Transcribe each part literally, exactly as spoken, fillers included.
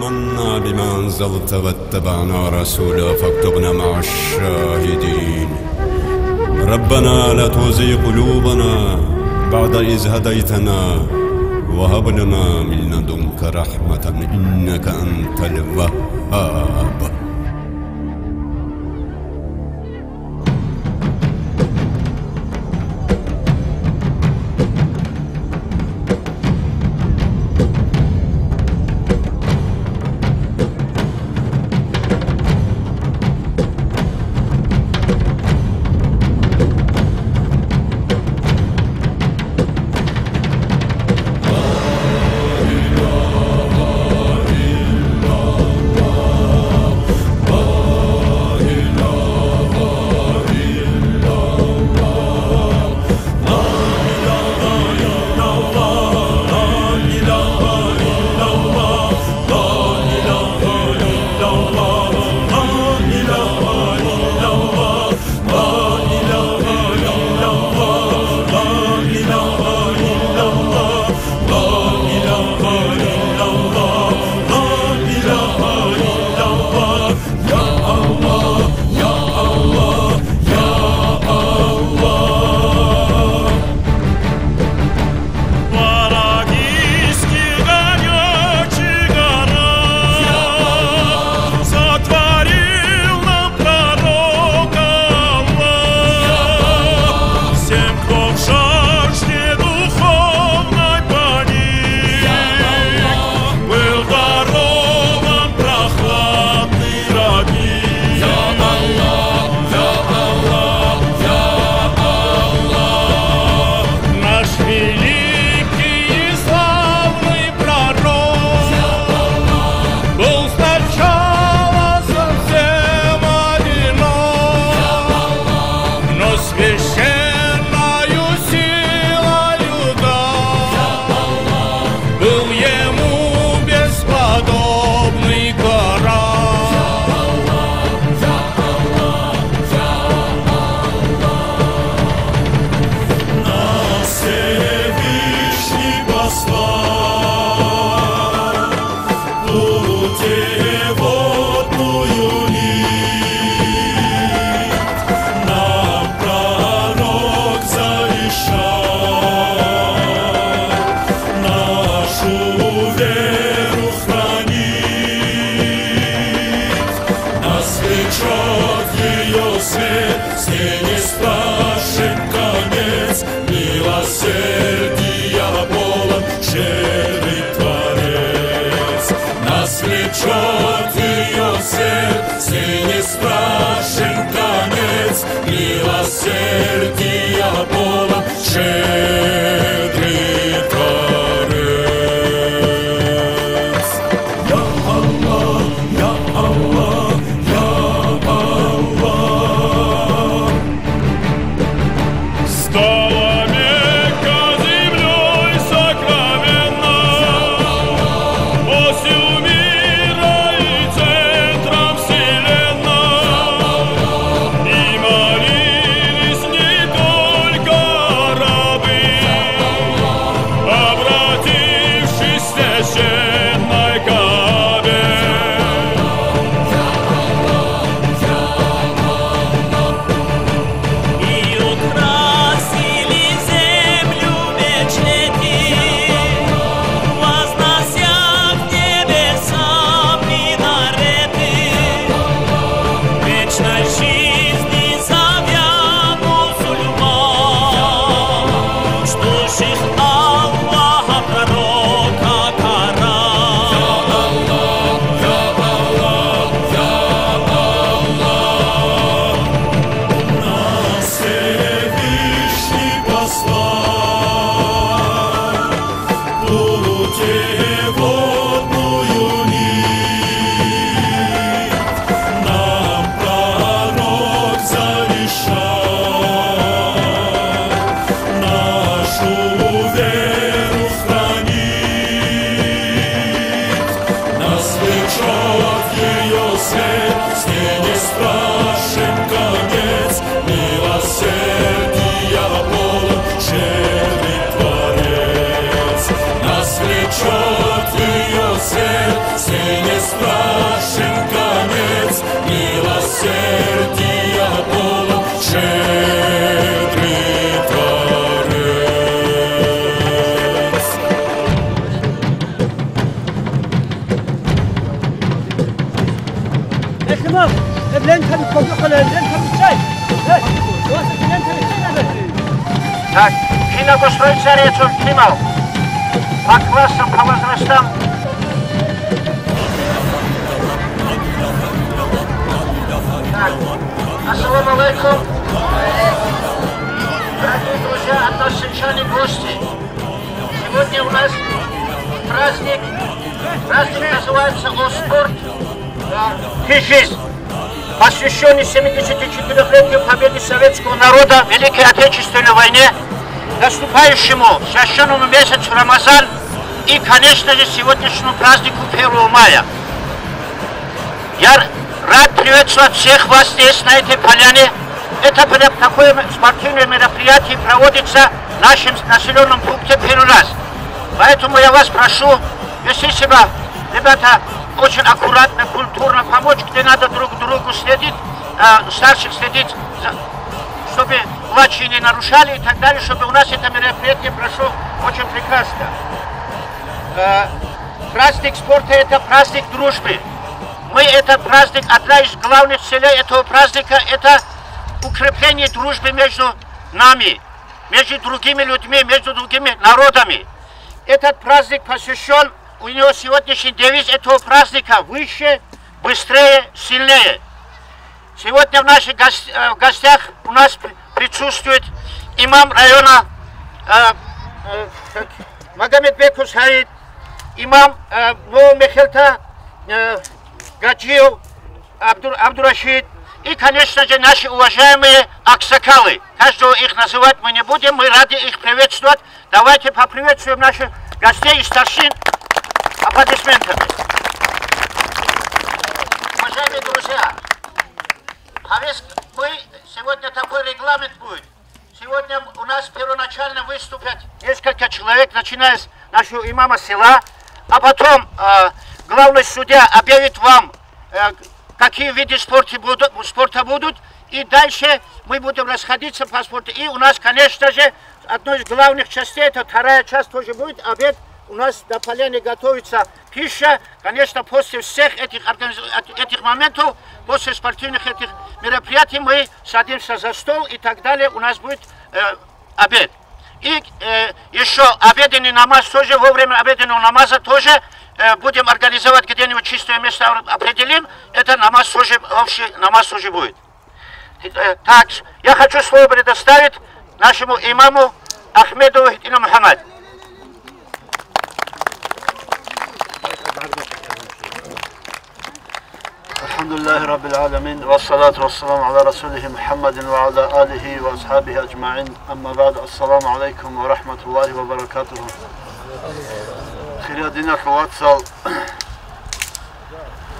آمنا بما أنزلت واتبعنا رسولك فاكتبنا مع الشاهدين. ربنا لا تزغ قلوبنا بعد إذ هديتنا وهب لنا من لدنك رحمة إنك أنت الوهاب. Сотворил нам пророка Аллах. Всем, кто в жажде духовной погиб, был дарован прохладный родник. Наш великий и славный пророк был сначала совсем одинок, но священною силою дан был ему бесподобный Коран. Нас Всевышний послал путеводную нить, нам пророк завещал нашу веру хранить. Нас влечет ее свет, с ней не страшен конец, милосердия полон щедрый Творец. Нас влечет ее свет, с ней не страшен конец, милосердия полон щедрый Творец. Я Аллах, я Аллах, я Аллах. Стала Мекка землёй сокровенной, осью мира и центром вселенной. И молились не только арабы, обратившись к священной Каабе. И украсили землю мечети, вознося в небеса минареты. Вечной жизни зовя мусульман, ждущих Аллаха пророка Коран. Нас Всевышний послал путеводную нить, нам пророк завещал нашу веру хранить. Нас влечет ее свет, с ней не страшен конец, милосердия полон щедрый Творец. Нас влечет ее свет, с ней не Лентами кодухъала, лентами чай. Э, у вас эти лентами чай надо? Так, киного строится речь, он снимал. По классам, по возрастам. Так. Ассаламу алейкум. Дорогие друзья, односельчане, гости. Сегодня у нас праздник. Праздник называется «О спорт, э, и жизнь», посвящённый семидесятичетырёхлетию победы советского народа в Великой Отечественной войне, наступающему священному месяцу Рамазан и, конечно же, сегодняшнему празднику первого мая. Я р-, рад приветствовать всех вас здесь, на этой поляне. Это прям такое м-, спортивное мероприятие проводится в нашем с-, населённом пункте первый раз. Поэтому я вас прошу вести себя, ребята, очень аккуратно, культурно, помочь, где надо друг другу следить, а, старших следить, за, чтобы младшие не нарушали и так далее, чтобы у нас это мероприятие прошло очень прекрасно. Э, праздник спорта — это праздник дружбы. Мы этот праздник, одна из главных целей этого праздника — это укрепление дружбы между нами, между другими людьми, между другими народами. Этот праздник посвящён, у него сегодняшний девиз этого праздника: «Выше, быстрее, сильнее». Сегодня в наших гос-, э, в гостях у нас при-, присутствует имам района, э, э, Магомедбеков Саид, имам, э, Нового Мехелта, э, Гаджиев Абдур-, Абдурашид и, конечно же, наши уважаемые аксакалы. Каждого их называть мы не будем, мы рады их приветствовать. Давайте поприветствуем наших гостей и старшин аплодисментами. Уважаемые друзья, повестка, мы, сегодня такой регламент будет. Сегодня у нас первоначально выступят несколько человек, начиная с нашего имама села, а потом, э, главный судья объявит вам, э, какие виды спорта будут, спорта будут, и дальше мы будем расходиться по спорту. И у нас, конечно же, одной из главных частей, это вторая часть тоже будет, обед. У нас на поляне готовится пища. Конечно, после всех этих организ-, от-, этих моментов, после спортивных этих мероприятий мы садимся за стол и так далее. У нас будет, э, обед. И, э, ещё обеденный намаз тоже, во время обеденного намаза тоже, э, будем организовать где-нибудь чистое место, определим. Это намаз тоже, общий намаз тоже будет. Э, так, я хочу слово предоставить нашему имаму Ахмеду Хитину Мухаммад. الحمد لله رب العالمين، والصلاة والسلام على رسوله محمد وعلى آله وأصحابه أجمعين. أما بعد، السلام عليكم ورحمة الله وبركاته. Хириял диналъул вацал,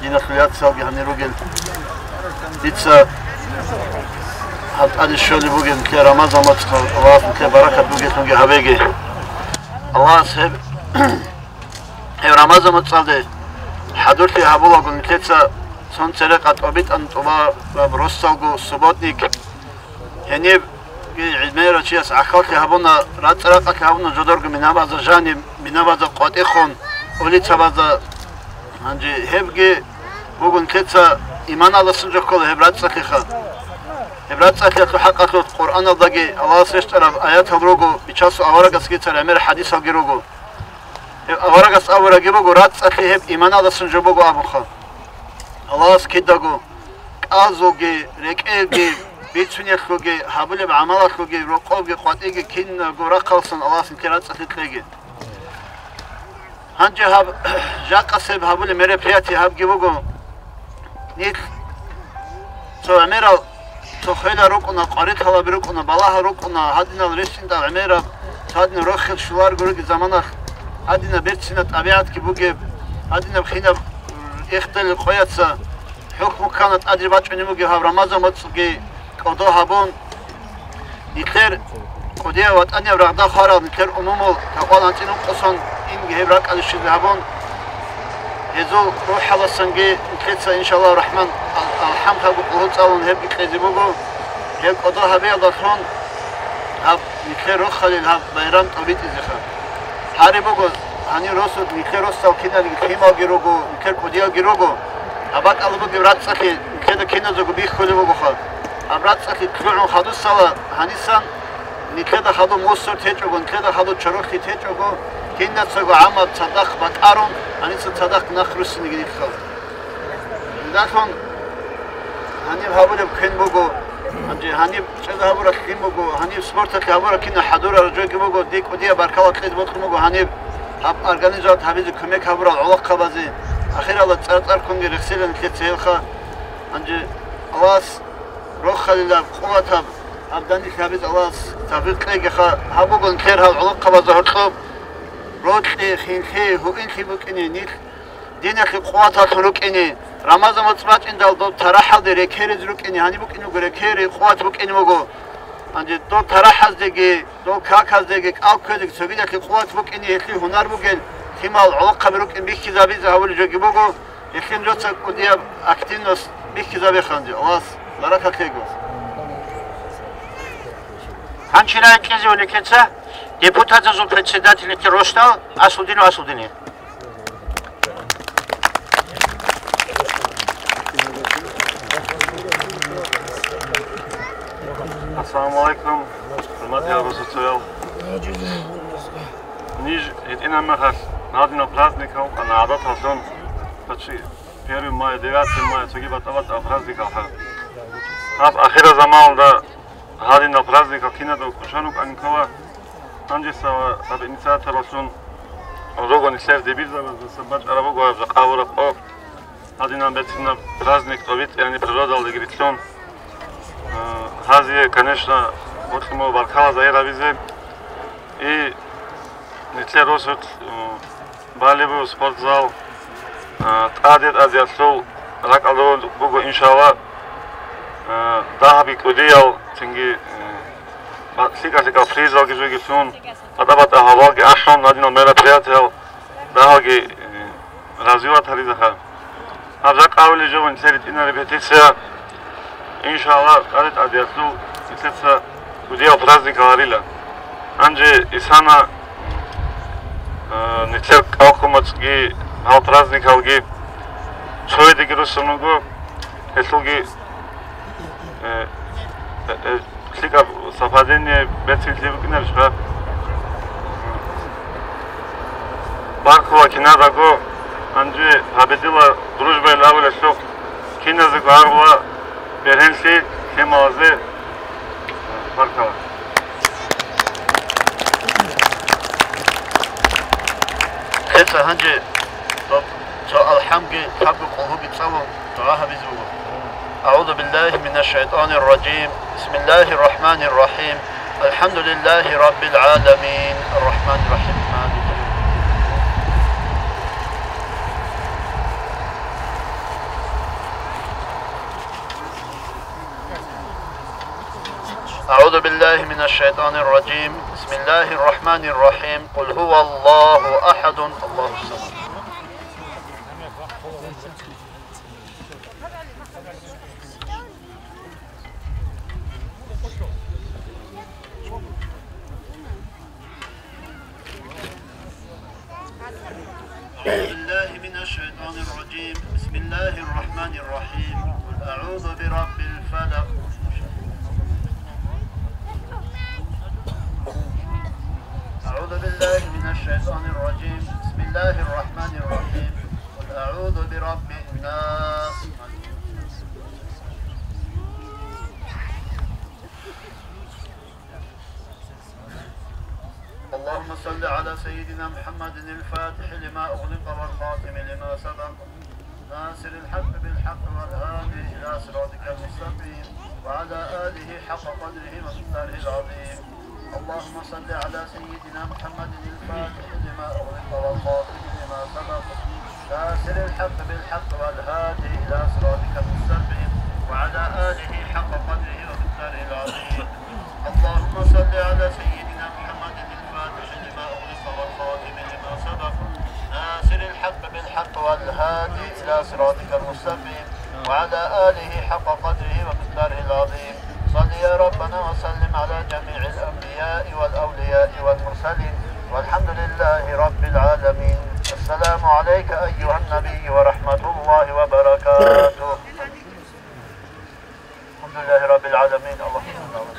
диналъул яцалги гьанир ругел. Дица гьаб тӀаде щолеб бугеб нилъер Рамазан моцӀ, Аллагьас нилъер баракат бугелъунги гьабеги. Аллагьас гьеб, гьеб Рамазан моцӀалде хӀадурлъи гьабулаго нилъеца цон церекъа тӀобитӀан тӀубараб росалго субботник. Гьениб гӀемерав чияс гӀахьаллъи гьабуна, рацӀцӀа-ракъалъи гьабуна жодорго минабазда жаниб, минабазда къватӀихъун, улицабазда. Гьанже гьебги буго нилъеца иманалдасан жо ккола гьеб рацӀцӀалъиха. Гьеб рацӀцӀалъиялъул хӀакъалъулъ Къуръаналдаги Аллагьас рещтӀараб аятал руго, Бичасул аварагасги цо гӀемер хӀадисалги руго. Гьеб аварагас абураги буго, рацӀцӀалъи гьеб иманалдасан жо буго абуха. Аллагьас кидаго кӀалзулги, рекӀелги, бицунелъулги, гьабулеб гӀамалалъулги, рокъобги, къватӀиги кинабго рахъалсан Аллагьас нилъер рацӀцӀалъи кьеги. Гьанже гьаб, жакъасеб гьабулеб мероприятие гьабги буго. Нилъ цо гӀемерал цо хвела рукӀуна, къварилъалаби рукӀуна, балагьал рукӀуна, гьадинал рещтӀинал гӀемераб, цо гьадинаб рохел щуларго ругел заманалъ, гьадинаб берцинаб тӀабигӀатги бугеб, гьадинаб хинаб, м, ихтилал къояца хӀукму ккана тӀаде бачӀунеб бугеб гьаб Рамазан моцӀги кӀодо гьабун, нилъер кӀудияв ВатӀанияб рагъда хварал нилъер умумул такъвал анцӀила ункъосан инги гьеб ракӀалде щвезе гьабун, гьезул рухӀаласанги нилъеца, иншаллагьу рахӀман, ал-, алхӀамхъабго къулгьу цӀалун гьебги кьезе буго. Гьеб кӀодо гьабиялдалъун гьаб нилъер рохалил гьаб байрам тӀобитӀизеха. Гьари буго, гьанив росу-, нилъер росал киналги лъималги руго, нилъер кӀудиялги руго. Гьаб бакӀалда бугеб рацӀцӀалъи нилъер Киназего бихьулеб бугоха. Гьаб рацӀцӀалъи лъугӀун хадусала гьанисан, нилъеда хадуб мусор течӀого, нилъеда хадуб чорохъи течӀого, кинацаго гӀамаб цадахъ бакӀарун, гьаниса цадахъ нахъ руссинеги нилъал. Жидалъун гьаниб гьабулеб квен буго, гьанже гьаниб чӀезабуралъ лъим буго, гьаниб спорталъе гьабурал кинал хӀадурал жоги буго, дие кӀудияб баркала кьезе бокьун буго гьаниб гьаб организовать гьабизе кумек гьабурал гӀолохъабазе, ахиралда цӀар-цӀар ккунги рехсилан нилъеца гьелха. Гьанже Аллагьас рохалилаб, къуватаб гьаб данделъи гьабизе Аллагьас тавфикъ кьегиха. Гьаб буго нилъер гьал гӀолохъабазда гьоркьоб рокьи, хинлъи, гьуинлъи букӀине, нилъ диналъе къуваталъун рукӀине, Рамазан моцӀ бачӀиндал доб тарахӀалде рекерез рукӀине, гьаниб букӀине буго рекери, къуват букӀине буго. Гьанже доб тарахӀаздеги, доб каказдеги, кӀал кквезеги цогидалъе къуват букӀине, гьелъие гьунар бугел, лъимал гӀолохъаби рукӀин бихьизабизе гьавулеб жоги буго, гьелъин жоца кӀудияб активность бихьизабеха гьанже. Аллагьас баракат лъего. Гьанчи рагӀи кьезе вуникеца депутатазул председатель росдал Асудинов Асудине. Ассаламу алейкум, хӀурматиял росуцоял. Ниж гьитӀинаб мехалъ гьадинал праздникал ана гӀадаталъун, почти первый мая, девятый мая, цоги батӀа-батӀа праздникалха. Гьаб ахирал заманалда гьадинал праздникал кинадав кӀочон рукӀанин ккола. Гьанжеса ва гьаб инициаторалъун руго нилъер дибирзабаздаса бачӀараб буго гьаб жакъа гьабураб къо. Гьадинаб берцинаб праздник тӀобитӀани природалдаги рилълъун. Э, гьазие, конечно, гьоркьоб баркала загьир гьабизе. И нилъер росулъ, э, балеб буго спортзал, э, тӀаде-тӀадеялъул ракӀалда буго, иншалла, э, дагьабги кӀудиял, цинги, э, ЛъикӀа-лъикӀал призалги жоги лъун, батӀа-батӀа гьавалги ахӀун, гьадинал мероприятиял дагьалги, э, развивать гьаризаха. Гьаб жакъа гьавулеб жо нилъер ритӀинаб репетиция, иншалла, тӀаде-тӀадеялъул нилъеца кӀудиял праздникал гьарила. Гьанже исана, э, нилъер кӀалхъумацӀги, гьал праздникалги цоядеги руссун руго, гьелъулги, э, э, э, ЛъикӀаб совпадение берцинлъи букӀинарищха? Баркула кинадаго, гьанже гьабидила дружбаялъ абулелъул киназего гьаргула бергьенлъи лъималазе. Баркала. Лъеца гьанже цо алхӀамги лъабго къулгьуги цӀалун дугӀа гьабизе буго. أعوذ بالله من الشيطان الرجيم. بسم الله الرحمن الرحيم. الحمد لله رب العالمين. الرحمن الرحيم. مالك يوم الدين. أعوذ بالله من الشيطان الرجيم. بسم الله الرحمن الرحيم. قل هو الله أحد. الله الصمد. أعوذ بالله من الشيطان الرجيم. بسم الله الرحمن الرحيم. قل أعوذ برب الفلق. أعوذ بالله من الشيطان الرجيم. بسم الله الرحمن الرحيم. قل أعوذ برب الناس. اللهم صل على سيدنا محمد الفاتح لما أغلق والخاتم لما سبق، ناصر الحق بالحق والهادي إلى صراطك المستقيم، وعلى آله حق قدره ومقداره العظيم. اللهم صل على سيدنا محمد الفاتح لما أغلق والخاتم لما سبق، ناصر الحق بالحق والهادي إلى صراطك المستقيم، وعلى آله حق قدره ومقداره العظيم. اللهم صل على سيدنا محمد الفاتح لما أغلق والخاتم لما سبق، ناصر الحق بالحق والهادي إلى صراطك المستقيم، وعلى آله حق قدره ومقداره العظيم. صل يا ربنا وسلم على جميع الأنبياء والأولياء والمرسلين، والحمد لله رب العالمين. السلام عليك أيها النبي ورحمة الله وبركاته. الحمد لله رب العالمين. اللهم صل على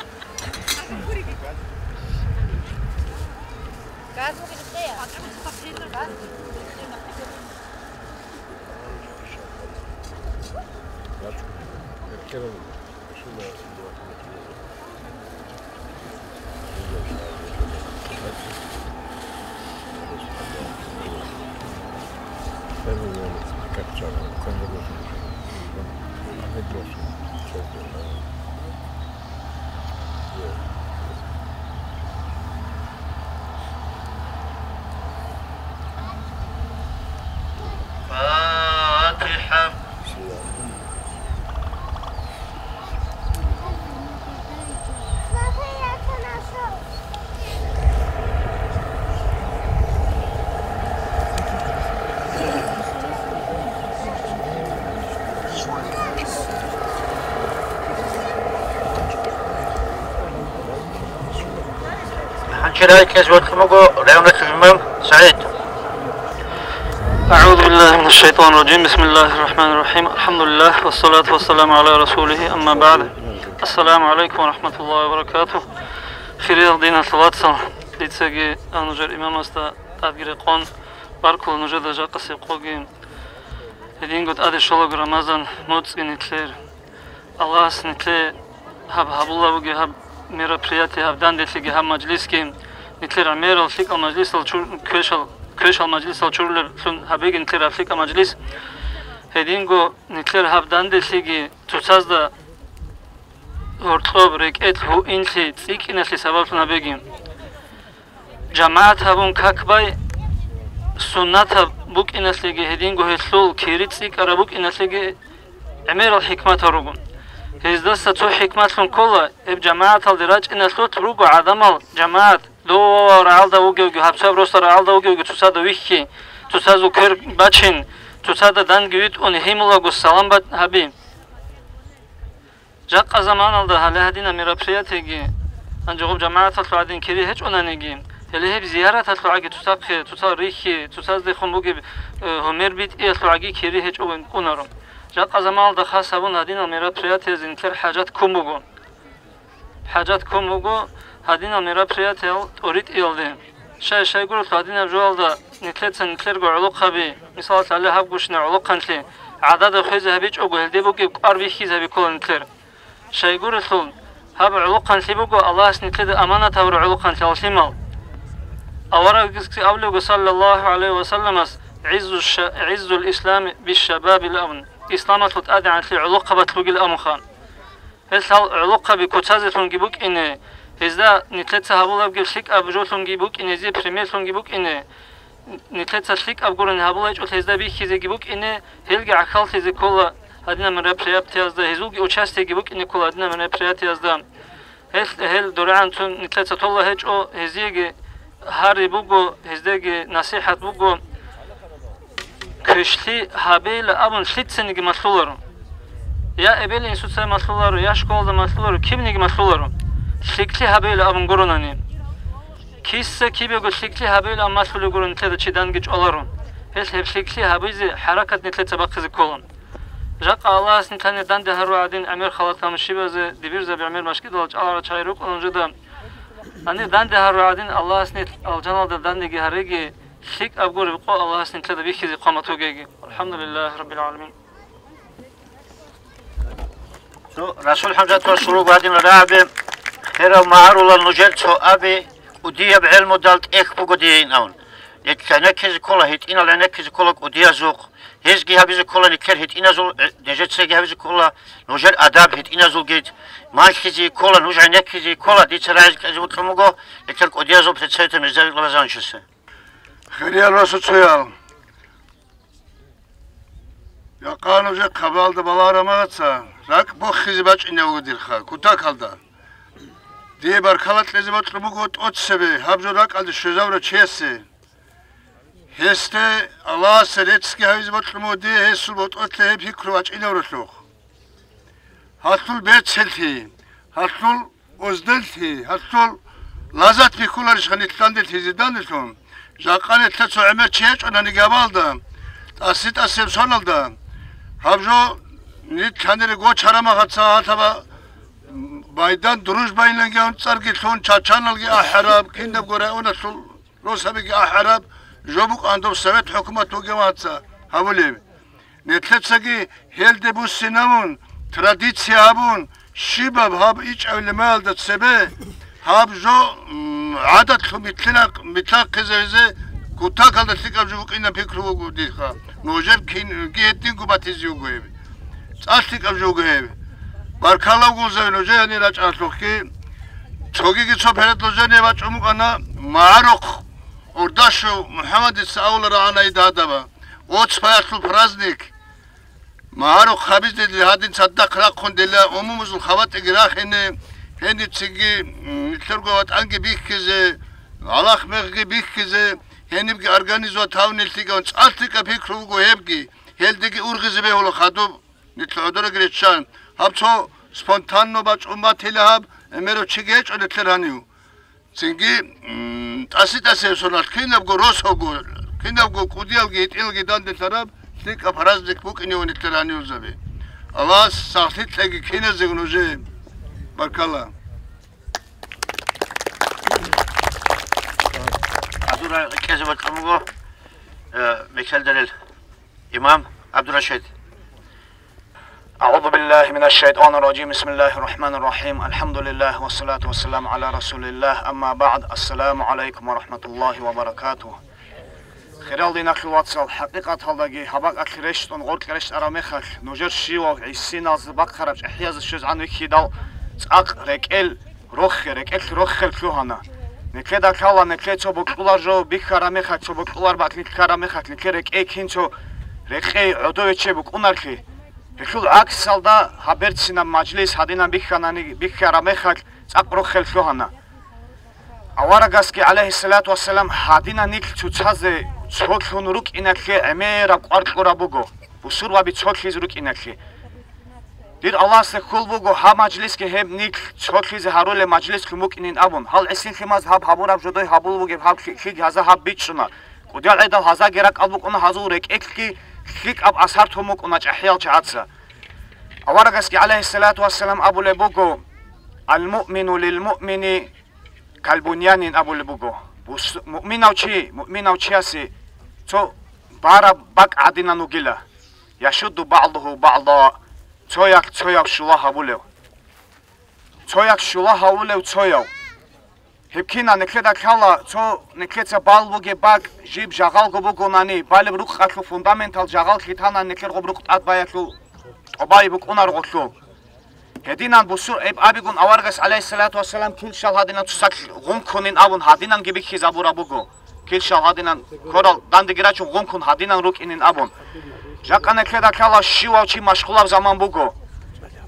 الفاتحة. ХӀанчи райикьес вокьун вуго районалъул имам СагӀид. أعوذ بالله من الشيطان الرجيم. بسم الله الرحمن الرحيم. الحمد لله والصلاة والسلام على رسوله. أما بعد. السلام عليكم ورحمة الله وبركاته. Хириял диналъул вацал, дицаги а нужер имамасда тӀадги рекъон, баркула нужеда жакъасеб къоги. Гьединго тӀаде щолаго Рамазан моцӀги нилъер. Аллагьас нилъее гьаб гьабула бугеб гьаб мероприятие, гьаб данделъиги, гьаб мажлисги, нилъер гӀемерал лъикӀал мажлисал чур-, квешал, квешал мажлисал чурулеблъун гьабеги нилъер гьаб лъикӀал мажлис. Гьединго нилъер гьаб данделъиги цоцазда гьоркьоб, рекӀелъ, гьуинлъи, цӀикӀкӀиналъе сабаблъун гьабеги. ЖамагӀат гьабун как бай суннатаб букӀиналъеги, гьединго гьелъул кири цӀикӀкӀараб букӀиналъеги гӀемерал хӀикматал руго. Гьездаса цо хӀикматлъун ккола, гьеб жамагӀаталде рачӀиналъулъ руго гӀадамал жамагӀат, дов вавал рагӀалда вугевги, гьабсагӀаб росал рагӀалда вугевги, цоцазда вихьи, цоцазул квер бачин, цоцазда данги витӀун, гьимулаго салам ба-, гьаби. Жакъа заманалда гьале гьадинаб мероприятиеги, гьанже гъоб жамагӀаталъул гӀадин кири гьечӀонаниги, гьеле гьеб зияраталъул гӀаги цоцахъе, цоцал рихьи, цоцаздехун бугеб, э, гьумер битӀиялъул гӀаги кири гьечӀо кӀунаро. Жакъа заманалда хас гьабун гьадинал мероприятиязе нилъер хӀажат ккун буго. ХӀажат ккун буго гьадинал мероприятиял тӀоритӀиялде. Щай-щайгурелъул гьадинаб жоялда нилъеца нилъерго гӀолохъаби, мисалалъ, гьале гьаб гущинаб гӀолохъанлъи гӀадада хвезе гьабичӀого, гьелде бугеб кӀвар бихьизе гьаби ккола нилъер. Щайгурелъул, гьаб гӀолохъанлъи буго Аллагьас нилъеда аманат гьабураб гӀолохъанлъи, гьаллъимал. Аварагасги абулебго, саллаллагьу гӀалайгьи ва салламас, «ГӀиззу ша-, гӀиззул ислами бишшабабил», абун, исламалъул тӀадегӀанлъи гӀолохъабалъ бугил абунха. Гьелъ гьал гӀолохъаби куцазелъунги букӀине, гьезда нилъеца гьабулеб лъикӀаб жолъунги букӀине, гьезие примерлъунги букӀине, нилъеца лъикӀаб гурони гьабулеб гьечӀолъи гьезда бихьизеги букӀине, гьелги гӀахьаллъизе ккола гьадинаб мероприятиязда, гьезулги участиеги букӀине ккола гьадинаб мероприятиязда. Гьелъ, гьел доригӀан цун нилъеца тола гьечӀо, гьезиеги гьари буго, гьездаги насихӀат буго. Квешлъи гьабейила абун лъицаниги малъуларо. Я эбел-инсуца малъуларо, я школалда малъуларо, кибниги малъуларо. ЛъикӀлъи гьабейила абун гуронани. Киса-кибего лъикӀлъи гьабейила абун малъулеб гуро, нилъеда чи данги чӀваларо. Гьелъ гьеб лъикӀлъи гьабизе хӀаракат нилъеца бахъизе ккола. Жакъа Аллагьас нилъанир данде гьарурал гӀадин гӀемер халат гьамушибазе дибирзаби гӀемер машкидал чӀаларал чагӀи рукӀуна нужеда. Гьанир данде гьарурал гӀадин Аллагьас нилъ алжаналда данеги гьареги, лъикӀаб гуреб къо Аллагьас нилъеда бихьизе хъван батугеги. АлхӀамдулиллагьи раббил гӀаламин. Цо Расул ХӀамзат ва Сулуг гьадинал рагӀаби, херал магӀарулал нужер цо аби, кӀудияб гӀелмудал тӀехь буго дие ин абун. Гьеб гӀенеккизе ккола, гьитӀинал гӀенеккизе ккола кӀудиязухъ. Гьезги гьабизе ккола никер гьитӀиназул, э, нижецаги гьабизе ккола нужер адаб гьитӀиназулги. Малъизе ккола, нуж гӀенеккизе ккола, дица рагӀизе кьезе бокьун буго, никер кӀудиязул представитель Мирзаби Рамазановичасе. Хириял росуцоял, жакъа нужер хабалда балагьараб мехалъ, ракӀ бохизе бачӀине вуго дирха кутакалда. Дие баркала кьезе бокьун буго тӀоцебе гьаб жо ракӀалде щвезабурав чиясе. Гьесде Аллагьасе реццги гьавизе бокьун буго дие гьесул ботӀолъи гьеб пикру бачӀинавуралъухъ. Гьалъул берцинлъи, гьалъул озделлъи, гьалъул лаззат бихьуларищха нилъ данделъизе данделъун? Жакъа нилъер цо гӀемер чи гьечӀонаниги гьабалда, тӀаси-тӀасеб соналда, гьаб жо нилъ гьанире гочараб мехалъ гьалъаба Байдан дружбайиланги анцӀарги лъун, чачаналги ахӀараб, кинабго районалъул росабиги ахӀараб, жо букӀан доб совет хӀукумат бугеб ваца гьабулеб. Нилъецаги гьелде буссинавун, традиция гьабун, щибаб гьаб ичӀабилеб мехалда цебе, гьаб жо, м, гӀадатлъун битлъина-, битлъахъизе гьезе кутакалда лъикӀаб жо букӀина пикру буго дирха. Нужер кинги гьединго батизе вуго гьеб. ЦӀалъикӀаб жо вуго гьеб. Баркала гузави нужер гьанир рачӀаралъухъги. Цогиги цо предложение бачӀун букӀана, магӀарухъ Урдашев МухӀаммадица авуларагӀана гьадин гьадаб. Оцпаялъул праздник. Магьарухъ гьабизе гьадин цадахъ рахъун дила умумузул хабатӀиги рахине, гьенициги, м, нилъерго ватӀанги бихьизе, гьалахъ мехги бихьизе, гьенибги организовать гьавнилъигавун цӀалъикӀаб пикру буго гьебги, гьелдеги ургъизе бегьула хадуб, нилъ гӀодораги риччан. Гьаб цо спонтанно бачӀун батила гьаб, гӀемерав чиги гьечӀо нилъер гьанив. Цинги, м, тӀаси-тӀасияб соналъ кинабго росалго, кинабго кӀудиялги гьитӀиялги данделъараб лъикӀаб праздник букӀиневани лъаранивзаби. Аллагьас сахлъи кьеги киназего нужее. Баркала. Гьадур кьезе бокьун буго, э, мекалдарил имам ГӀабдурашид. أعوذ بالله من الشيطان الرجيم. بسم الله الرحمن الرحيم. الحمد لله والصلاة والسلام على رسول الله. أما بعد. السلام عليكم ورحمة الله وبركاته. Хирал диналъул вацал, хӀакъикъаталдаги гьаб бакӀалъ рещтӀун гъоркье рещтӀараб мехалъ, нужер щивав гӀисиналъ бахъараб чӀахӀиязе щвезегӀан вихьидал, цӀакъ рекӀел рохе, рекӀелъ рохел лъугьана. Нилъеда лъала, нилъее цо бокьулар жо бихьараб мехалъ, цо бокьулар бакълъи ккараб мехалъ, нилъер рекӀей кин цо рекъей гӀодове че букӀунарлъи. Гьелъул гӀаксалда гьаб берцинаб мажлис гьадинан бихьанани, бихьараб мехалъ цӀакъ рохел лъугьана. Аварагасги, гӀалайгьиссалату вассалам, гьадинан нилъ цоцазе цолъун рукӀиналъе гӀемераб кӀвар кьураб буго, бусурбаби цолъизе рукӀиналъе. Дир Аллагьасда хьул буго, гьаб мажлисги гьеб нилъ цолъизе гьарулеб мажлислъун букӀинин абун, гьал гӀисинлъимаз гьаб гьабураб жодой гьабул бугеб гьаб лъи-, лъиги гьаза гьаб бичӀчӀуна. КӀудиял гӀедал гьазаги ракӀал букӀуна гьазул рекӀелъги лъикӀаб асар тун букӀуна чӀахӀиял чагӀаца. Аварагасги, гӀалайгьиссалату вассалам, абулеб буго, «Ал-муъмину лил-муъмини калбуньянин», абулеб буго. Бус-, муъминав чи, муъминав чиясе цо бараб бакӀ гӀадинан вугила. «Яшудду багӀдугьу багӀда», цоялъ цояв щула гьабулев. Цоялъ щула гьавулев цояв. Гьеб кина, нилъеда лъала, цо нилъеца бал бугеб бакӀ жиб жагъалго бугонани, балеб рукъалъул фундаментал жагъал лъитана нилъер гъоб рукъ тӀад баялъул тӀобай букӀунаргъулъул. Гьединан бусур-, эб-, абигун аварагас, гӀалайгьиссалату вассалам, килщал гьадинан цусакь гъункунин абун гьадинанги бихьизабураб буго. Килщал гьадинан ккорал дандеги рачун гъункун гьадинан рукӀинин абун. Жакъа нилъеда лъала щивав чи машгъулаб заман буго.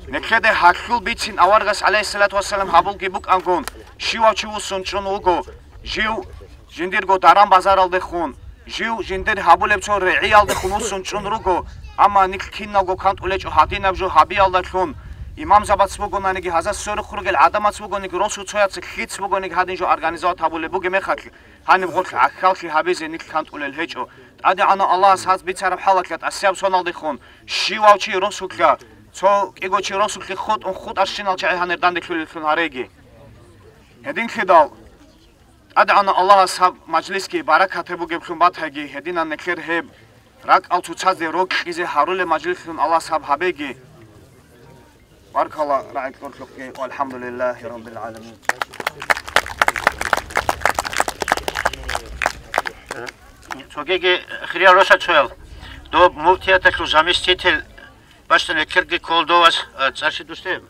Нилъеде гьалъул бицин аварагас, гӀалайгьиссалату вассалам, гьабулги букӀангун, щивав чи вуссун чӀун вуго, жив жиндирго даран-базаралдехун, жив жиндир гьабулеб цо регӀиялдехун вуссун чӀун руго, амма нилъ киналго кантӀулечӀо гьадинаб жо гьабиялдалъун, имамзабац бугонаниги, гьаза сверухъ ругел гӀадамац бугониги, росу цояц лъиц бугониги гьадин жо организовать гьабулеб бугеб мехалъ, гьаниб гъорлъ гӀахьаллъи гьабизе нилъ кантӀулел гьечӀо. ТӀадегӀанав Аллагьас гьаз бицараб хӀалалъа тӀасияб соналдехун, щивав чи росулъа, цо кӀиго чи росулъе хутӀун хутӀарщинал чагӀи гьанир данделъулеллъун гьареги. Гьединлъидал, ТӀадегӀанав Аллагьас гьаб мажлисги баракат гьеб бугеблъун батайги, гьединан нилъер гьеб ракӀал цоцазе рокьизе гьарулеб мажлислъун Аллагьас гьаб гьабеги. Баркала рагӀи кьурхьухъе, валхӀамдулиллагьи раббил гӀаламин. Цогеги, хириял росацоял, доб муфтияталъул заместитель бащдана ккерги кколдовас, а, цӀарщи дустеб?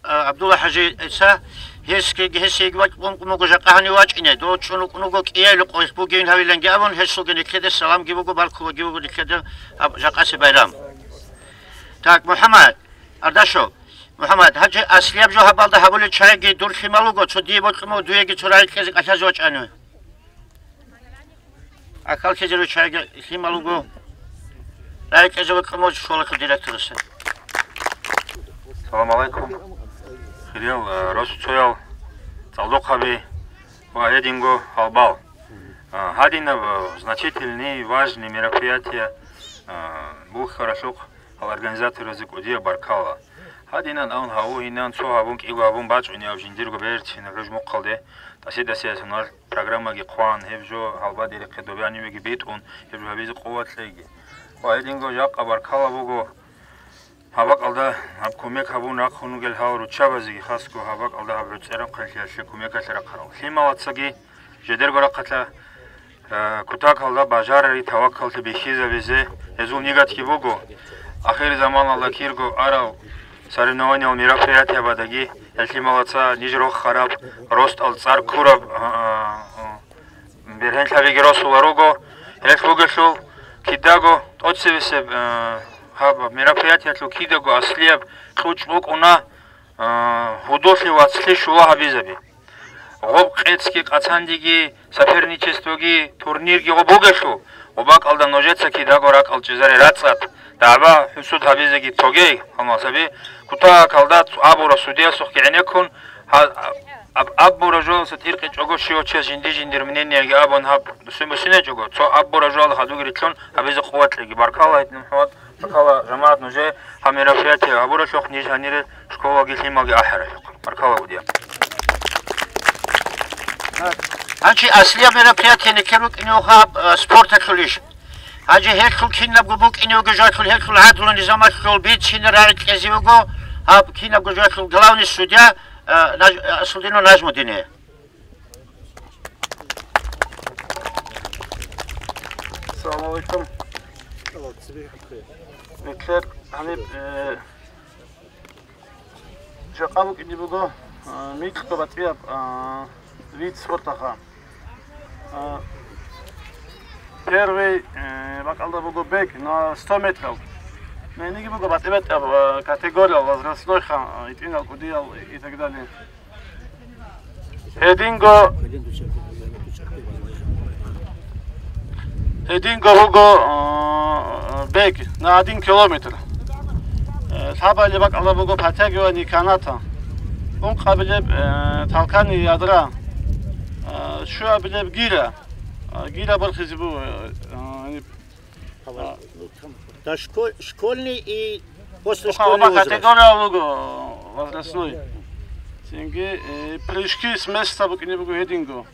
А, ГӀабдулла ХӀажи ГӀиса, гьесги, гьесги вачӀун вуго жакъа гьанив вачӀине, дов чӀун вукӀун вуго кӀиялъул къойх бугевин гьавиланги абун, гьесулги нилъеде саламги буго, баркулаги буго нилъеде гьаб жакъасе байрам. Так, МухӀаммад, Ардашев, МухӀаммад, гьанже аслияб жо гьабалда гьабулел чагӀиги дур лъимал вуго, цо дие бокьун буго, дуеги цо рагӀи кьезе кӀалъазе вачӀани. Ахал хизеру чайги лъимал вуго. РагӀи кьезе вукӀун вуго школалъул директорасе. Салам алейкум. Хириял, э, росуцоял, цӀалдохъаби ва гьединго гьалбал. Э, гьадинаб, э, значительный, важный мероприятие, э, бухьаралъухъ гьал организаторазе кӀудияб баркала. Гьадинан абун гьаву гьинан цо гьабун кӀиго гьабун бачӀунеб жиндирго берцинаб гӀуж мухъалде, тӀасе-тӀасеясунал программаги хъван, гьеб жо гьалбадерихъе добе гьанибеги битӀун, гьеб жо гьабизе къуват лъеги. Ва гьединго жакъа баркала буго гьаб бакӀалда гьаб кумек гьабун рахъун ругел гьал руччабазеги, хасго гьаб бакӀалда гьаб гӀуцӀераб хъанлъиялъе кумекалъе рахъарал лъималацаги жидерго рахъалъа, э, кутакалда бажарари таваккаллъи бихьизабизе гьезул нигатги буго. Ахир заманалда кирго арал соревнованиял мероприятиябадаги гьел лъималаца ниж рохараб, ростӀал цӀар ккураб, а, а, а, бергьенлъабиги росула руго. Гьелъ бугелъул кидаго тӀоцебесеб, э, гьаб мероприятиялъул кидаго аслияб кьучӀ букӀуна, а, гьудулъи вацлъи щула гьабизаби. Гъоб къецги къацандиги, соперничествоги, турнирги гъоб бугелъул, гъоб бакӀалда нужеца кидаго ракӀал чӀезаре рацӀцӀад, дагӀба-хӀусуд гьабизеги тогей, гьалмагъсаби, кутакалда абура судиясухъги гӀенеккун, гьа-, аб-, абура жоялдаса тӀиркъичӀого щивав чияс жинди-жиндир мнениеги абун гьаб дусин бусинечӀого, цо абура жоялда хадуги рилълъун гьабизе къуват лъеги. Баркала, гьитӀинаб МухӀаммад. Баркала, жамагӀат, нужее гьаб мероприятие гьабуралъухъ, ниж гьанире школаги лъималги ахӀаралъухъ. Баркала, Удия. Гьанчи аслияб мероприятие никер букӀине вуго гьаб, э, спорталъулищ. Гьанже гьелъул кинабго букӀине вуго жо гьелъул, гьелъул гӀадлу низамалъул бицина рагӀи кьезе вуго гьаб кинабго жо гьелъул главный судья, э, Наж-, э, Асулдинов Нажмудине. Салам алейкум. Нилъер гьаниб, э, жакъа букӀине буго, э, микьго батӀияб, э, вид спортаха. Э, первый, э, бакӀалда буго бег на сто метров. Мениги буго батӀи-батӀияб, э, категориял, возрастнойха, э, итӀинал, кӀудиял и так далее. Гьединго, гьединго буго, э, бег на один километр. Э, лъабабилеб бакӀалда буго подтягивание каната. Ункъабилеб, э, толкание ядра. Э, щуабилеб гира. Э, гира борхизе буго, э, э, Дошко-, школьный и послешкольный возраст. Категория буго возрастной. Цинги, э, прыжки с места букӀине буго гьединго.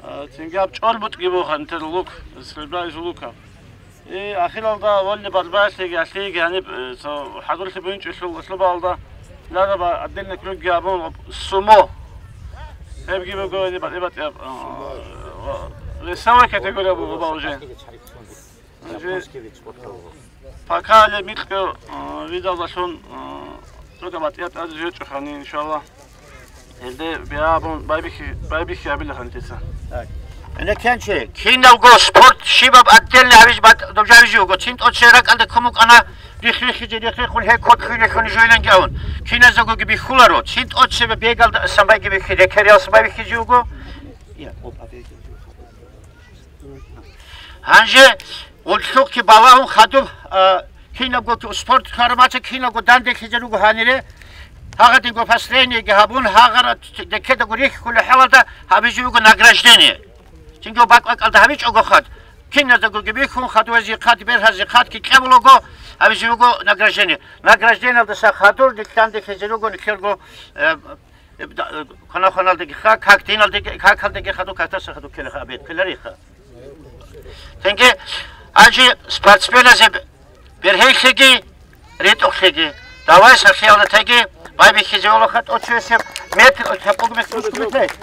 Э, цинги гьаб чӀолбутӀги буго хантер лук, стрельба из лука. И ахиралда вольный борьбаялъеги, алъеги гьаниб, э, цо хӀадурлъи бугьинчӀелъул лъубалда лараб отдельный кругги абун сумо. Гьебги буго гьаниб батӀи-батӀияб, э, весовой категория буго уже. Пока гьале микьго, э, видалдалъун, э, цоги батӀияб тӀаде жечӀо хани, иншалла. Гьелде бегьабун байбихьи-, байбихьи гьабила хантица. Так. Гьанекенчи, киналго спорт щибаб отдельный гьабиз бат-, доб жавизе вуго. Цин тӀоцебе ракӀалде ккун букӀана, рихь-рихизе рихь-рихун гьей кот хвинелъун жуйланги авун. Киназдаго бихьуларо. Цин тӀоцебе бегалда самбайги бихьи, рекериял самбай бихьизе вуго. Гьанже гъуллъухъги балагьун хадуб, а, кинабго спорт хъарамаца кинабго данделъизе руго гьанире, гьагъадинго построениеги гьабун, гьагъара декедаго рихьулев хӀалалда гьабизе вуго награждение. Цинги бакӀ-бакӀалда гьабичӀого хад, киназдаго бихьун, хадубазе хад, бергьазе хад кикьабулаго гьабизе вуго награждение. Награждениялдаса хадур нилъ данделъизе руго нилъерго, э, Э, да, э, хана-ханалдеги ха, как диналдеги, какалдеги хаду, катаса хаду ккелеха, абет ккелариха. Тенге, гьанже спортсменазе б-, бергьенлъиги, ритӀухълъиги. Давай сахлъиялда теги, байбихьизе олаха тӀочесеб метр, о, тапуг метр, нусго метр.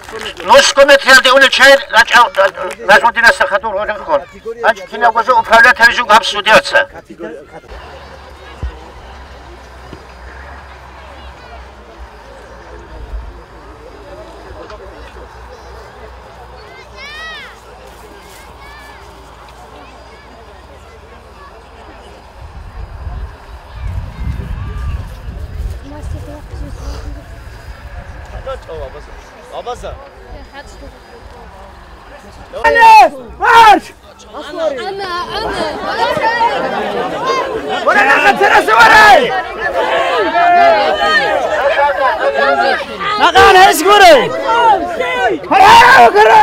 Нусго метриялде уна чай, рачӀал, ра-, Нажмудинаса хадур гьоринхъун. Гьанже кинабго жо управлять гьабизеги гьаб судияца. Марш! Вара, нахъа тераса вара! Нахъа гьес гуре! Вара, вара!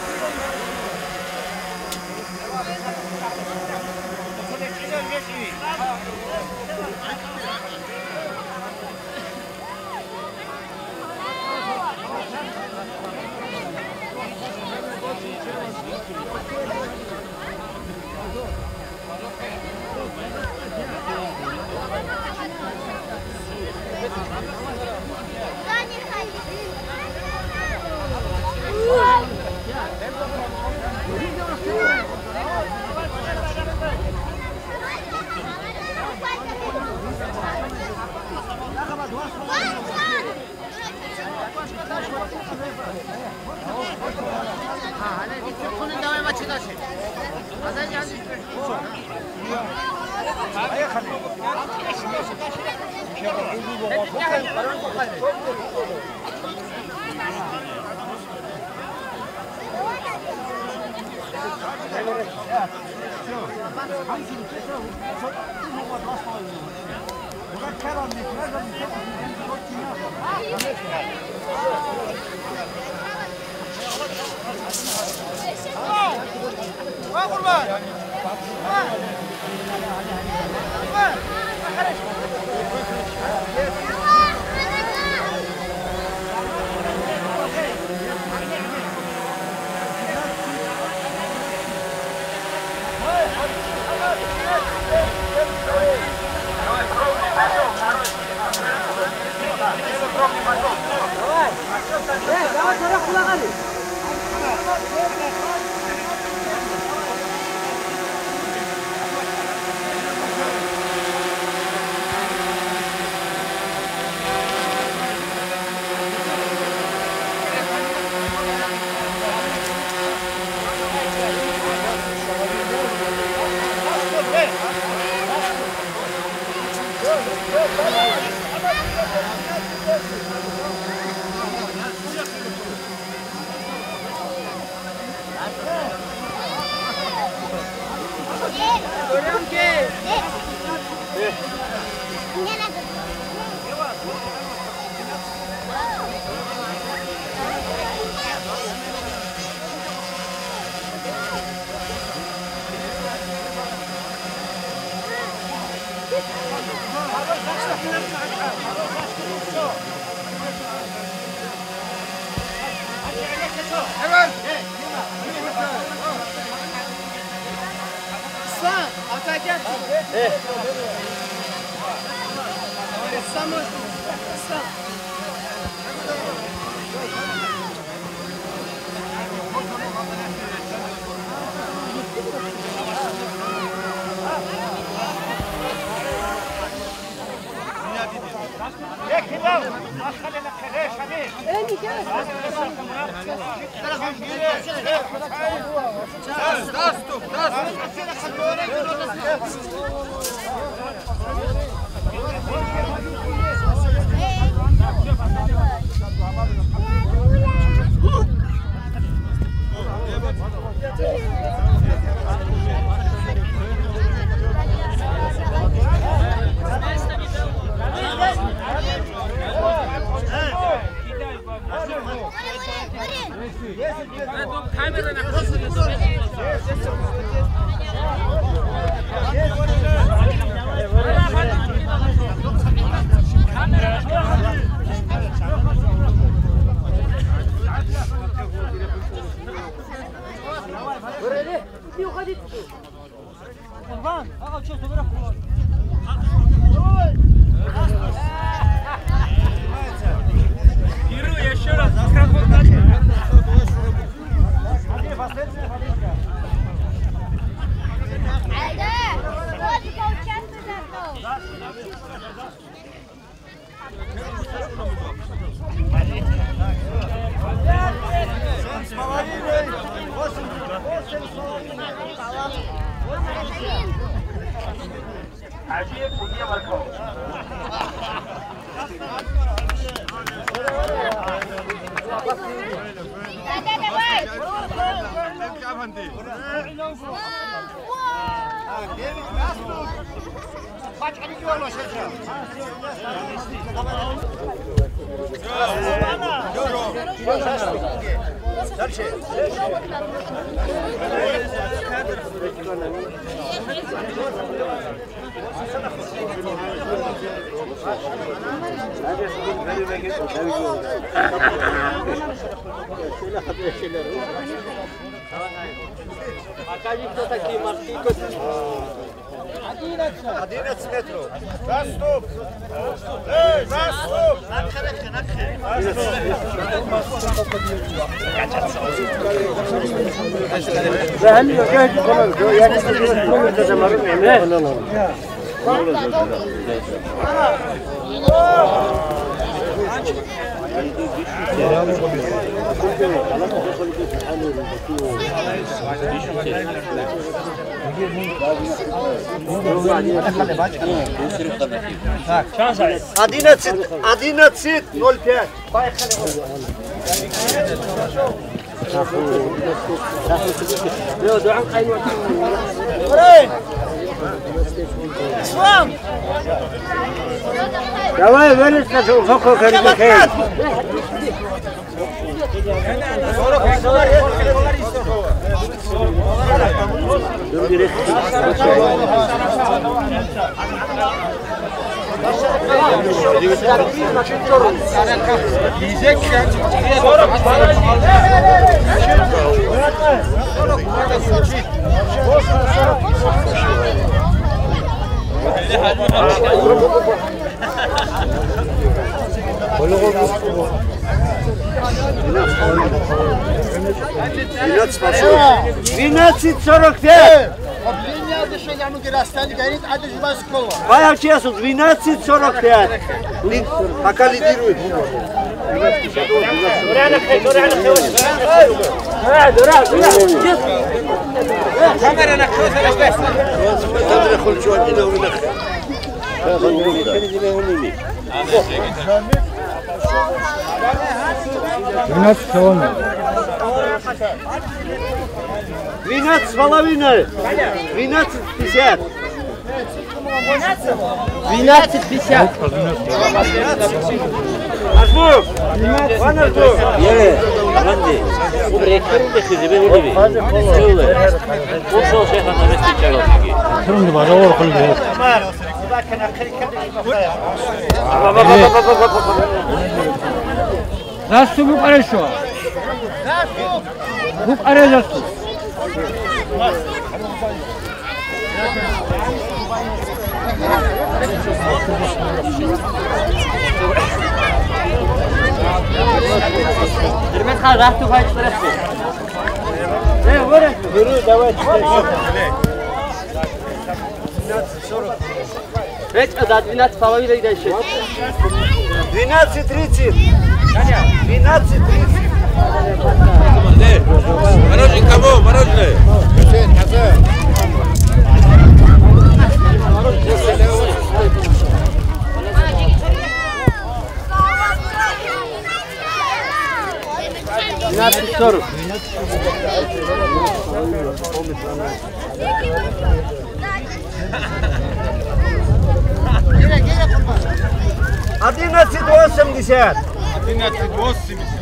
Ислам, отойди от них. Ислам. Кирилл, еще раз, микрофон дайте. Покажи, кто такие морские коты. Одиннадцать метров. Заступ! Эй, заступ! Одиннадцать, одиннадцать ноль пять. Поехали. Давай, выручка, фокус, Двенадцать сорок пять. Баяв чиясул двенадцать сорок пять. Ли-, пока лидирует. Двенадцать с половиной. Двенадцать пятьдесят. Двенадцать пятьдесят. Артур! Ван Артур! Е, Ранди, у рекерун дехизе бегьулиби. Шевле. Ушал шайха намести чаралдиги. Трунди бажавар хулли. Засу букӀарешо. Букъарел расул. Гьермес хал рахту хай чӀарасте. Э, воре. Гуру, давай. ГьечӀо, да, двенадцать половиной дай шесть. Двенадцать тридцать. Двенадцать тридцать. Мороженое кому? Мороженое. Двенадцать сорок. Одиннадцать восемьдесят. Одиннадцать восемьдесят.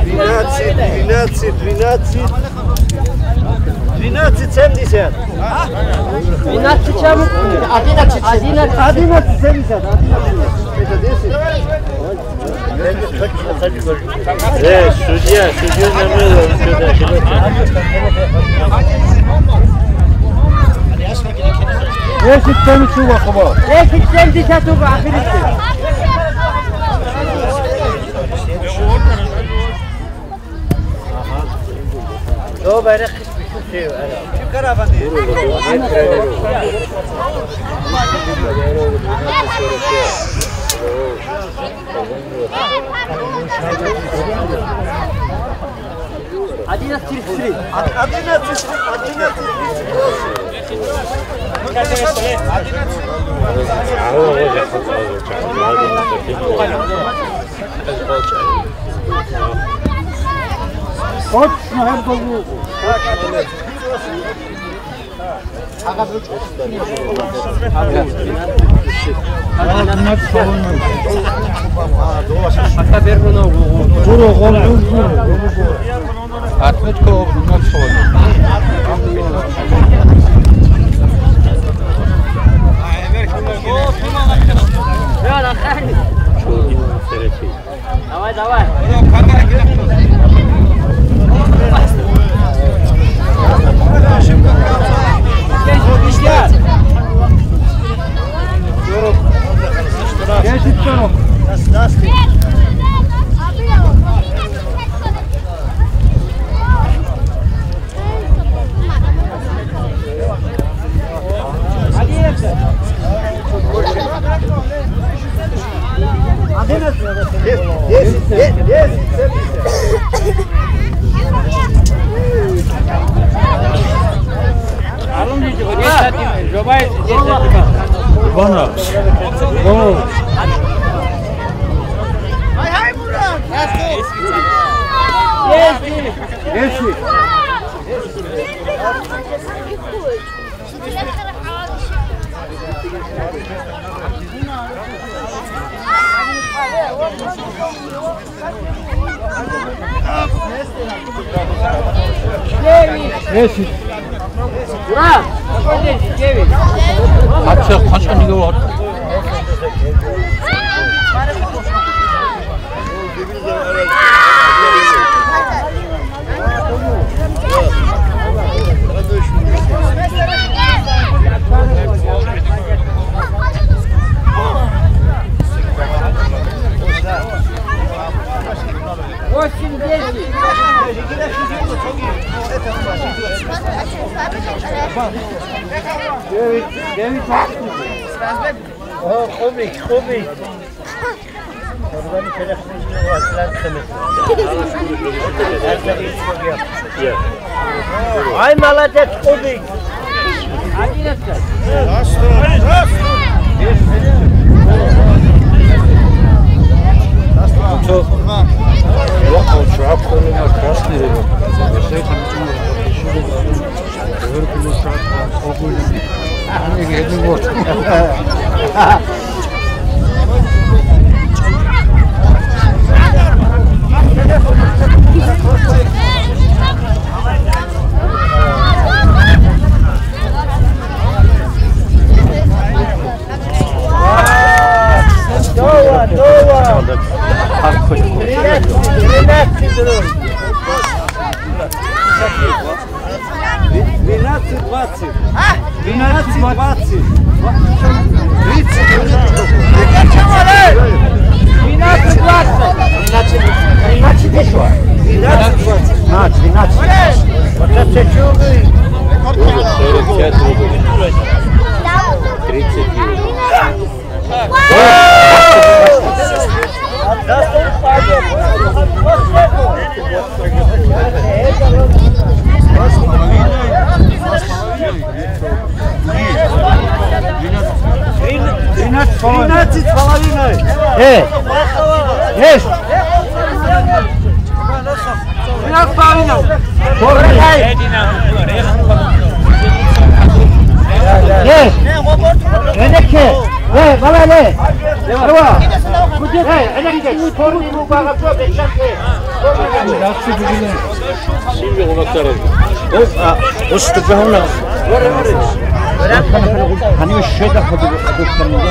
Двенадцать, двенадцать, двенадцать, двенадцать. Двенадцать семьдесят. Двенадцать чем? Одиннадцать. Одиннадцать. Одиннадцать семьдесят. Одиннадцать. Это десять. Э, судья, судья на мыло, он сюда, сюда. Десять семьдесят угу, ахиристе. Добрый. Одиннадцать тридцать три. Одиннадцать, одиннадцать тридцать восемь. Точно, это был. Отметка двенадцать. Восемь десять. Девять, девять. О, кубик, кубик. Ай, молодец, кубик. Дола, дола. Тринадцать, тринадцать, тринадцать. Двенадцать двадцать. Тридцать. Двенадцать двадцать. Двенадцать двадцать. А, двенадцать. Вот это чудо. Тридцать. Тринадцать с половиной. Э, есть. Тринадцать с половиной. Есть. Энеке. Э, балале. Эва. Э, энеке. Форму багато бечанте. Ос, а, ос тубагьуна. Гьанив щведа хадуб, хадуб, хадуб, хадуб.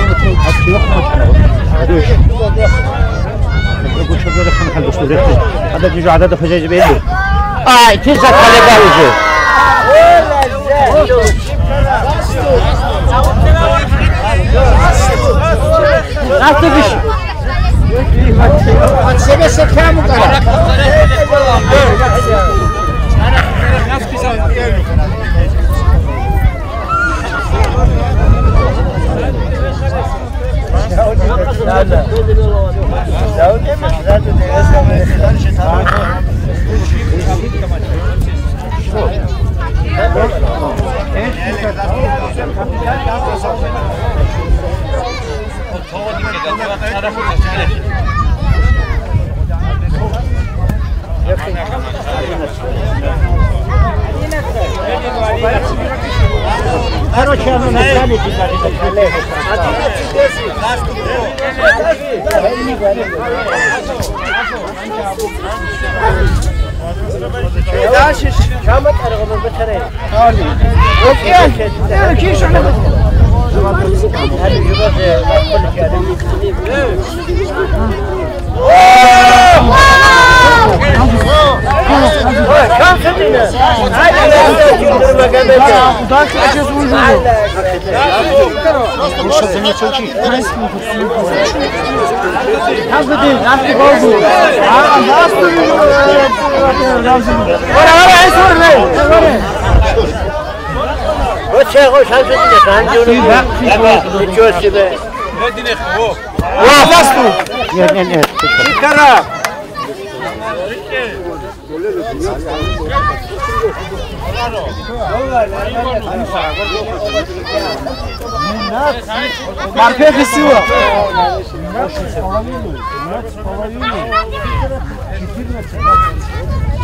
Гьадаб жо гӀадада хвезайзе бегьулеб. Ай, ти закалебал уже. Насубиш. От себе се кому кара. Короче, оно на саммите даже не коллеги. Дальше. Ничего себе! Нет, нет, нет.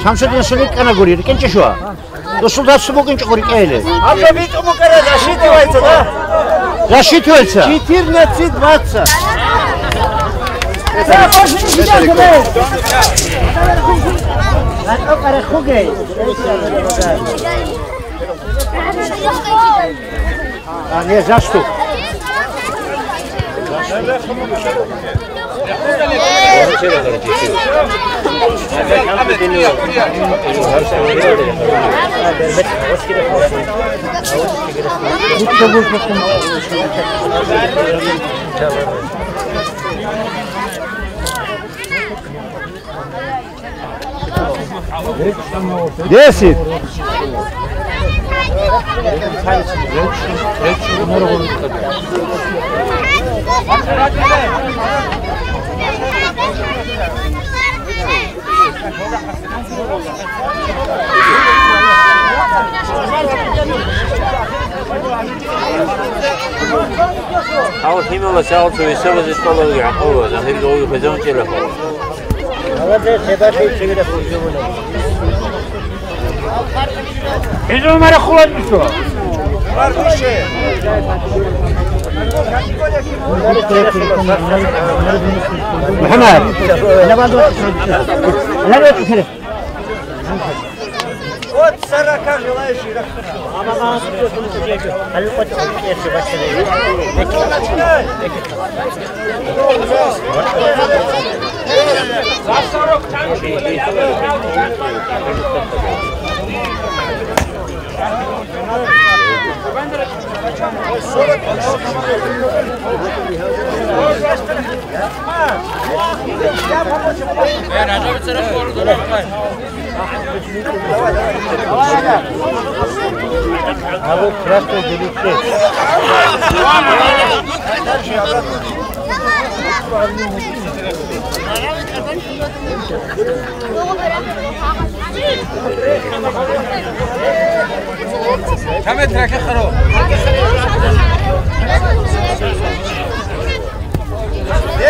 Шамсудин, шагьид кӀана гури, рикӀкӀинчӀищ ва? Досул дасу букӀинчӀого рикӀкӀейилан. Аб жо битӀун букӀараб, засчитывается, да? Засчитывается? Четырнадцать двадцать. А, не, за что? Десять. Гьав лъималас гьав цо весалазе кӀоларевги гӀакъуба, загьирги гьавги хвезавунчӀила. Молодец, ребята, чевера хуржевуна. ХӀижу мара хулан бисо. МухӀаммад. От сорока желающих.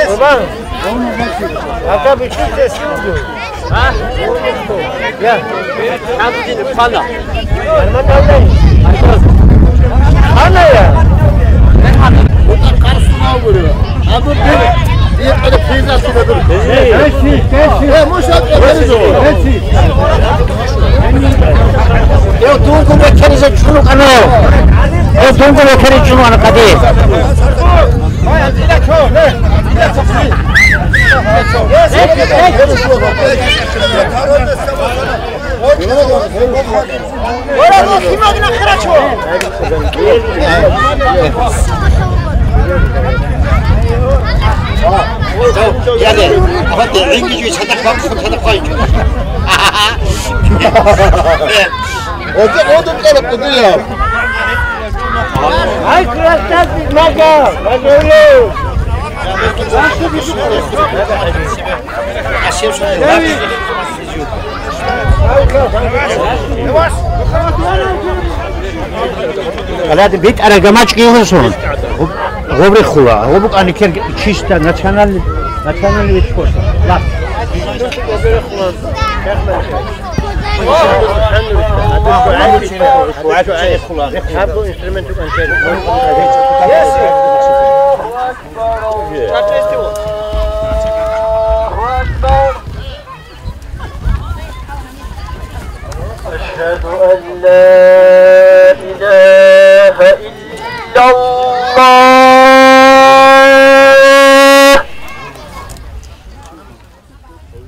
Рубан, а как учиться силу? А? Я. Абдин пана. Арман алдай. Пана я. Абу бир. Э, муш ат, э, Эв дунго бекеризе чӀун вукӀана. Эв дунго бекеризе чӀун вукӀана къаде. Оце одун кӀалахъудуяв. Ай, красавчик, мага, мага. Алади битӀараб гамачӀги югьусун. Гъоб-, гъобрихъула. Гъоб букӀани кер чиста национальный, национальный вид спорта. Лап. Гьаб инструмент юкӀанчӀел. أشهد أن لا إله إلا الله.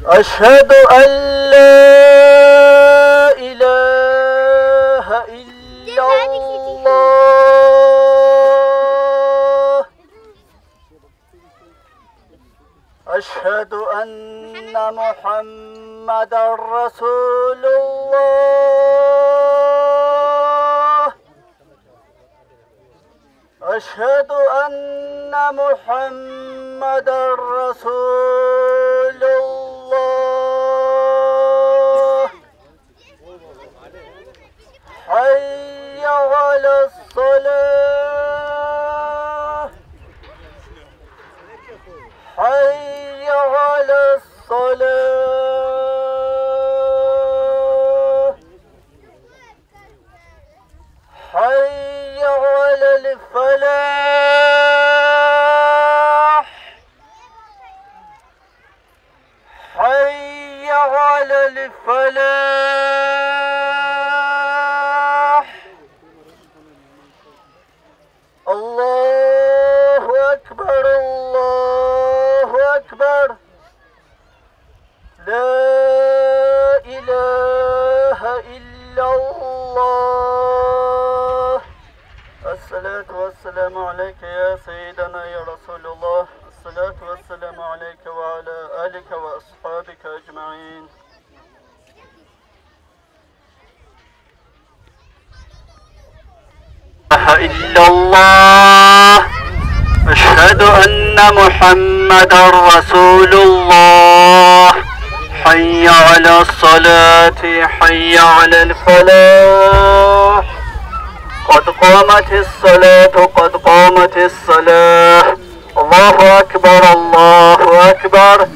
أشهد أن لا إله إلا الله. أشهد أن محمدا رسول الله. أشهد أن محمدا رسول الله. حي على الصلاة. حي على الصلاة. حي على الفلاح. حي على الفلاح. الله أكبر، الله أكبر. لا إله إلا الله. الصلاة والسلام عليك يا سيدنا يا رسول الله. الصلاة والسلام عليك وعلى آلك وأصحابك أجمعين. إله إلا الله. أشهد أن محمدا رسول الله. حي على الصلاة، حي على الفلاح. قد قامت الصلاة، قد قامت الصلاة. الله أكبر، الله أكبر.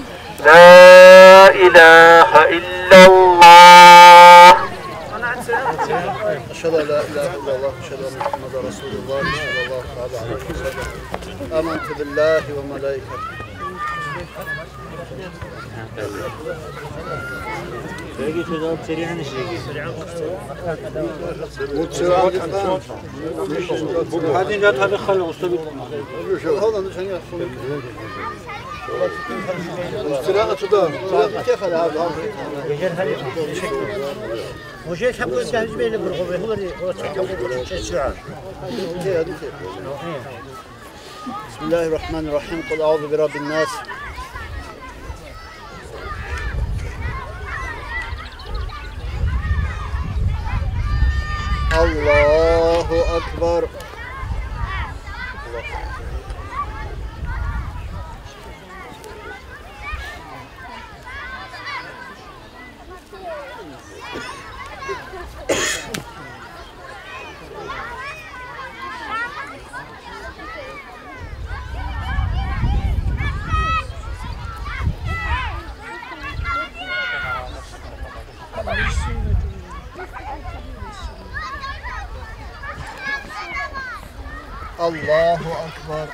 لا إله إلا الله. أشهد أن لا إله إلا الله، أشهد أن محمدا رسول الله، صلى الله تعالى عليه وسلم. آمنت بالله وملائكته. بسم الله الرحمن الرحيم. قل أعوذ برب الناس. الله أكبر. الله أكبر.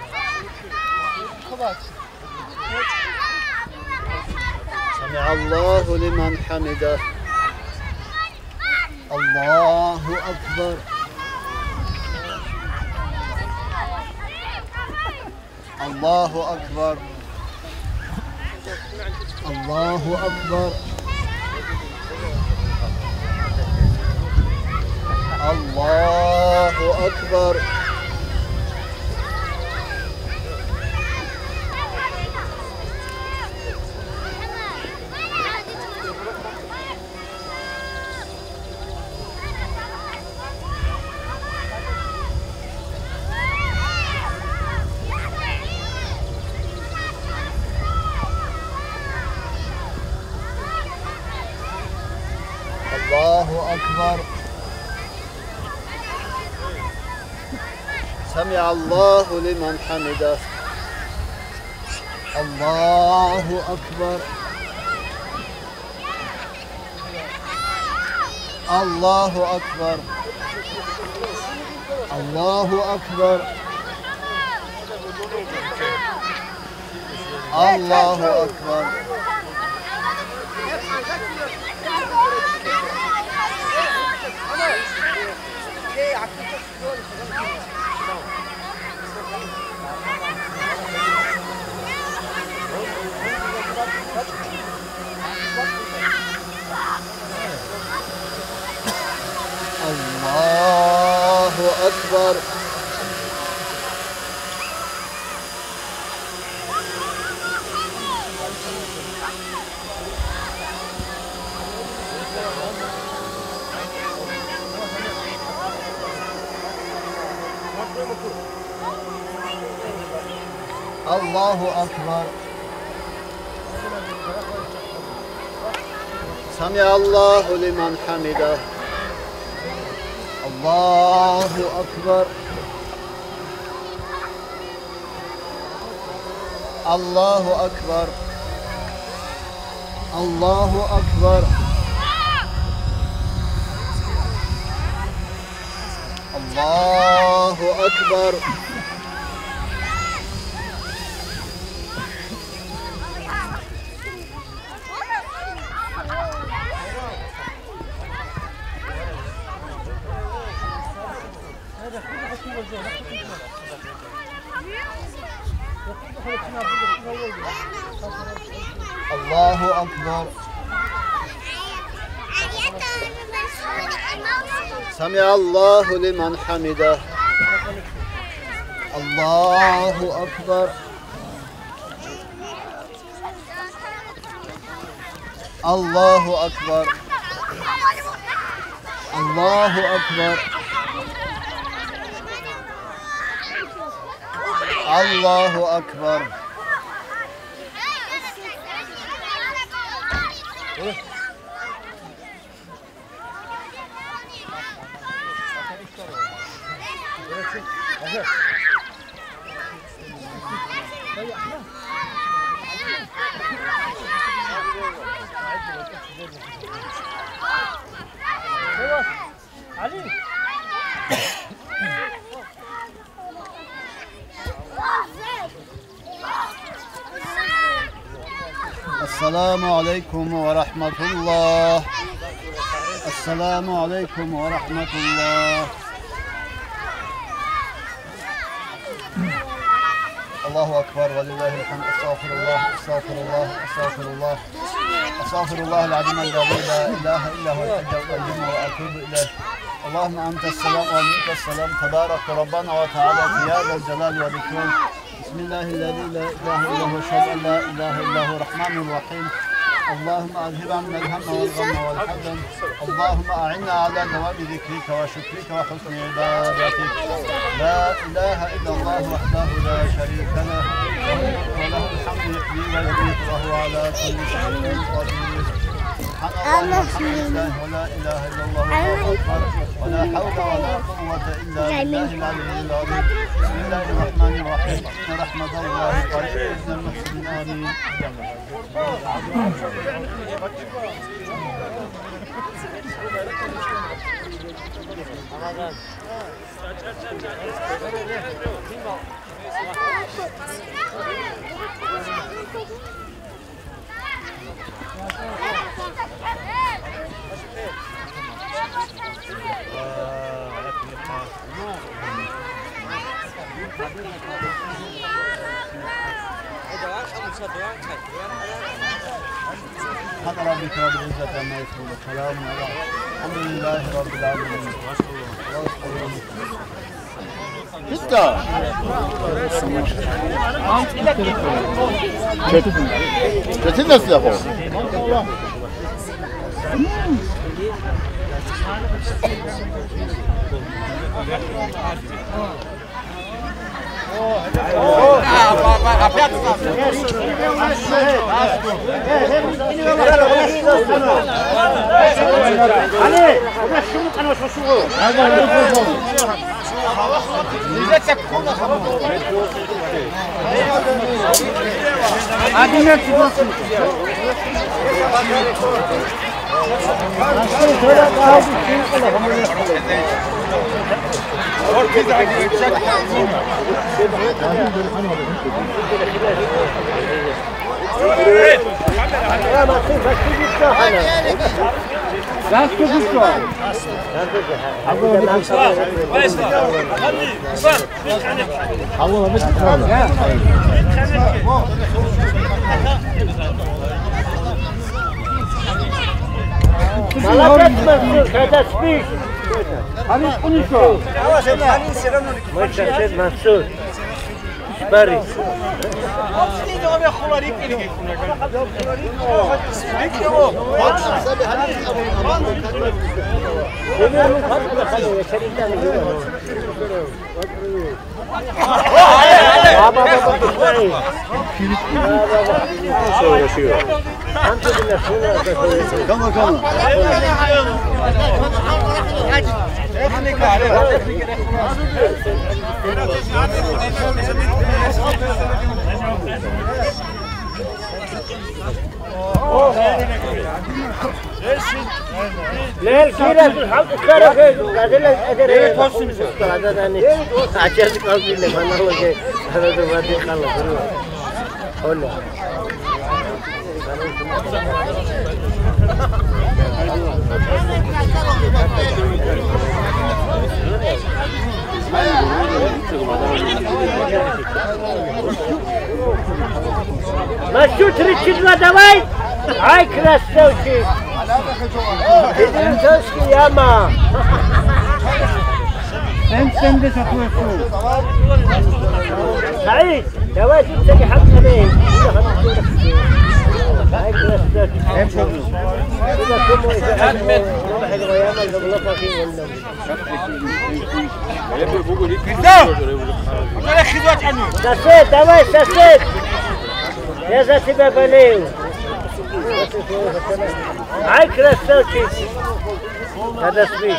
سمع الله لمن حمده. الله أكبر. الله أكبر. الله أكبر. الله أكبر. الله أكبر. سمع الله لمن حمده. الله أكبر. الله أكبر. الله أكبر. الله أكبر. الله أكبر. الله أكبر. سمع الله لمن حمده. الله أكبر. الله أكبر. الله أكبر. الله أكبر. الله أكبر. سمع الله لمن حمده. الله أكبر. الله أكبر. الله أكبر. الله أكبر. السلام عليكم ورحمة الله. السلام عليكم ورحمة الله. الله أكبر ولله الحمد. أستغفر الله، أستغفر الله، أستغفر الله. أستغفر الله العظيم الذي لا إله إلا هو الحي القيوم وأتوب إليه. اللهم أنت السلام ومنك السلام، تبارك ربنا وتعالى يا ذا الجلال والإكرام. بسم الله الذي لا إله إلا هو، أشهد أن لا إله إلا هو الرحمن الرحيم. اللهم أذهب عنا الهم والغم والحزن. اللهم أعنا على دوام ذكرك وشكرك وحسن عبادتك. لا إله إلا الله وحده لا شريك له، له الملك وله الحمد يحيي ويميت وهو على كل شيء قدير. سبحان الله والحمد لله ولا إله إلا الله والله أكبر ولا حول ولا قوة إلا بالله العلي العظيم. بسم الله الرحمن الرحيم. إن رحمة الله قريب من المحسنين. آمين. سبحان ربك رب العزة عما يصفون، وسلام على، الحمد لله رب العالمين. Bitti. Çetin, çetin nasıl yapalım? Бари. Баба, баба, баба. Кама, кама. Лел кира хал кара. Гадила эдере. Ачаз калбиле маналоге. Ана вади кала. Оля. Машу тридцать два, давай! Ай, красавчик! Идинцовский яма! Сен семьдесят восемь. Саид! Давай, тут таки хӀакъ гьабе. Ай, красавчик. Сосед, давай, сосед! Я за тебя болею. Ай, красавчик! Подошли.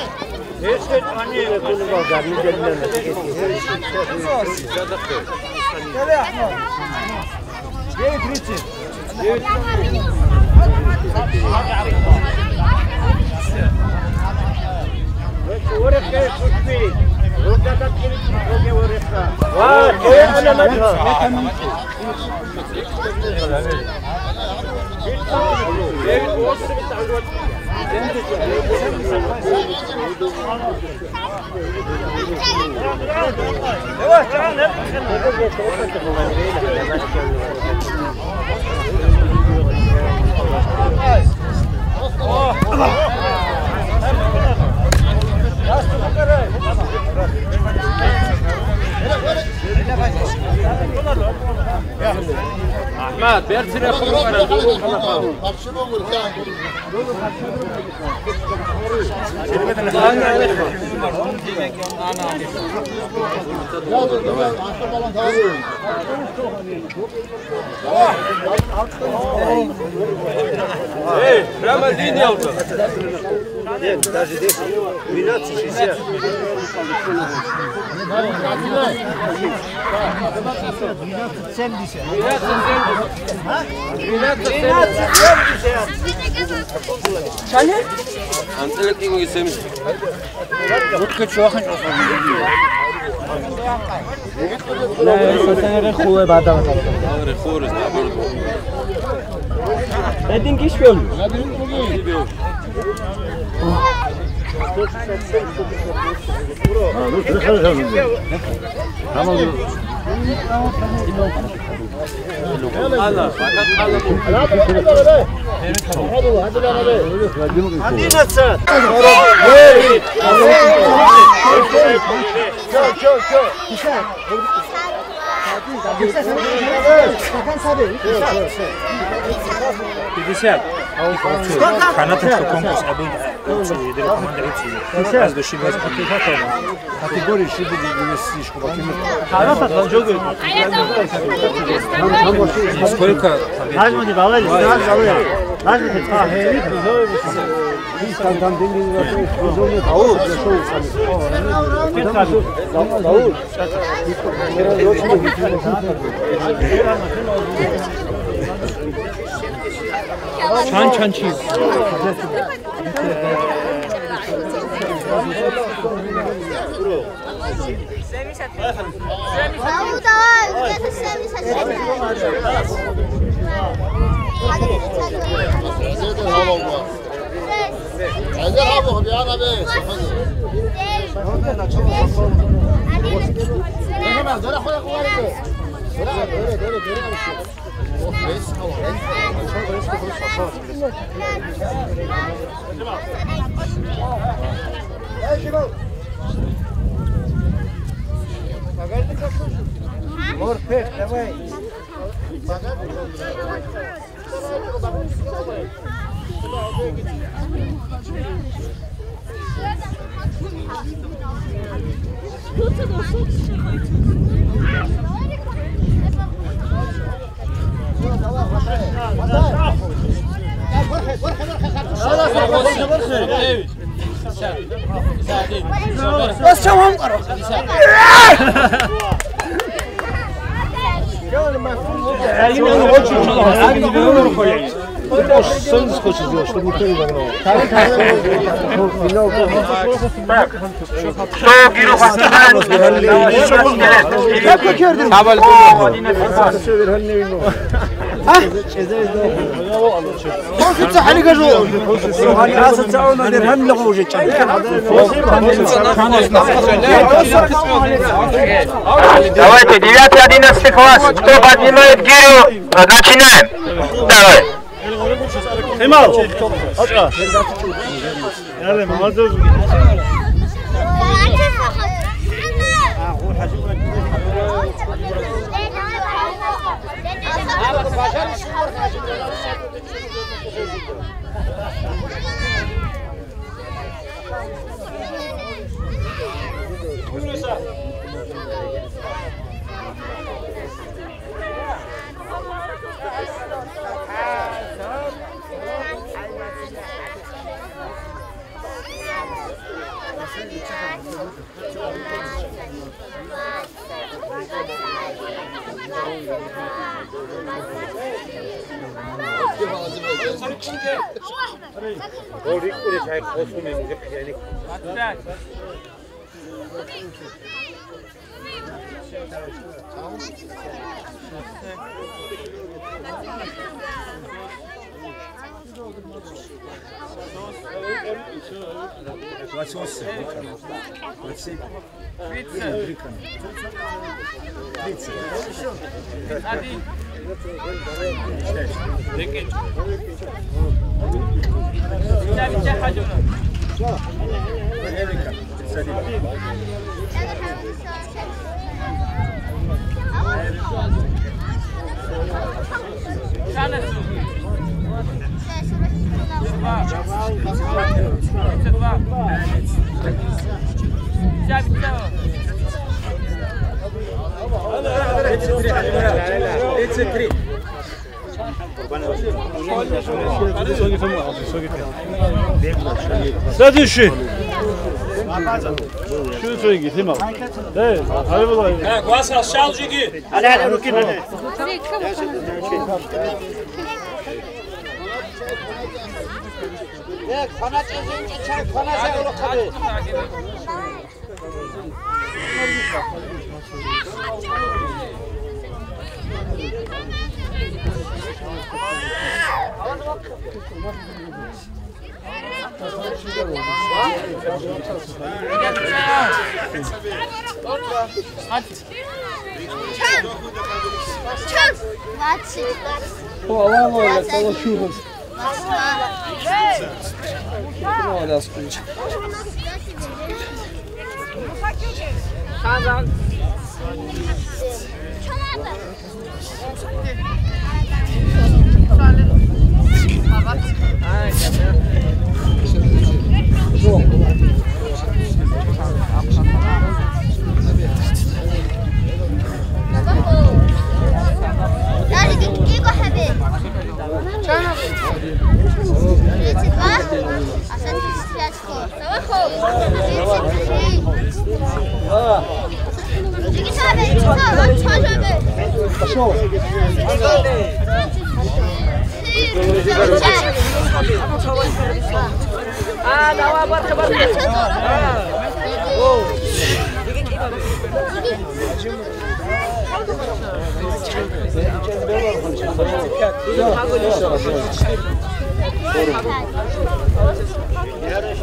Ахмад, берцина хурмара. Эй, прямо линия вот. Нет, даже десять. Двенадцать шестьдесят. Двенадцать семьдесят. Двенадцать семьдесят. Анцелек ему и семьдесят. Вот хочу ахнуть. Рехуле бадал. Рехуле, наоборот. Один кишкол. Одиннадцать. Пятьдесят. Канатовский конкурс абу. Категория шибли. Сколько? Дай мне баллы, дай баллы. Дай мне. Чан-чан чи? Давай, давай, где-то семьдесят шесть. Морпех, давай. Вас чавам къара. Кто Гиру Хасанан? Давайте, девятый, одиннадцатый класс. Кто поднимает гирю, начинаем. Давай. Следующий. Шо цойги, снимал. Э, гьариб була. Э, гвасал шал жиги.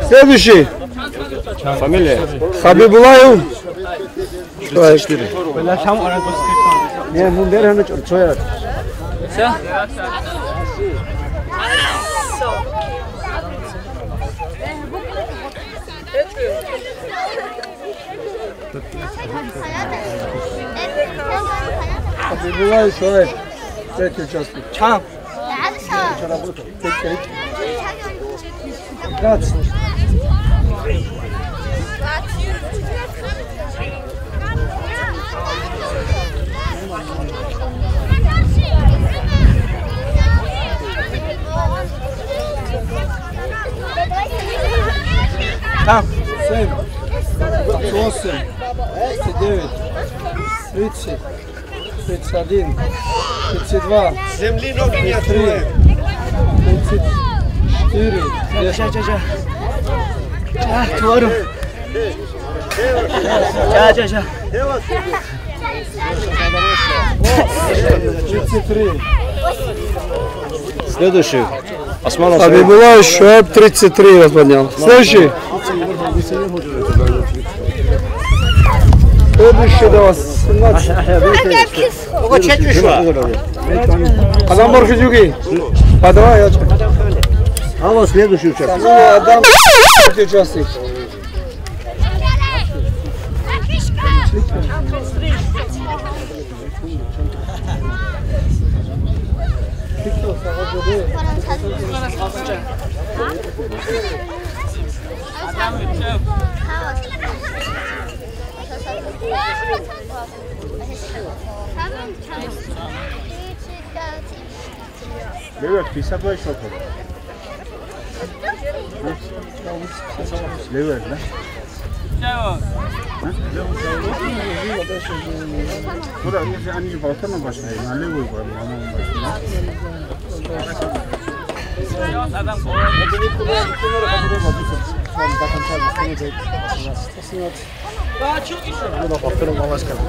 Следующий. Фамилия? Хабибулаев. Четыре. Не, ну, бер гьанна чӀор, цояр. Всё? Хабибулаев Шуайб, третий участок. Чан? Семь, двадцать восемь, тридцать девять, тридцать, тридцать один, тридцать два, Земли ноги не тридцать три, открываем. Тридцать четыре, Ща, ща, ща. Ща, говорю. Ща, ща, ща. Тридцать три. Следующий. Османов. Хабибулла Шуайб, тридцать три вас поднял. Следующий. Следующий до вас. семнадцать. Адам Борхидюги. Подавай, я. А вот следующий участник. Адам, участник. Левер, писать вай шо-то. Левер, да? Куда, если они же болтаном пошли, на левую, на левую пошли.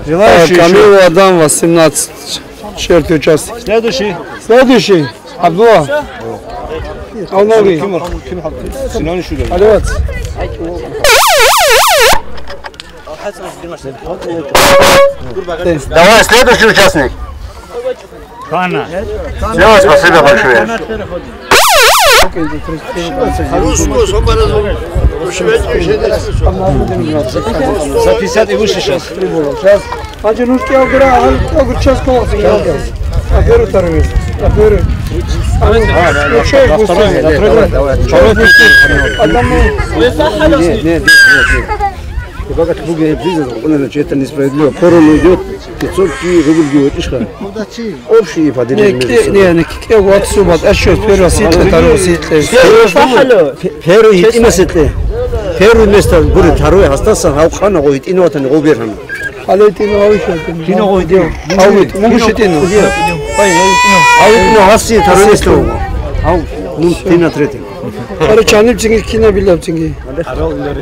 Желающие Камил ещё? Адам, восемнадцать, четвёртый участок. Следующий. Следующий. Абдулла. Алмави. Синан Шугай. Алевац. Давай, следующий участник. Хана. Все, спасибо большое. За пятьдесят и выше сейчас. Сейчас. Анчи нужки огра, огр час колоси. Аперу тарвиз. Аперу. А, да, да, да, второй, да, второй, да. Одному. Нет, нет, нет, нет. И пока ты будешь бизнес, он, значит, это несправедливо. Поровну идёт, пятьсот рубль идёт, ишха. Общий поделили между собой. Не, не, кӀев вацу бат, а что, первый ситле, второй ситле. Первый ситле. Первый ситле. Первый место будет, второй, остался, а у хана гой, и ну, это не гой берхан. Алей, ты ну, а вы что, ты ну? Ты ну, гой, ты. А вы, могу что ты ну? А вы, ну, а все, второй место. А, ну, ты на третий. Короче, они в цинги, кина билла в цинги.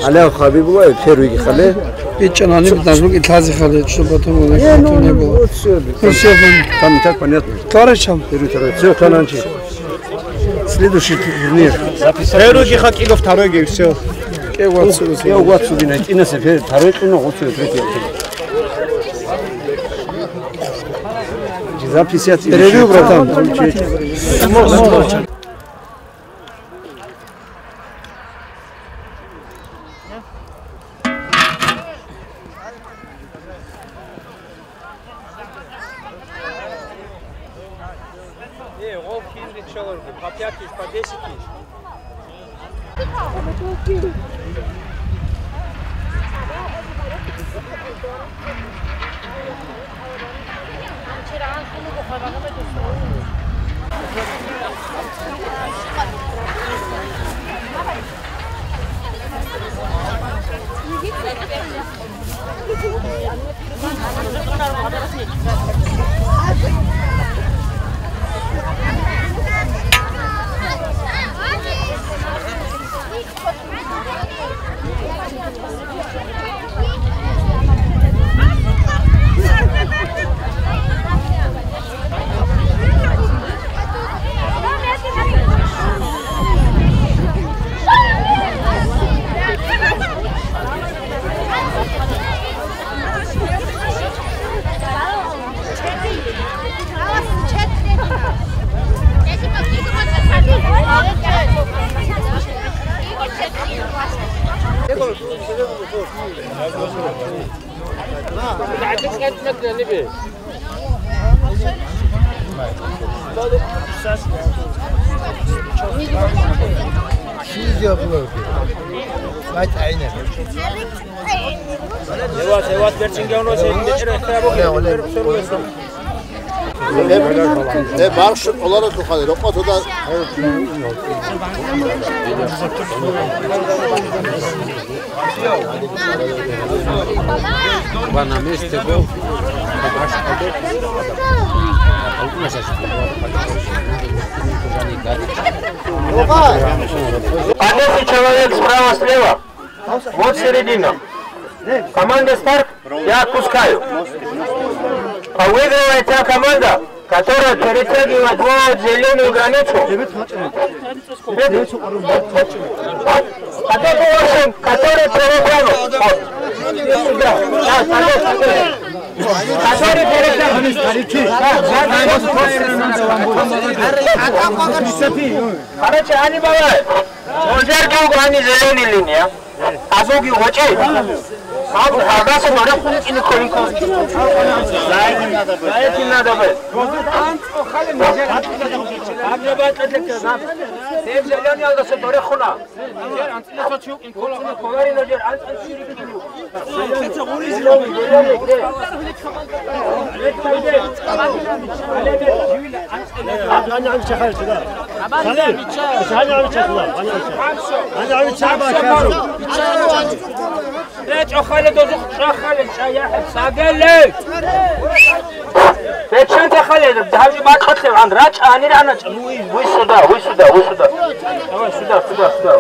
Аля Хабибулла, первый хале. Иччан гьаниб назмуги лъазе хале, что потом у нас никого не было. Ну, всё. Ну, всё, там и так понятно. Короче, там. Первый, второй. Всё, кананчи. Следующий турнир. Первый хакилов, второй, и всё. Э, вот сюда, сюда. Э, вот сюда, найти на себе. Второй, ну, вот сюда, третий. За пятьдесят. Перерыв, братан. Э, гъов кинде чаларгу, по пять тысяч, по десять тысяч. Леват, леват, берцинге оно се, Э, бархши къоларалъухъали, рокъо туда. Два на месте был. По десять человек справа, слева. Вот середина. Команда старт, я отпускаю. А выигрывает та команда, которая перетягивает вот зеленую границу. Который перетянут. Вот. Сюда. Да, смотри, смотри. Который перетянут. Да, да, да. Короче, они бывают. Гьанже гьаниб зеленый линия. Азулги гъочи. Гьаб гьардаса барахъун кӀиникколинкъо. Зайти надо быть. Гьаб жо батӀалъе гьаб. Гьеб зеленый алдаса барахъуна. Коларина жер анцӀан чириккиню. Э, чӀахале дозухъ, чӀахале, чӀаяхӀе, сагеле! Реччан тахале, гьаб жо бакӀалъе гьан, рачӀа, гьанир гьаначӀ. Вы сюда, вы сюда, вы сюда. Давай, сюда, сюда, сюда.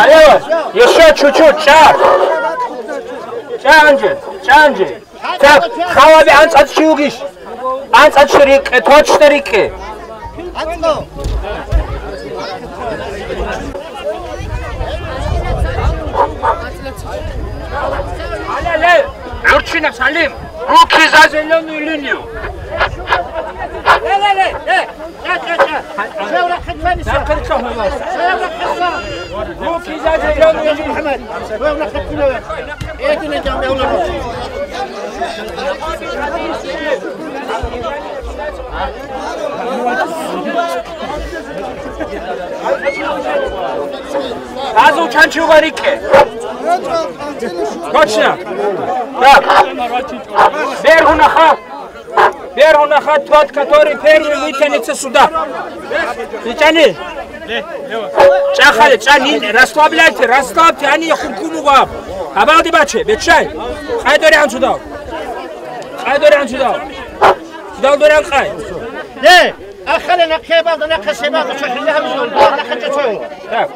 Алло, ещё чуть-чуть, чӀа. ЧӀа гьанже, чӀа гьанже. Так, халаби анцӀац чи вугищ? АнцӀац чи рикӀкӀе, точно рикӀкӀе. ГӀурччинаб, Салим, руки за зеленую линию. Ле, ле, ле, ле. Руки за зеленую линию. Азул чанчуга рикӀкӀе. Точно. Так. Бергьунаха. Бергьунаха тот, который первый вытянется сюда. БичӀчӀани. ЧӀахале, чӀани, расслабляйте, расслабьте, они хуркумугаб. Абалди баче, бечай. Къайдорян чудал. Къайдорян чудал. Чудал дорян къай. Э, ахале нахъе балда, нахъе себалда, чохиле гьабизул, нахъе чочо. Так.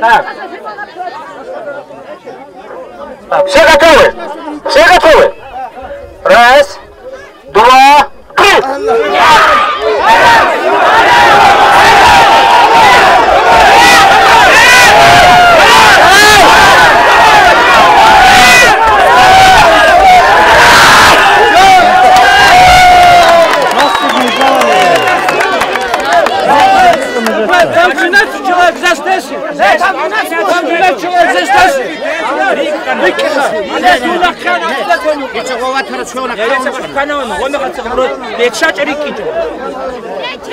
Так. Так, все готовы? Все готовы? Раз, два, три. Там двенадцать человек здесь. Там двенадцать человек здесь.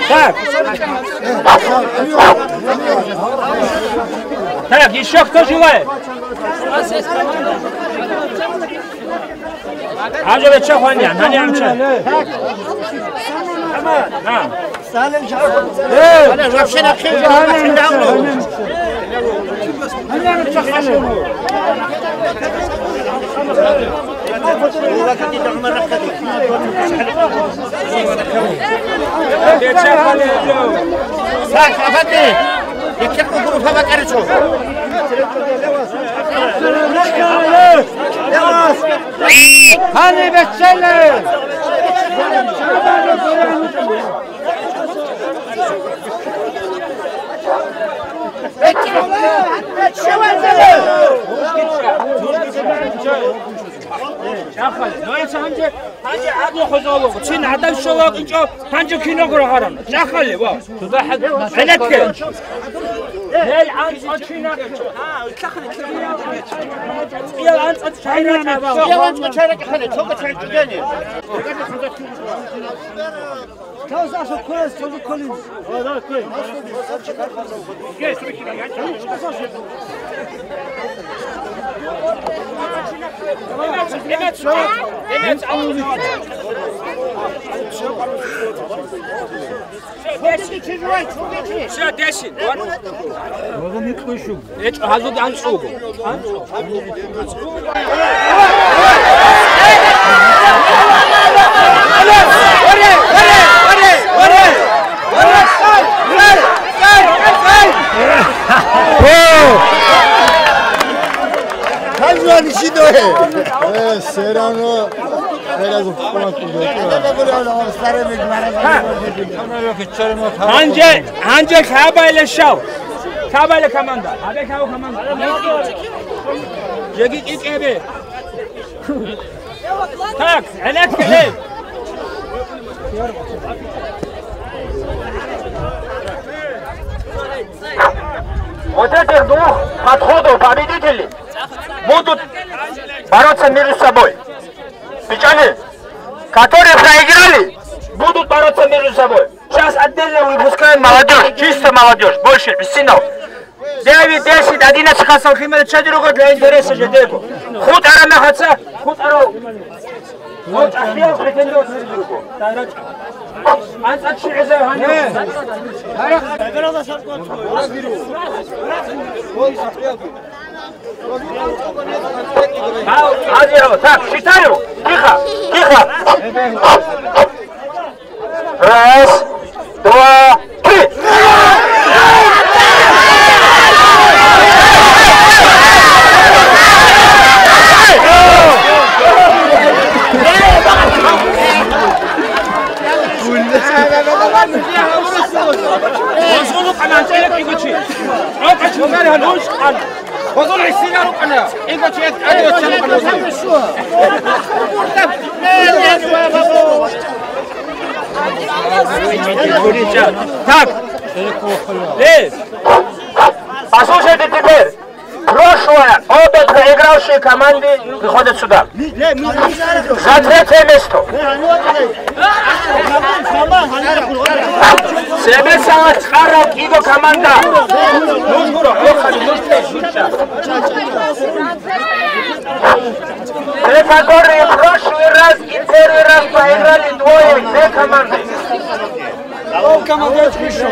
Так. Так, еще кто желает? Гьанже беча хвани, гьани амча. На. Вообще нахъе. Беча хвани. Так, афати. Якир кукуру фаба каричо. Гьаниб беччана! Гьаниб беччана! Гьаниб гьадаб щолокъинчӀо гьанже киногура гьарана. ЧӀахалли, ва. ГӀенекке. Гьел анцӀа чина. Гьел анцӀа чайра. Гьел анцӀа чайра кахале, чога чай чудени. Все, десять. Вот. Гьазул анцӀго. Э, все равно. Гьанже, гьанже лъабайле щав. Лъабайле команда. Гьабе лъабу команда. Жеги кӀикӀебе. Так, гӀелек, гӀелек. Вот этих двух подходов победители будут бороться между собой. Бичани, которые проиграли, будут бороться между собой. Сейчас отдельно выпускаем молодежь, чисто молодежь, больше, без сынов. Девять, десять, одиннадцать классов химия чади руго для интереса же дего. Худ ара махаца, худ ара. Вот ахиял претендент. АнцӀа чи гӀеза гьанив? Так, считаю. Тихо, тихо. Раз, два, три. Так. Э, послушайте теперь. Прошлое, обе проигравшие команды выходят сюда. За третье место. Цебесагъат цӀарал кӀиго команда. Нуж гуро, охали, нуж пеш, нуж пеш. Те, которые в прошлый раз и первый раз проиграли, двое, две команды. Там команда не вышла.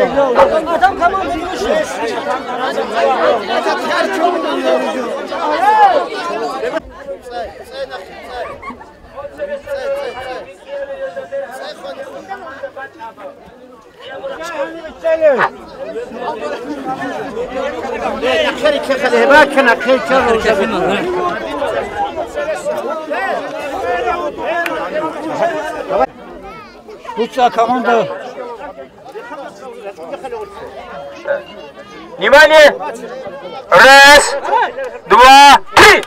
Дуца команда. Внимание! Раз, два, три!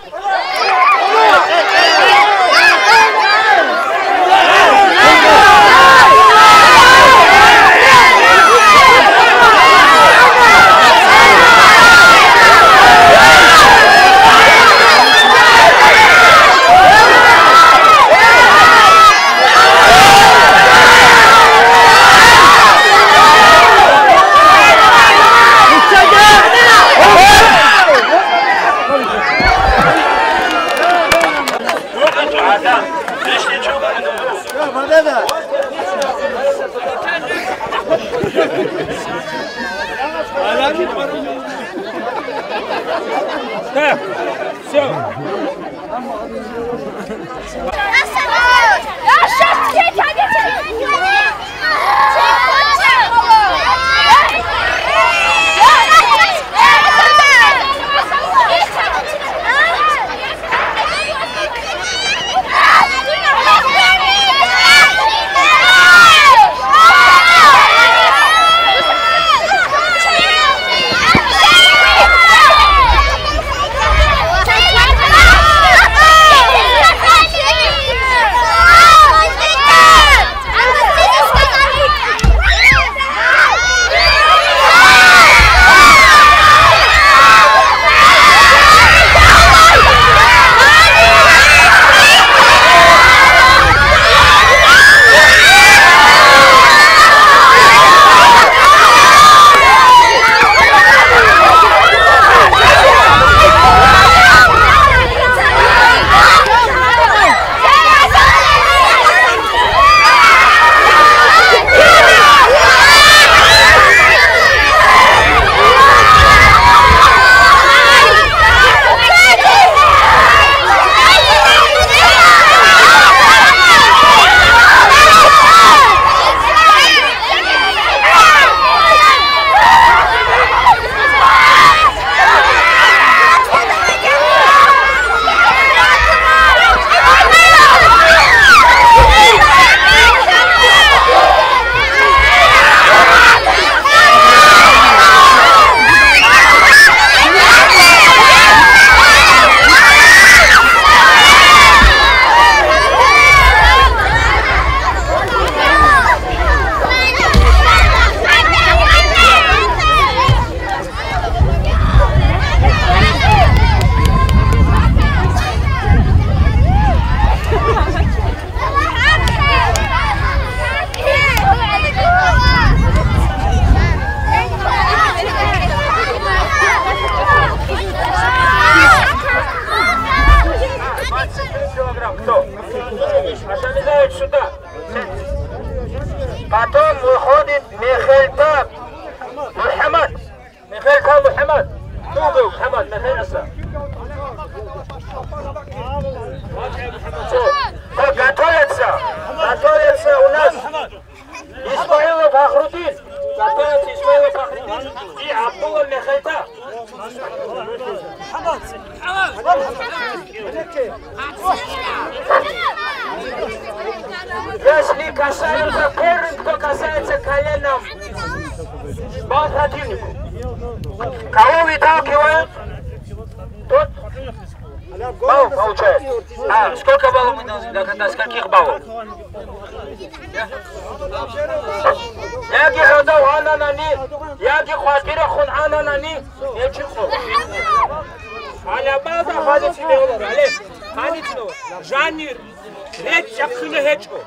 Так, всё. Потом выходит Мехельта МухӀаммад. Мехельта МухӀаммад. Кто был МухӀаммад? Мехельта. Всё. Так, готовятся. Готовятся у нас Исмаилов Фахрудин. Готовятся Исмаилов Фахрудин и Абдулла Мехельта. Если касается корень, кто касается коленом, балл противнику. Кого выталкивают, тот балл получает. А сколько баллов мы должны, до, до скольких баллов? Яги гьадав гьананани, яги къватӀирахун гьананани, гьечӀо. Гьалабаза гьаничӀо, гьале, гьаничӀо. Жанир, речӀчӀахъине гьечӀо.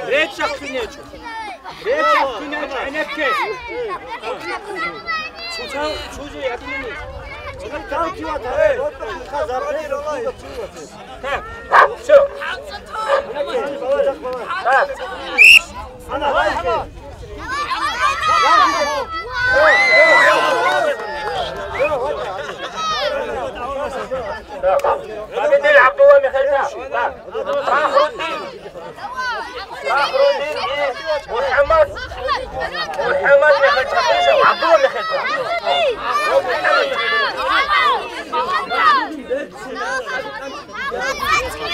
РечӀчӀахъине гьечӀо. РечӀчӀахъине гьечӀо, гьенекке. Цуца, цузи ятмини. Так, всё. Так. Так. Победитель Абдулла Михайлович. Так. Фахруддин. Фахруддин и МухӀаммад. МухӀаммад Михайлович. Абдулла Михайлович.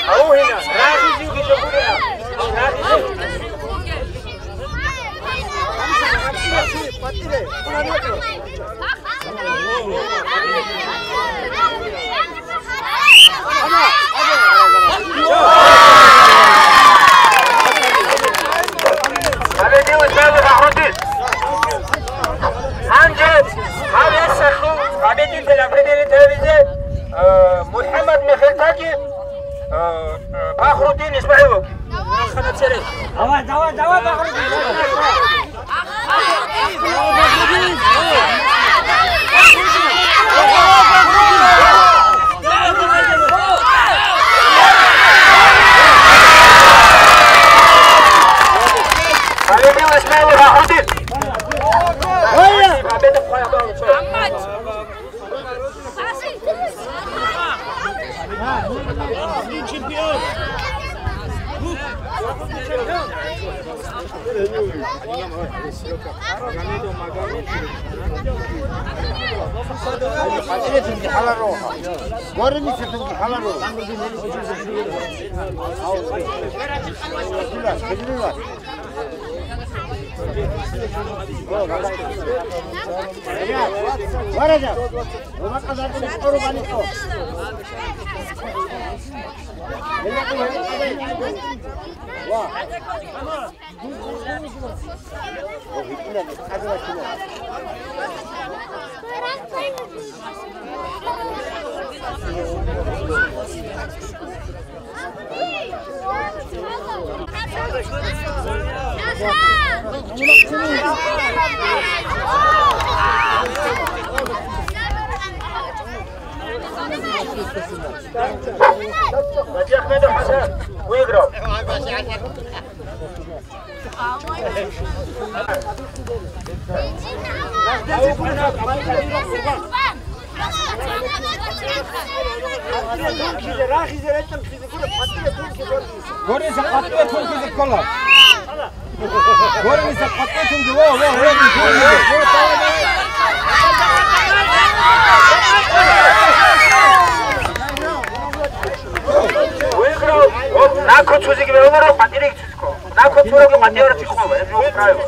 Гьаву гьина, рагъизеги жо гури, рагъизе. Гьанже гьаб гьесухъ гьаб гьединлъун определить гьабизе, э, МухӀаммад Мехельтаги, э, э, Фахруддин Исмаиловги. Давай, давай, давай, Фахруддин! Победил Исмаилов Фахруддин! Победа в твоем лице! Гьажи Ахмедов ХӀасан выиграл. Гьориса къватӀиве тункизе ккола. Гьориса къватӀиве тункизе, во, во, во, тункизе. Выиграл, вот, на куцузиги вело, къватӀириги цуцко. На куцуроги къватӀиро чикъола, это правило.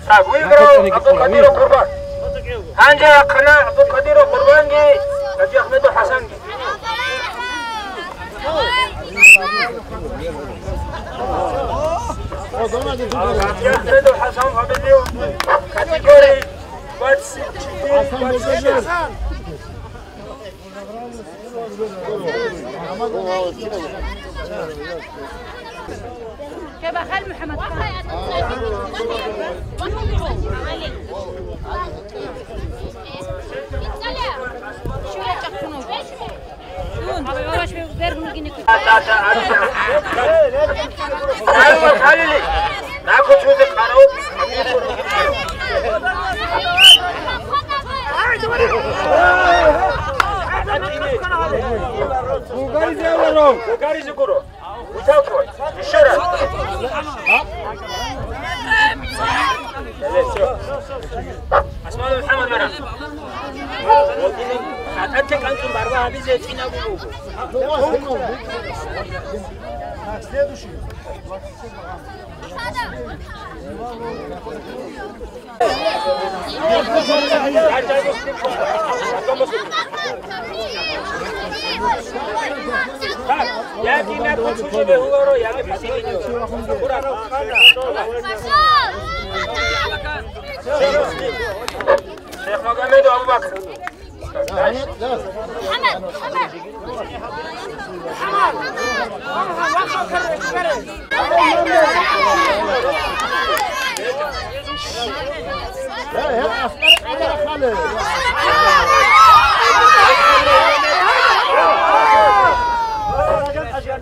Так, выиграл Абдулкадиров Курбан. Гьанже ахъана Абдулкадиров Курбанги Гьажи Ахмедов ХӀасанги. Гьажи Ахмедов ХӀасан победил категории двадцать четыре двадцать шесть. Правила Халили. Нахъе цозе къарав. Бугаризе гуро. Бугаризе гуро. Виталко, ещё раз. Давай, всё. Асману МухӀаммад бара. ГьатӀаде кӀанцӀун барба гьабизе гьечӀинаб буго. Шейх Магомедов Абу Бакр.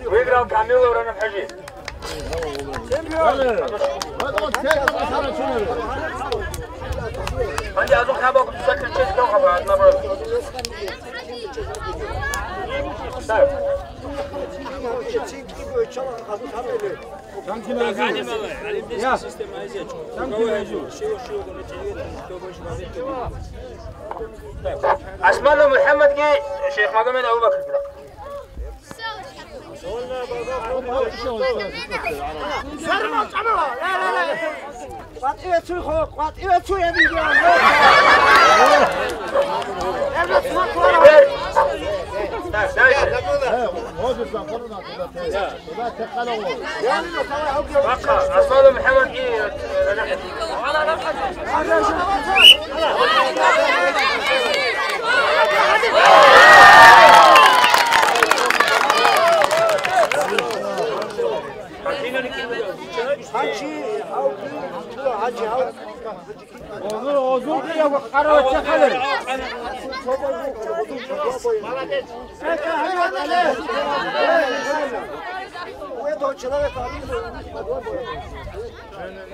Выиграл Камилов Ранаб Хаджи. Гьанже азул хабал кутуса кирчез кьол хабар, наоборот. Так. Асману МухӀаммадги Шейх Магомед Абу Бакр.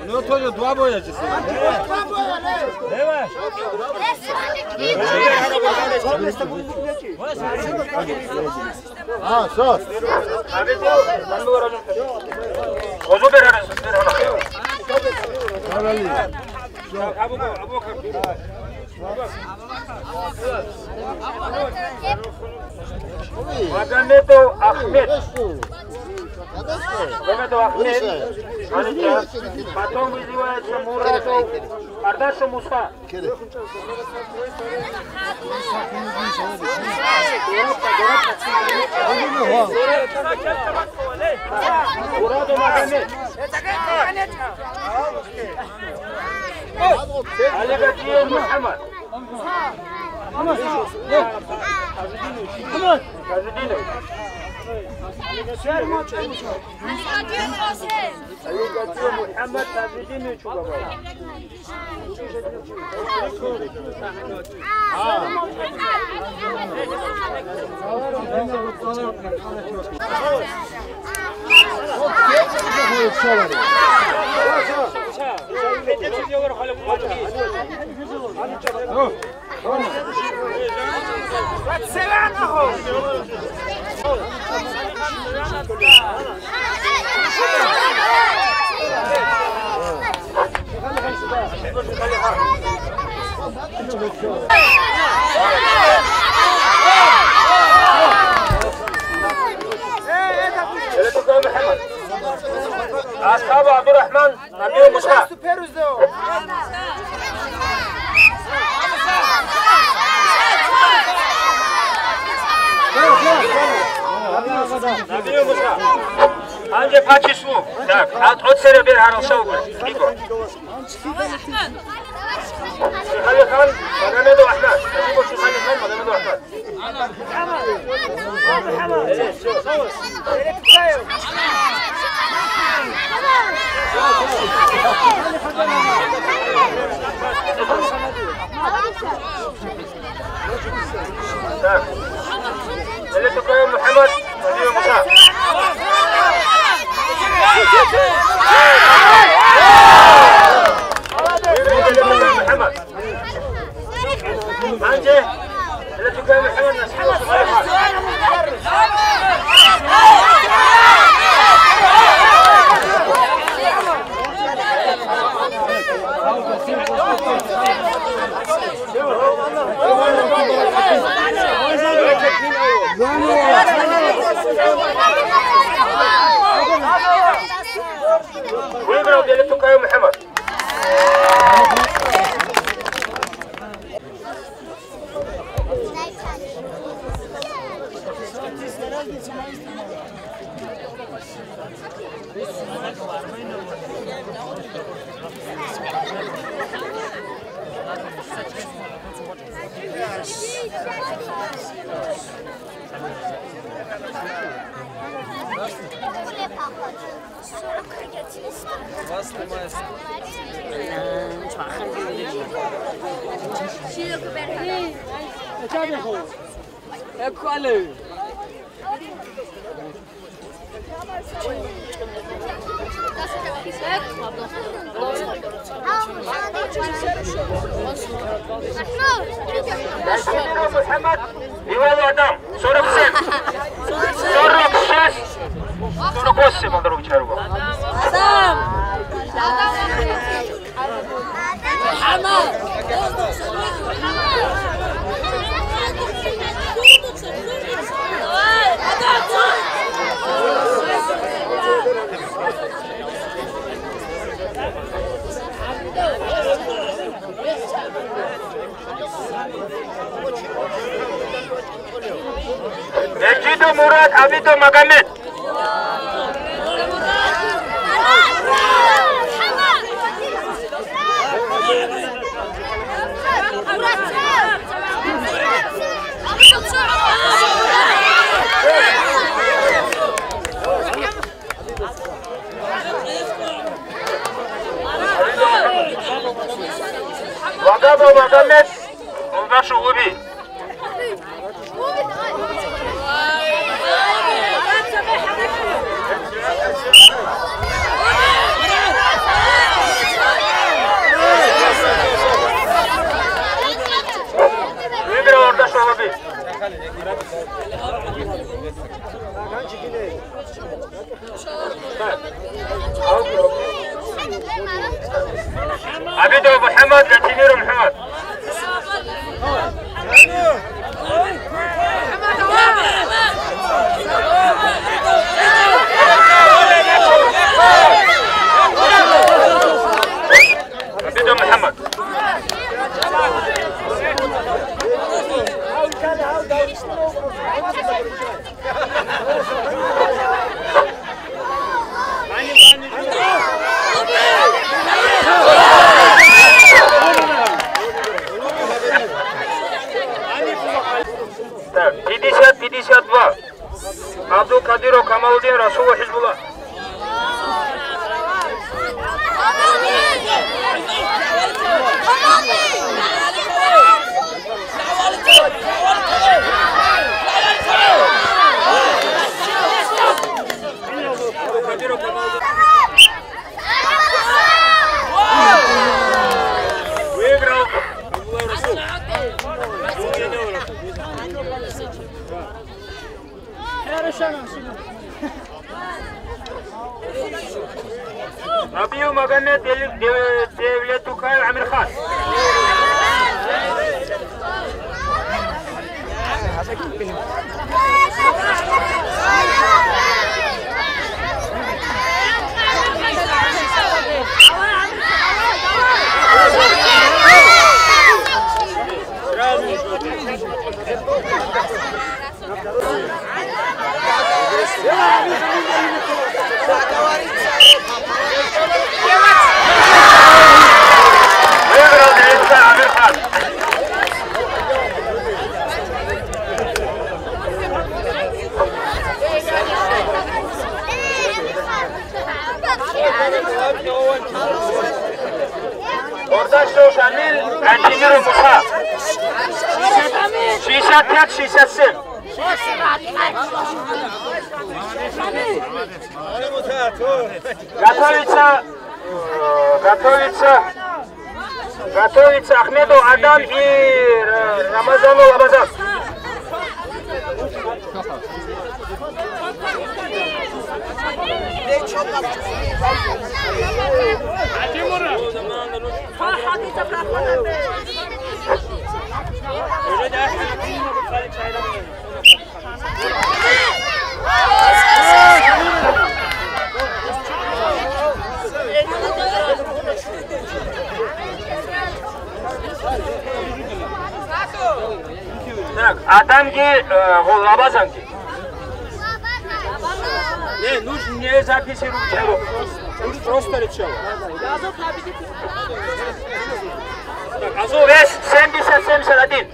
Ну, тоже два боя здесь. Давай. А, всё. Магомедов Ахмед. Магомедов Ахмед. Потом вызывается Мурадов Ардашев Муса. Мурадов Магомед. Алигатиев Мухаммад. Алигатиев Мухаммад Тажидинович. Асхаб Абдурахман. Набил Муса. Набил Муса. Анже пачеслу. Так, а тот серия бер харал шаугу. Иго. Шихали хан, Магомедов Ахмад. Иго Шихали хан, Магомедов Ахмад. Так. Мухаммад, Муса. Иван Адам, сорок семь, сорок шесть, сорок восемь, Алдарович Аруба. Межидов Мурат, Абидов Магомед. Вагабов Магомед, Улгашев Уби. Выбрал Улгашев Уби. Абидов МухӀаммад, Латимиров МухӀаммад. Абидов МухӀаммад. Так, пятьдесят пятьдесят два. Абдулкадиров Камалудин, Расулов ХӀизбулла. Выиграл. Абиев Магомед, Дев-, Дев-, Девлетукаев Амирхан. Выиграл Дринца Амирхан. Ордашев Шамил, Антимиров Муса. Шестьдесят пять шестьдесят семь. Готовится, э, готовится, готовится Ахмедов Адам и Ра-, Рамазанов Рамазан. Так, Адамги, э, гъо-, Лабазанги. Не, нужно Не записи ручало. Просто ручало. Так, Азов вес семьдесят семьдесят один.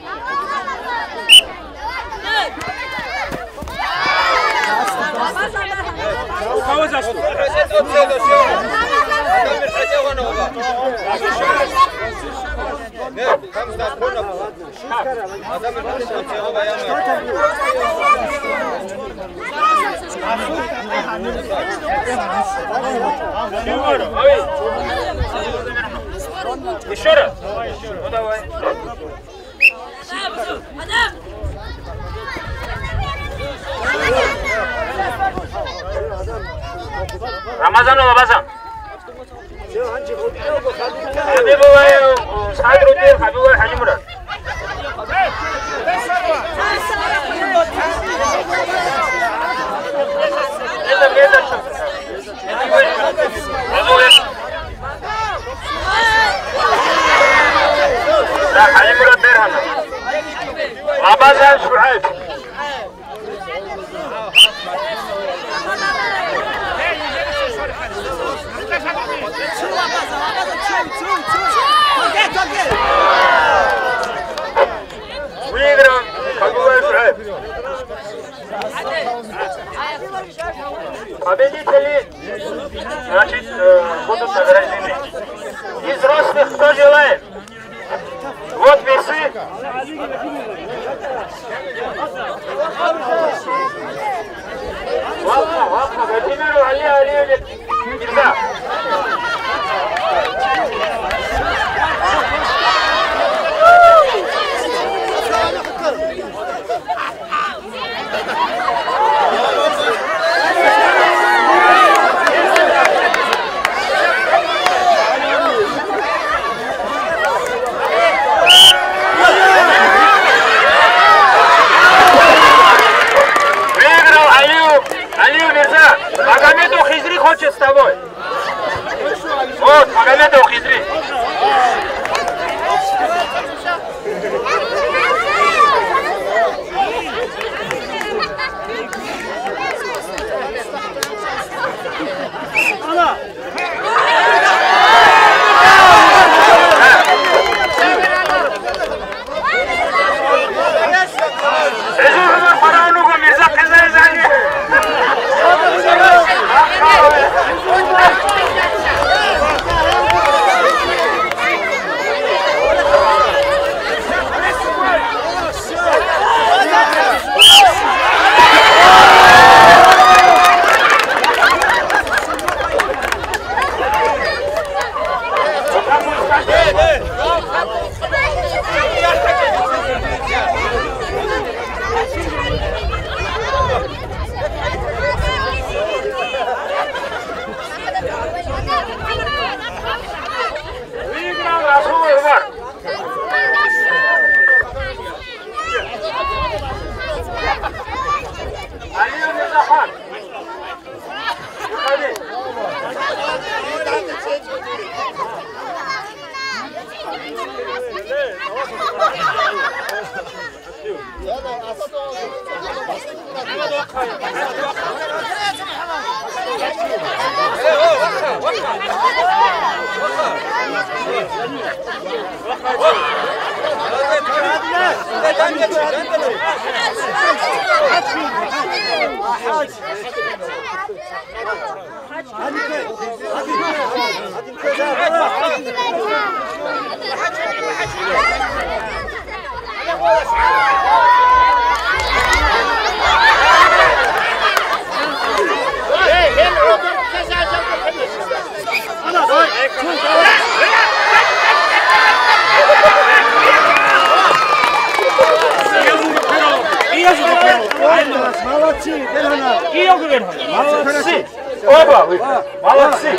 У кого заслуга? Нет, там закон. Еще раз. Ну, давай. Рамазан Лабазан. Хабибуллаев Садрудин, Хабибуллаев ХӀажимурад. Да, ХӀажимурад Бергьанов. Лабазан ШугӀайб. Выиграл Хабибуллаев ШугӀайб. Победители, значит, э, будут награждены. Из взрослых кто желает? Вот весы. Валха, Валха, Владимир Али Алиевич Мирза. Выиграл Алиев, Алиев Мирза. Магомедов Хизри хочет с тобой. Вот, Магомедов Хизри. Выиграл Расул Умар. Алиев Мирзахан. Выходи. Молодцы, Бергьанов! Молодцы! Оба! Молодцы!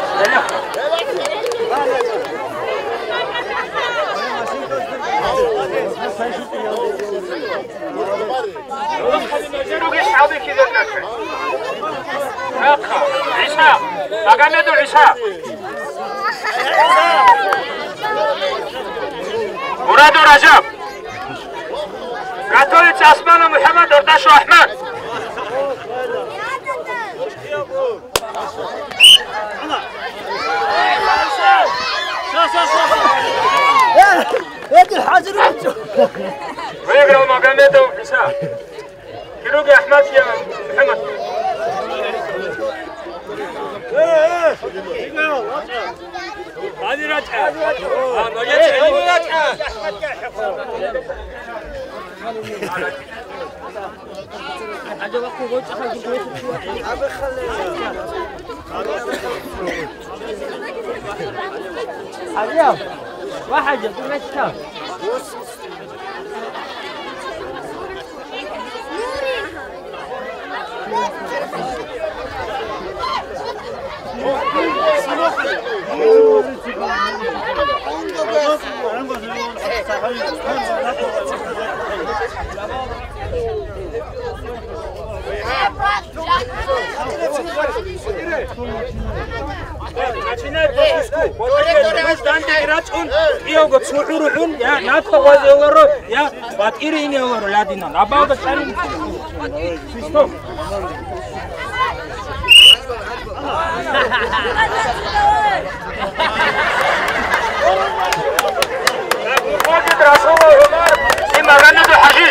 ГӀиса! Магомедов ГӀиса! Мурадов Ражаб! Готовится Османов МухӀаммад, Ордашев АхӀмад! Выиграл Магомедов Иса. Хирурги Ахмад я Мухаммад. Начинай по списку. Вот это рачун, иого цухурухун, я, надо вазелоро, я, батири инелоро, ладина, набалда шарин. Стоп. Выходит Расулов Умар и Магомедов Хажи.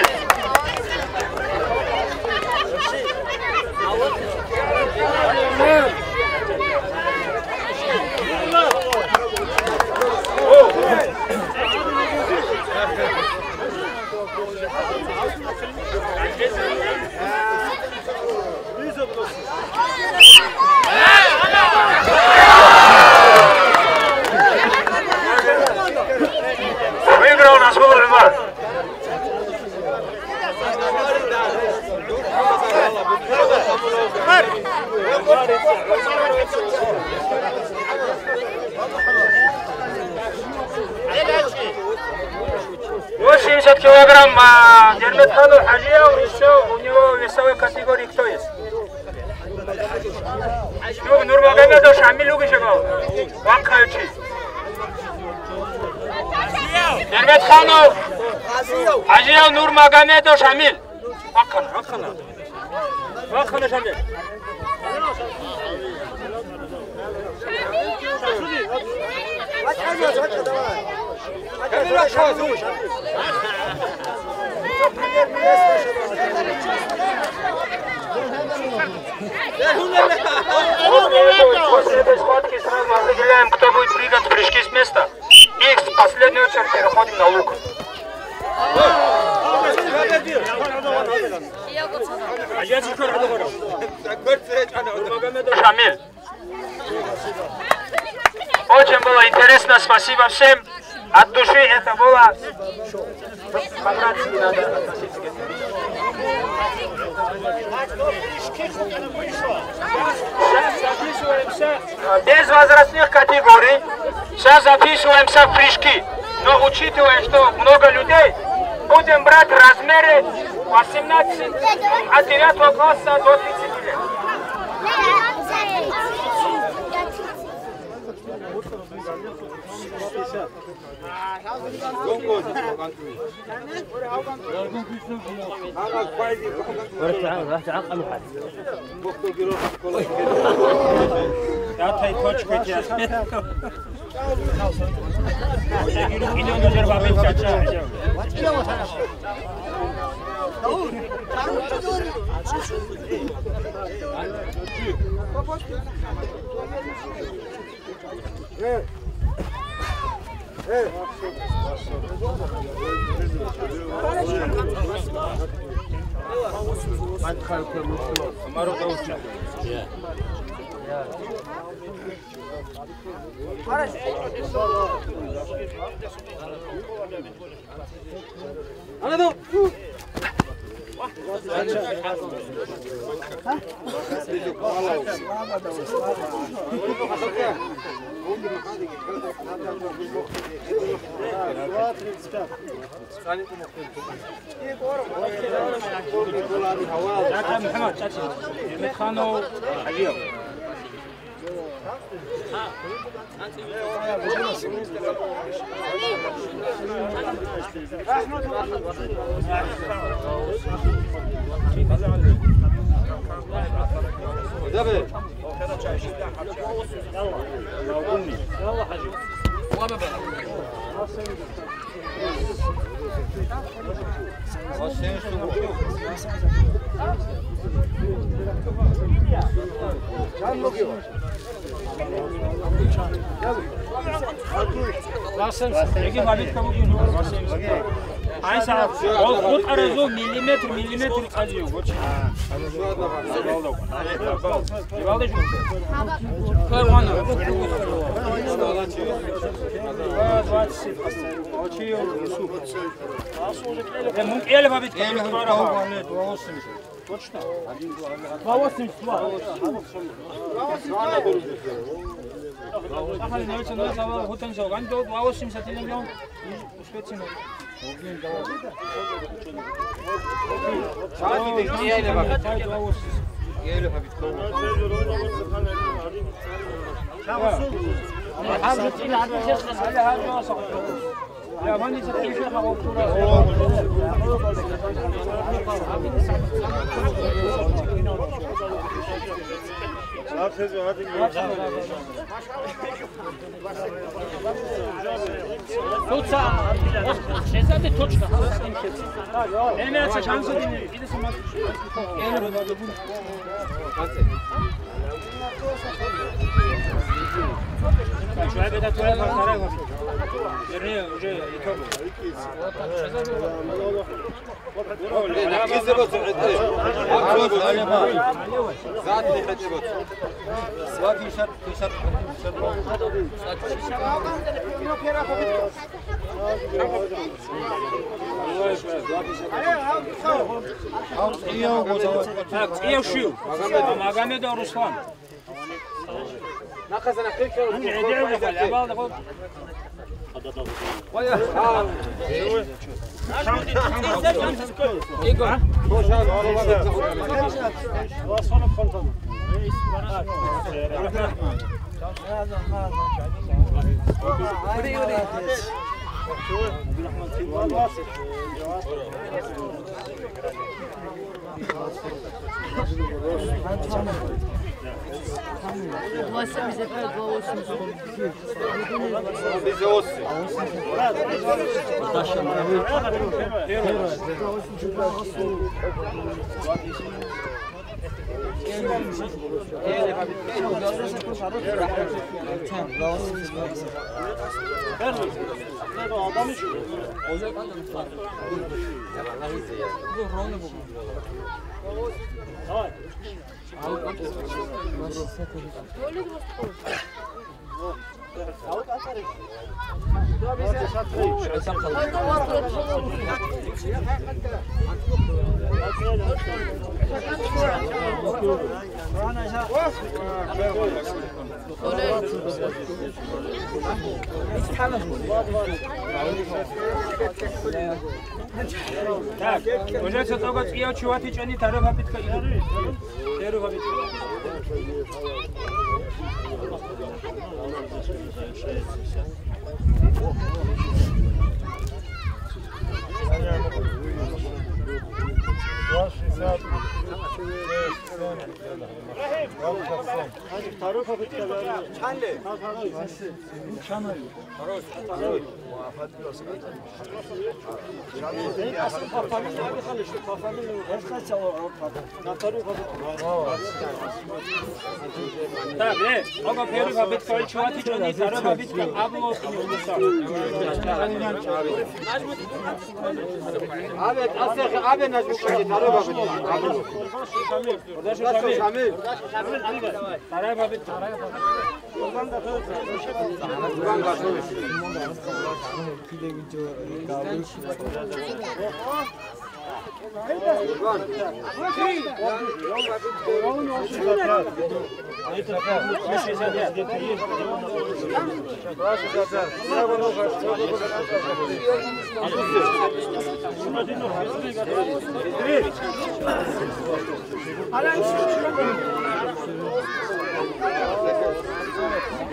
Выиграл Расулов Умар. Восемьдесят килограмм, а, Дерметханов Хажиял, и всё, у него весовой категории кто есть? Юг Нурмагомедов Шамил уги шагал. Вахъаючи. Дерметханов Хажиял, Нурмагомедов Шамил. Вахъана, вахъана. Вахъана, Шамил. После этой схватки сразу определяем, кто будет прыгать в прыжки с места. И в последнюю очередь переходим на лук. Шамиль. Очень было интересно, спасибо всем. От души это было. По-братски надо относиться к этому. Сейчас записываемся. Без возрастных категорий. Сейчас записываемся в прыжки. Но учитывая, что много людей, будем брать размеры восемнадцать, от девятого класса до тридцати лет. Айса, ол хутӀаразул миллиметр, миллиметр къазиюв, гочи. Ивалда жур. Квана. Двадцать семь. Гочи. Э, мун кӀел бабит кӀел квара. Точно? Два восемьдесят два. Ахали навеча, навеча, ава, хутен савган, два восемьдесят или миллион. Успецино. Дуца, шезаде точно. Эмеца шанс один. Шуайб, это твоя вторая. Вернее, уже итог. Так, цӀияв щив? Магомедов Руслан. Так, уже цо тога цӀияв чи ватичӀони, тараб гьабитха ил. Тараб гьабитха. Тараб гьабитха. Так, э, оба первый победка, чувак, чё не, второй победка, Абло, Юнуса. Абе, асехе, абе, наш мукаги, второй победка. Подожди, Шамиль. Шамиль. Вторая победка.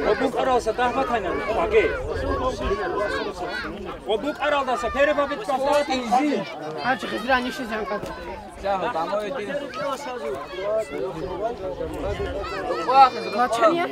Ва букӀаралдаса дагь батайна баге. Ва букӀаралдаса перепопит калъа изи. Гьанчи хизрани ши занкъат. Значение?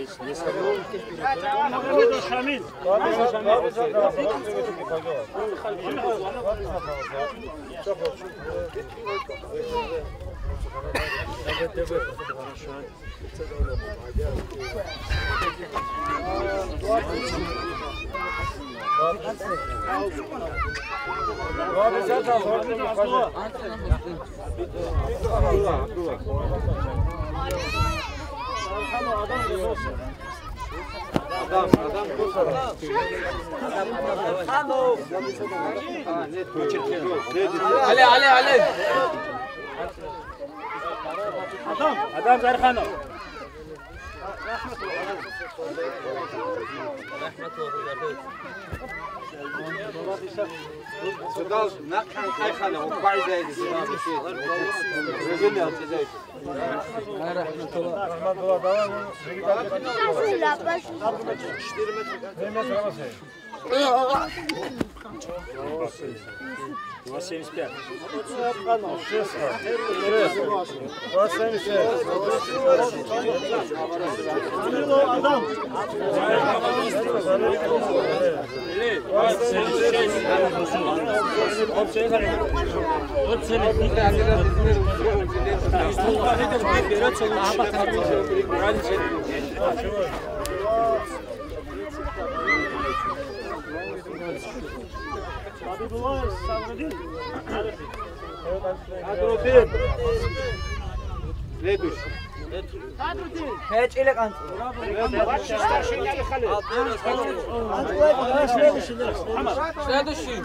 Гьале, гьале, гьале. Адам Зарханов. Судал накъан кайхана, уквайзайди судал биши. Резини алчизайди. Два семьдесят пять. Два семьдесят шесть. Следующий. ГьечӀила къанцӀу. Следующий. Следующий, следующий.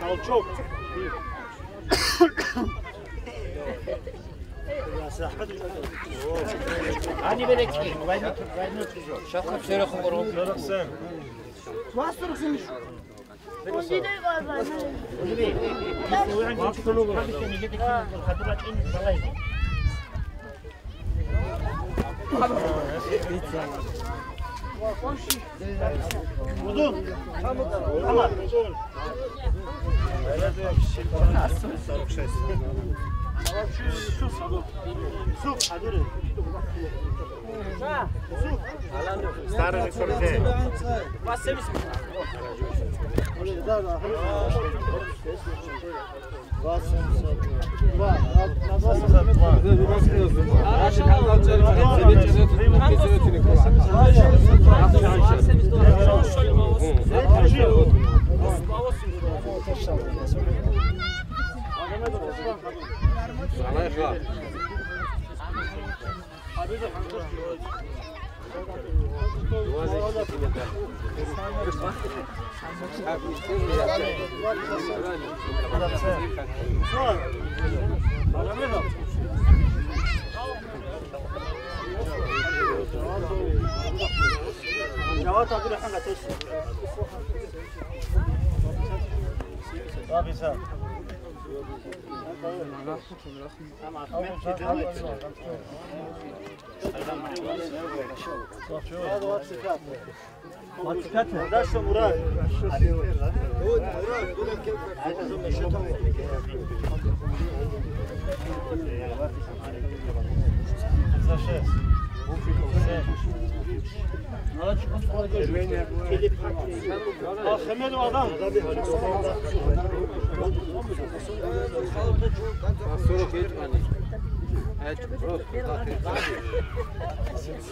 Толчок. Гьаниб рекӀкӀин, вайнур, вайнур чӀужу. Шалха сверухъ гъуро. Вас сорок семь. Старый сорок девять.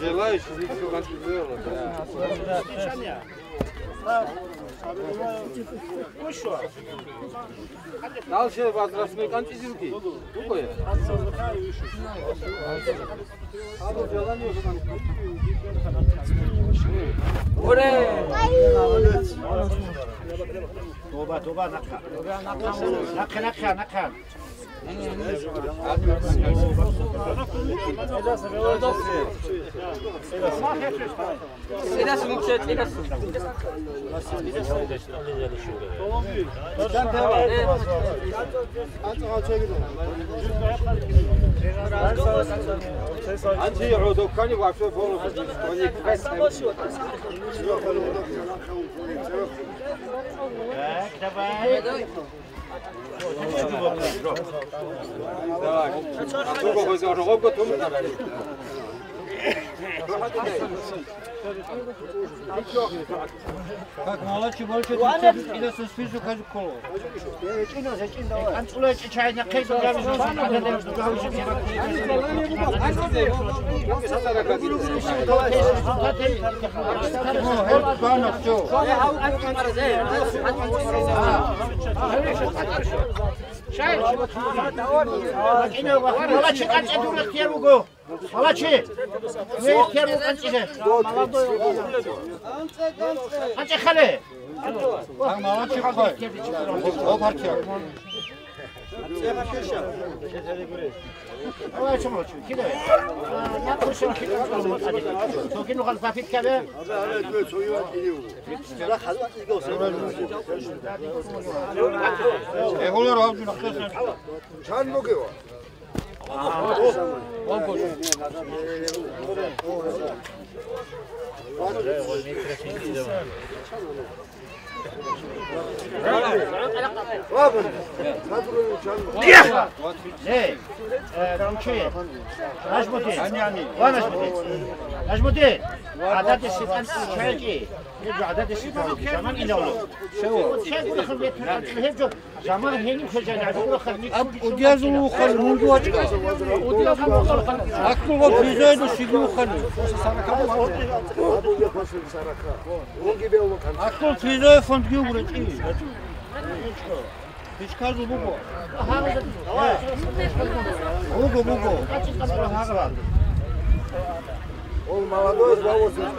Желающих, да. Дальше возрастной кӀанчӀизе руги. Рукъоя. Абу желание. Уре! Тоба, тоба, нахъа. Нахъа, нахъа, нахъа. Анти гӀодоккани вафе болу. Так, давай. Как молодцы, больше тридцать, и до список хожу коло. Анцулай чай на кайду. Малачи, къанчӀе дур ихтияр вуго. Малачи. Дур ихтияр вуго, къанчӀизе. КъанчӀе хъале. Малачи хъале. О, партия. Давай, чумачу, кидай. Цоги нухал запит кабе. Гьалар гьав жинахъе. Чан бугева? Ле, э, Рамчи, Нажмудин, ва Нажмудин. Нажмудин, гӀададиси тӀанцӀи чайчӀи. Гьеб жо гӀададиси тӀанцӀи, жаман инавлу. Чего? Чего нахъа ветер тӀанцӀи, гьеб жо жаман гьениб хвежани, гӀадур нахъа ник. Аб удиязул ухъан, мунду вачӀа. Удиязул ухъан. Аккула призойду сиги ухъан. Аккул призой фонд гиугра чи. Пишказу буго. Буго, буго. Он молодой, два восемьдесят.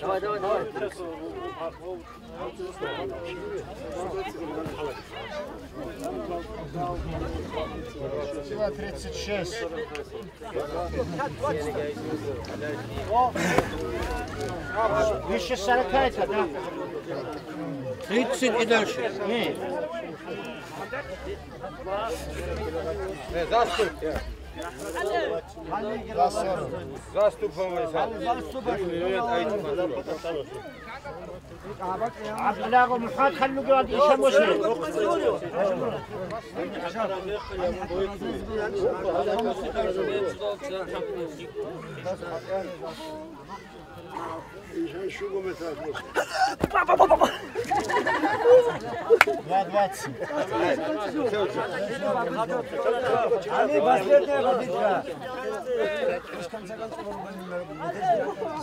Давай, давай, давай. Сила тридцать шесть. Выше сорока это, да? Тридцать и дальше. Не. Э, заступ. Заступ, по-моему. ГӀабдуллагьов МухӀмад халлуги валги ишан бошли. Два двадцать. Они последняя водичка.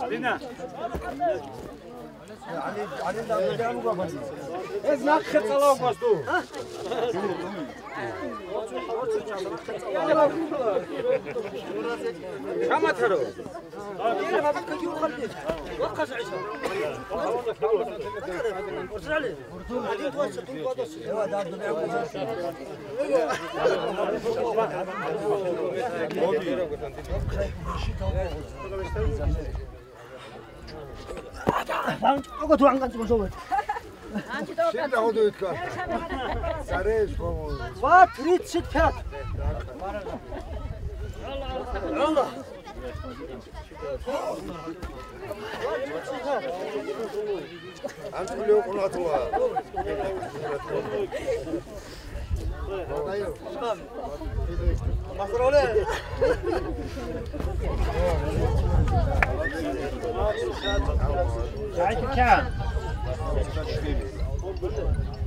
Спина. Гьез нахъе цӀалав гваз ду. Шаматаро. Два тридцать пять.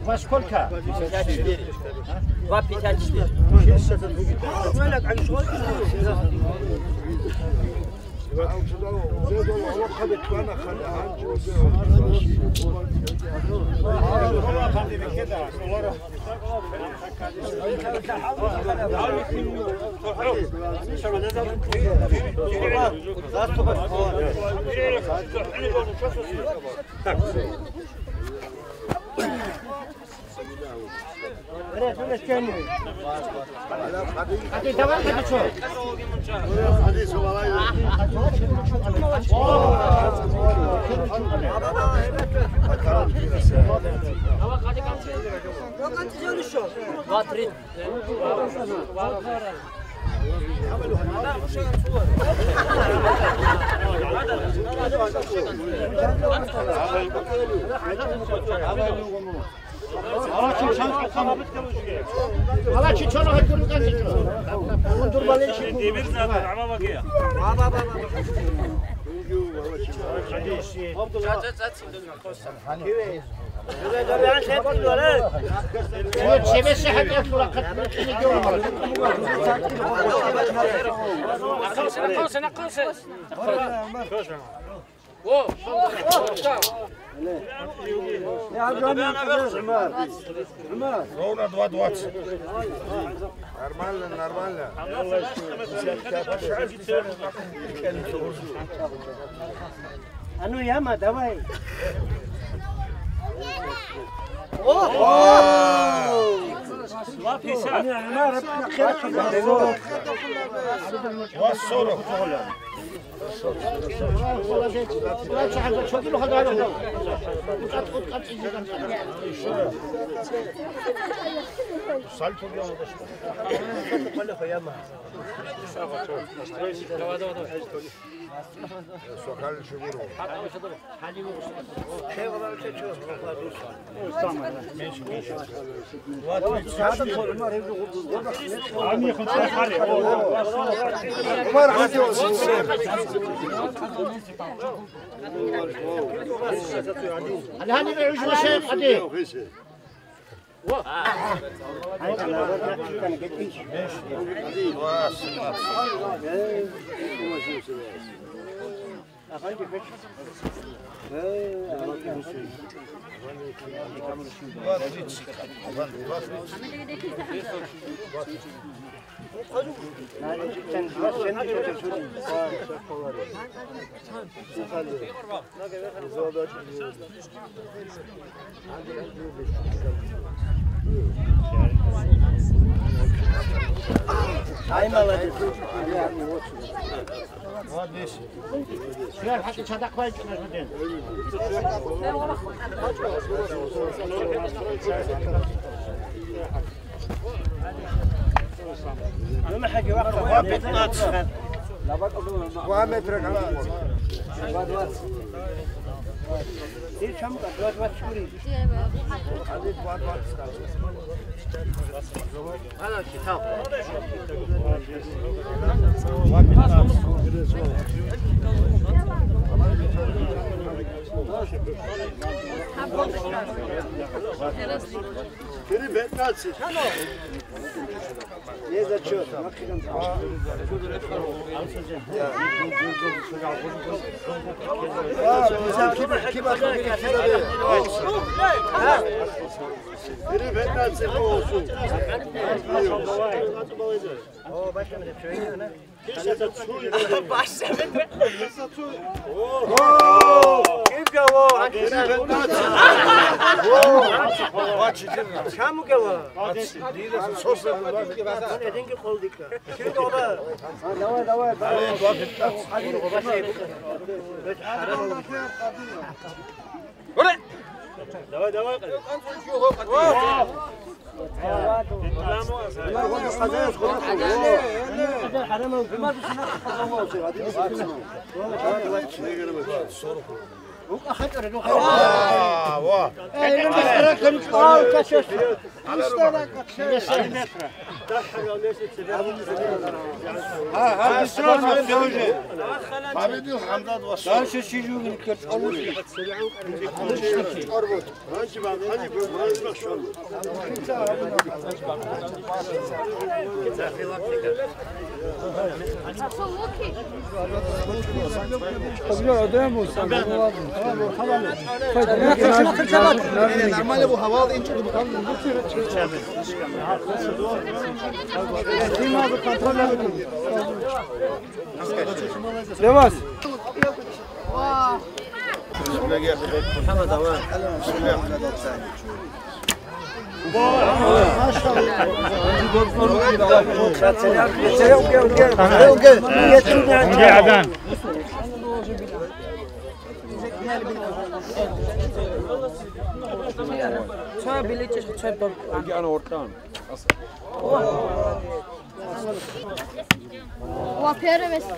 Во сколько? Два пятьдесят четыре. Два, три. Ровно два двадцать. Нормально, нормально. А ну, Яма, давай. Два пятьдесят. Два сорок. Ай, молодец. Два пятнадцать. Два метра. Два двадцать. Два двадцать. Два двадцать. Два Перед пятнадцать. Не зачет. Перед пятнадцать. Давай, давай. Победил Хамдат Васюк. Дальше Сижугин Кирчалуки. Левас. Ва первый место.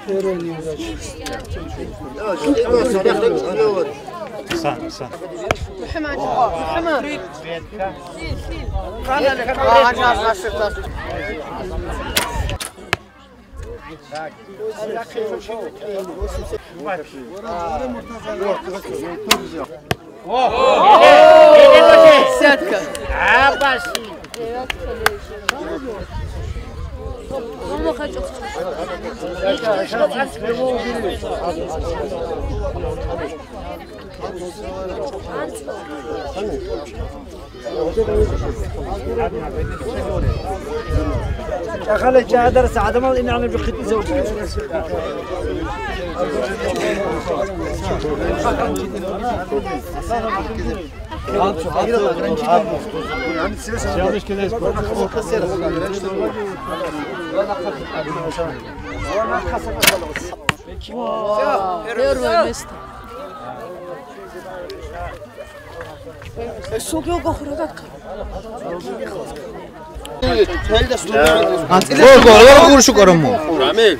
Первый неудачник. Са, са. Десятка. Ахале чадар сагадамал инагьле бихъитӀизав. Первое место. Гуршу коромо. Рамил.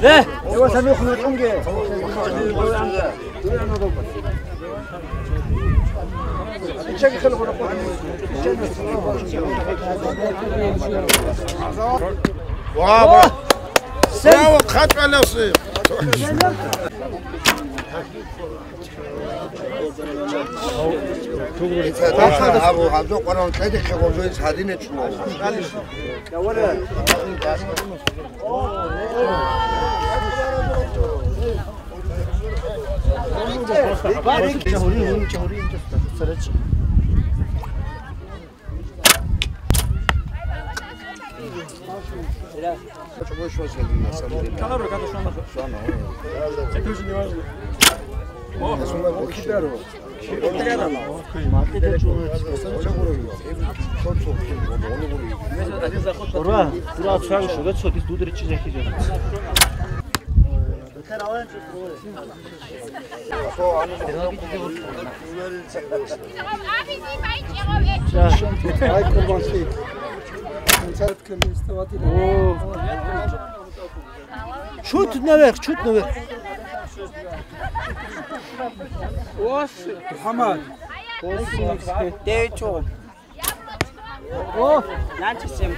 Э! Браво! Браво, хъачӀвалевси! Абу, гьаб къваран кьедихъе гъоржоис гьадине чӀун. Ура! Ура, чан шуга цо дис дуд ричи захижан. Ай, къурбан шейх. Чуть наверх, чуть наверх. Ос, Мухаммад. Девять чего? О! Нанчи семь.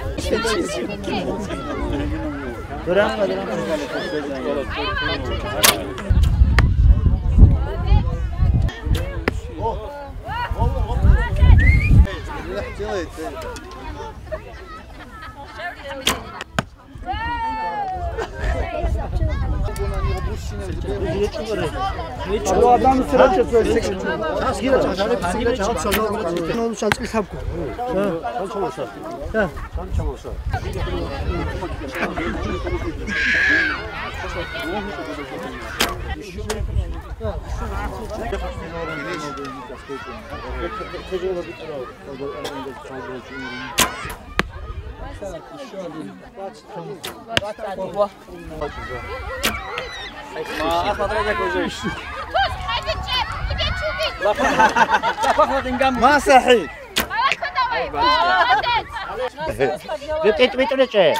Делает, делает. Ма сахӀи. БитӀи-, битӀи-, битӀи-, речӀчӀе.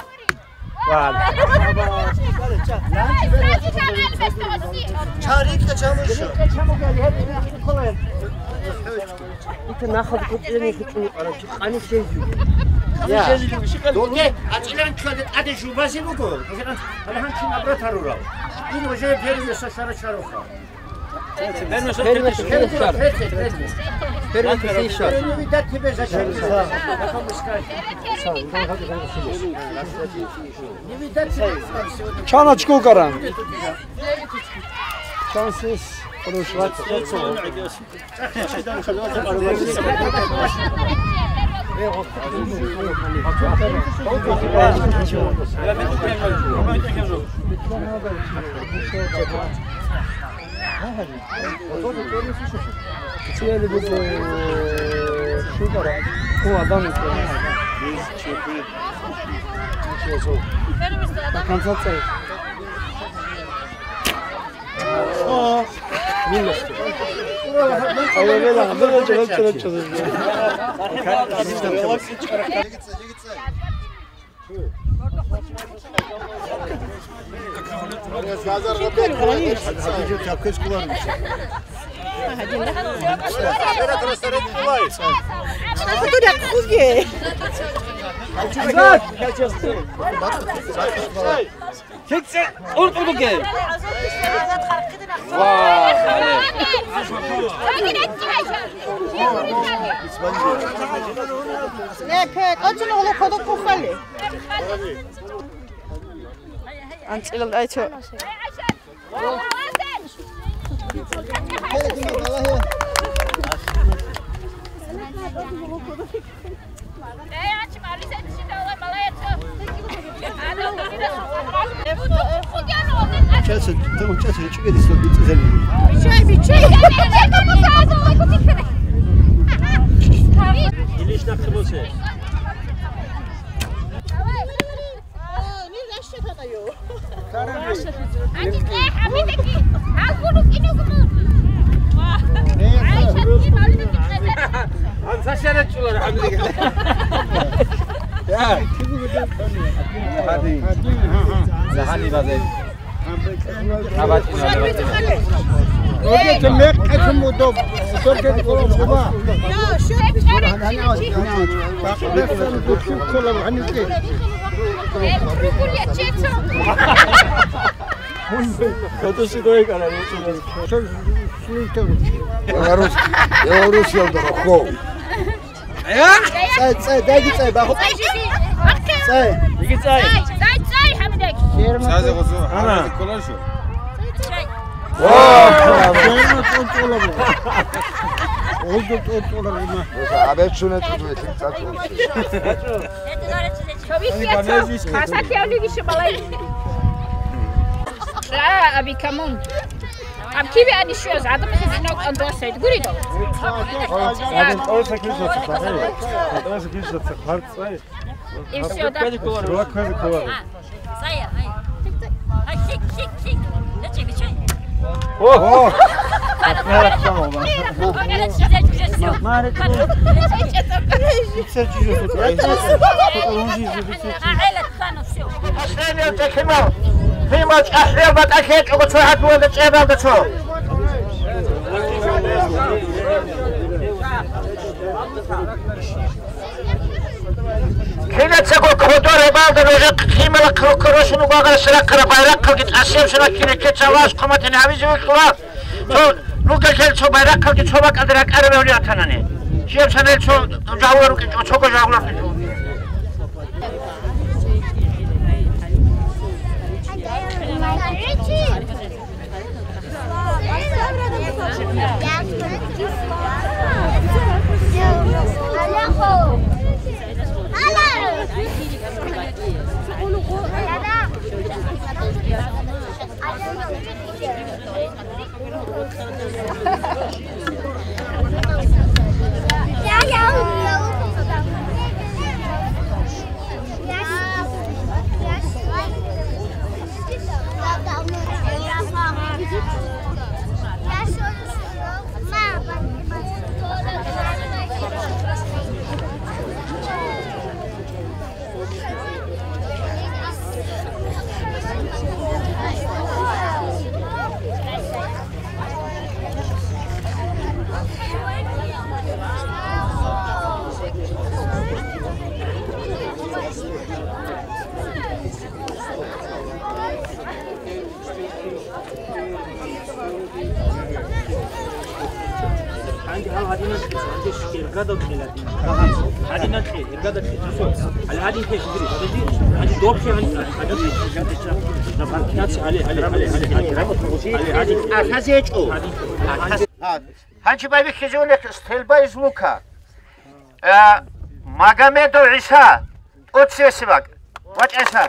Ите нахал кутӀине хутӀун къарав чи къани чезе. Я. Доге, ачилан ккола тӀаде жубазе буго. Гьале гьанчи набрат гьарурав. Ин уже первый со шара чароха. Первый со шара. Первый со шара. Первый видать тебе зачем. Чан очко ккаран? Чан сес рушват. Цели буго шугара. О, адам. До конца цей. О, минус. Ай, вела, вела, чего, чего, чего. Ва, гьале. АнцӀила айчо. Часа, там часа, чугедис, вот, бицӀизарин. Бичай, бичай. Илиш нахъе босе. Сашара чулар, гьабизе. Я. Гьади. Загьани базе. Оге те мекъ кьун мудоб, сорге ккола хуба. Бакъдасан гучу ккола гьанике. Хото шидой кара. Белорус, Белорусиял дорохов. ЦӀай, цӀай, дайги цӀай, баху. ЦӀай. Диги цӀай. ЦӀай, цӀай, ХӀамидек. Сазе гъозо, ХӀамидек колошо. Ва! Гъозо тӀолъула буго. Гъозо тӀолъула буго. Абе чуне чуду этик цӀай. Чобик яцо, хасат явлиги шибалай. Ша, аби камун. Аб киве ани щуяз, гӀадамазе жинав кӀандвасайд, гуридал? Гьадин тӀоса килса цохъа, тӀоса килса цохъа, цӀай. И всё, да. Чувак квезе ккола. Цая, ай. Ай, хик, хик, хик. Даче, гачай. О! О! Погорячий, уже всё. Марек. Погорячий. Последний текимал. Гьимал чӀахӀиял батӀалъи гьечӀого цо гьадуялда чӀебалда цо. Кинацаго кодор гьебалда нужехъ гьимал роккорошун угагъарасда рахъараб байрахъалги тӀасияб сунат кинекеца Аллагьас хъуматани гьабизе вихьула. Цо ругелъел цо байрахъалги цо бакӀалда ракӀараб гьавли атанани. Чиясанил цо жагьула рукӀинчӀо, цого жагьула рукӀинчӀо. Гьанже гьал гьадинаб, гьанже эргадал кьела. Гьадинаб кье, эргадал кье, тусо. Гьале гьадин кье, гьадин. Гьанже добчи гьанже, гьадин. Гьале, гьале, гьале, гьале, гьале. Гьале гьадин. Гьанже байбихьизе унехъ стрельба из лука. Э, Магомедов ГӀиса. Оцесеб бакӀ. ВачӀайса.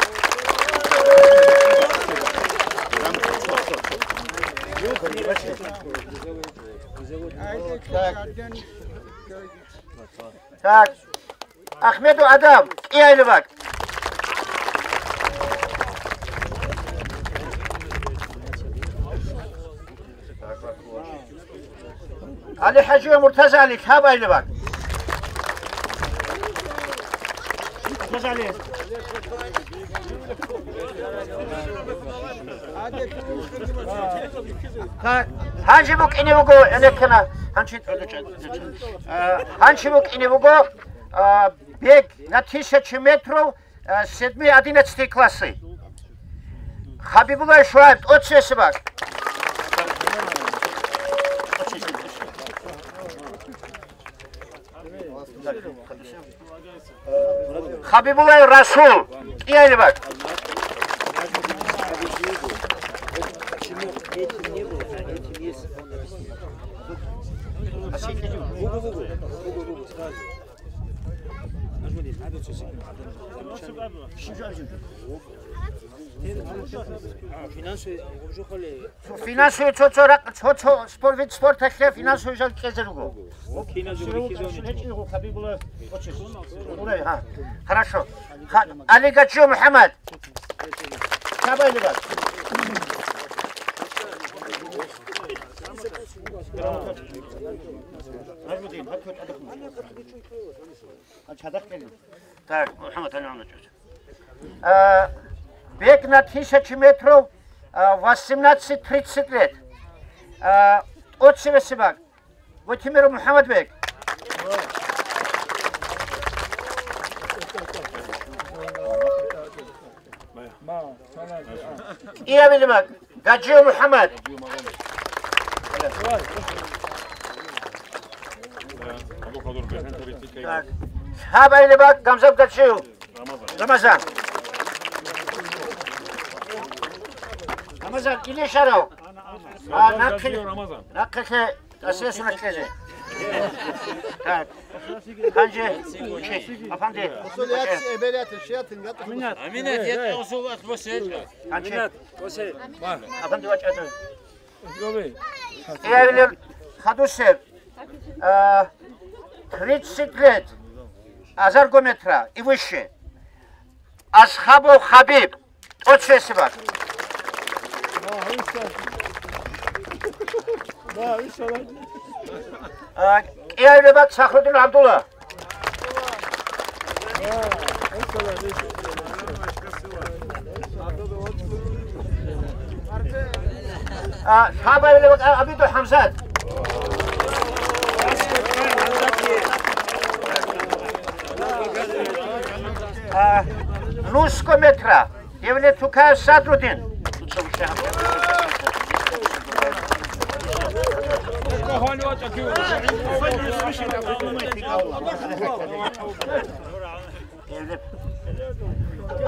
Так. Так. Ахмеду Адам, кӀиайли бакӀ. ГӀали ХӀажи ва МуртазагӀали, лъабайли бакӀ. Гьанчи букӀине вуго, гӀенеккана, гьанчи, а, гьанчи букӀине вуго, а, бег на тысячу метров, а, седьмой, одиннадцатой классы. Хабибуллаев ШугӀайб, тӀоцесеб бакӀ. Хабибуллаев Расул, кӀиайли бакӀ. Финансовый цо-цо ракъ-, цо-цо спор-, вид спорталъе финансовый жал кьезе руго. Хорошо. Ха-, Алигачиев МухӀаммад. Чабай лебал. Так, Мухаммад Алимович. А, бег на тысячу метров, а, восемнадцать тридцать лет. А, тӀоцевесеб бакӀ. Ватимиров Мухаммадбек. КӀиабилеб бакӀ, Гаджиев Мухаммад. Так. Лъабабилеб бакӀ, Гамзат Гаджиев. Рамазан. Рамазан, Илишарав. А, нахъе, Рамазан. Нахъе Асесуна кьезе. Так. Гьанже, чи, Афанди. Аминат, я усул ат босел. Гьанже. Афанди вачӀа. Эвлер хадусеб, а, тридцать лет, азарго метра и выше. Асхабов Хабиб. ТӀоцевесеб бакӀ. А, кӀиабилеб бакӀ, Сахрудин ГӀабдулла. А, лъабабилеб бакӀ, Абидов ХӀамзат. А, нусго метра. Девлет Тукаев Садрудин.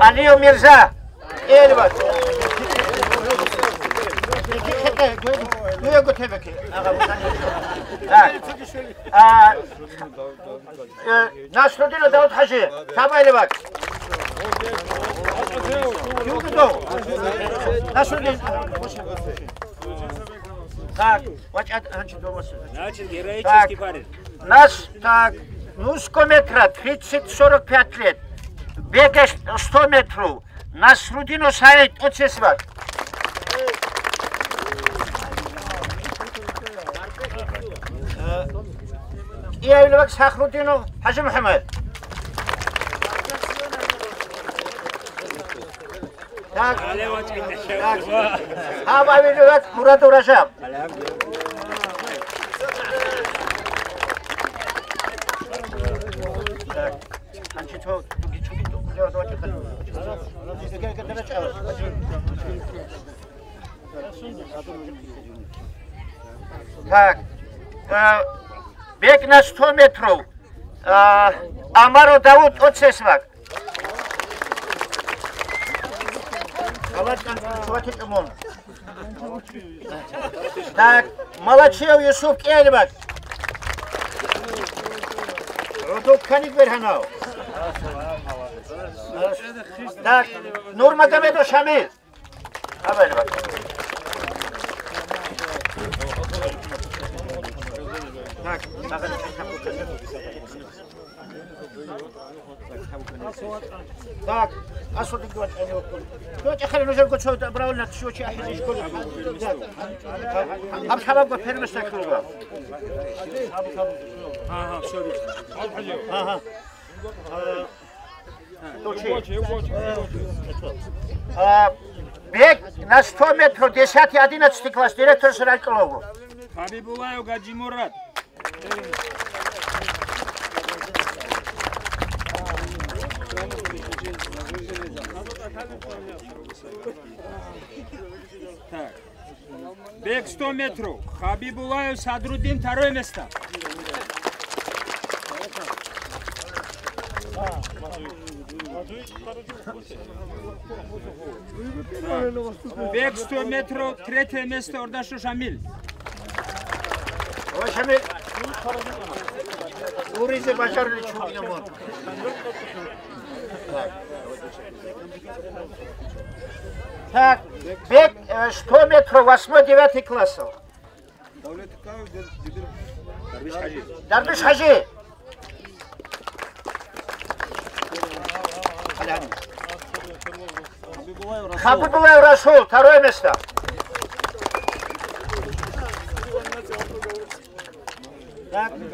Алиев Мирза. Эльбас. Так. А, Э, Насрудинов Давуд-хӀажи, лъабабилеб бакӀ. Югидов. Насрудин. Так, вачӀа, гьанчи довас. Значит, героический парень. Нас, так, нусго метра, тридцать сорок пять лет. Бегеш сто метров. Насрудинов СагӀид, тӀоцевесеб бакӀ. КӀиабилеб бакӀ, Сахрудинов ХӀажимухӀаммад. Так. Так. Лъабабилеб бакӀ, Мурадов Ражаб. Так. Так, э, бег на сто метров. Э, Амаров Давуд, тӀоцевесеб бакӀ. Так, Малачиев Юсуф, кӀиабилеб бакӀ. ГӀодов ккани бергьанав. Так, Нурмагомедов Шамил. Так, так, асулги вачӀани вукӀун. Доча хали нужер гочо добровольно чучи ахизи школе. Гьаб хабаб ва фермер сакруга. Ага, всё. Ага. А, бег на сто метров, десятый, одиннадцатый класс, директор Сарайкулову. Хабибулаев Гаджимурад. Так. Бег сто метров. Хабибулаев Садрудин, второе место. Бег сто метров, третье место, Ордашев Шамиль. Ой, Шамиль. Уризе бажарли чугьинамун. Так, бег, э, сто метров, восьмой, девятый классов. Дарбиш ХӀажи. Хабибулаев Расул, второе место.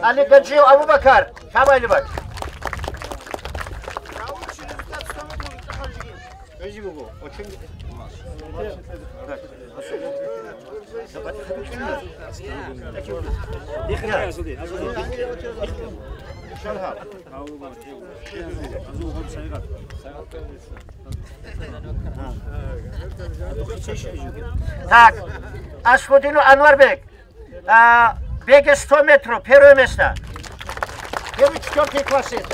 Алигъаджиев Абубакар, Шабайлибад. Так, Аслудинов Анварбек. А, беге сто метров, первое место. Первый, четвёртый классе.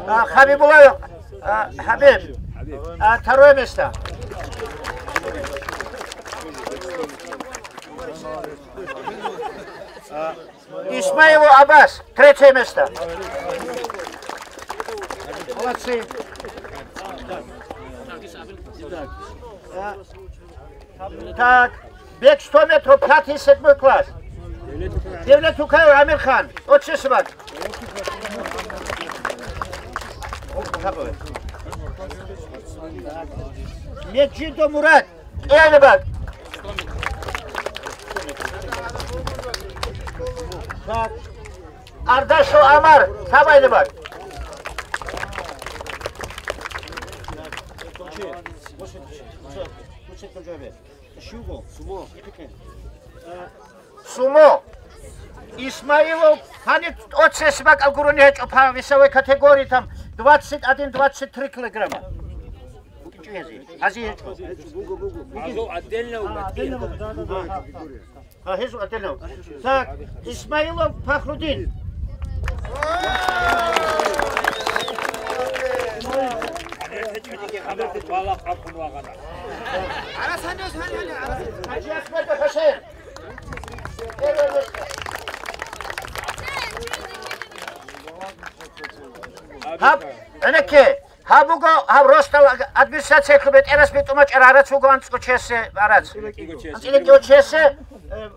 А, Хабибулаев, а, Хабиб. А, второе место. А, Исмаилов Аббас, третье место. Молодцы. Так, бег сто метров, пятый, седьмой класс. Девлетукаев Амирхан, от Сесебак. Меджидов Мурат. Эльбак. Так. Ардашев Амар, Сабайлибад. Сумо. Исмаилов, гьаниб тӀоцесеб бакӀал гурони гьечӀо по весовой категории, там двадцать один, двадцать три килограмма. БукӀинчӀо гьезие. Гьазие гьечӀо. Азул отдельно. А, отдельно, да, да, да. А, гьезул отдельно. Так, Исмаилов Фахрудин. Гьаджи Ахмедов Хусейн. Гьаб, гӀенекке, гьаб буго, гьаб росдал администрациялъул бетӀерас битӀумачӀар гьарац вуго анцӀго чиясе гьарац. АнцӀила кӀиго чиясе, э,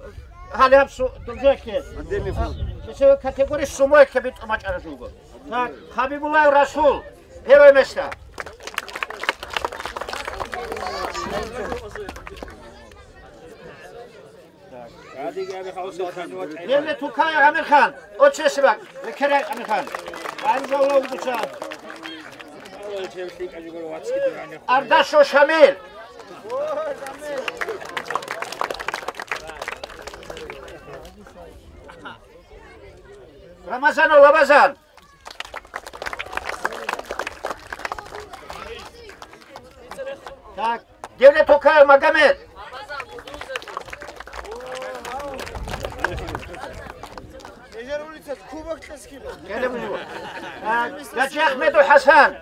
гьале гьаб су-, дуржуялъе. Чиясе категория сумоялъе битӀумачӀарав вуго. Так, Хабибуллаев Расул, первое место. Левлетукаев Амирхан, Очесибак, Векерай Амирхан. Ардашев Шамил. Рамазанов Лабазан. Так, Девлетукаев Магомед. Так, Гьаджи Ахмедов Хасан.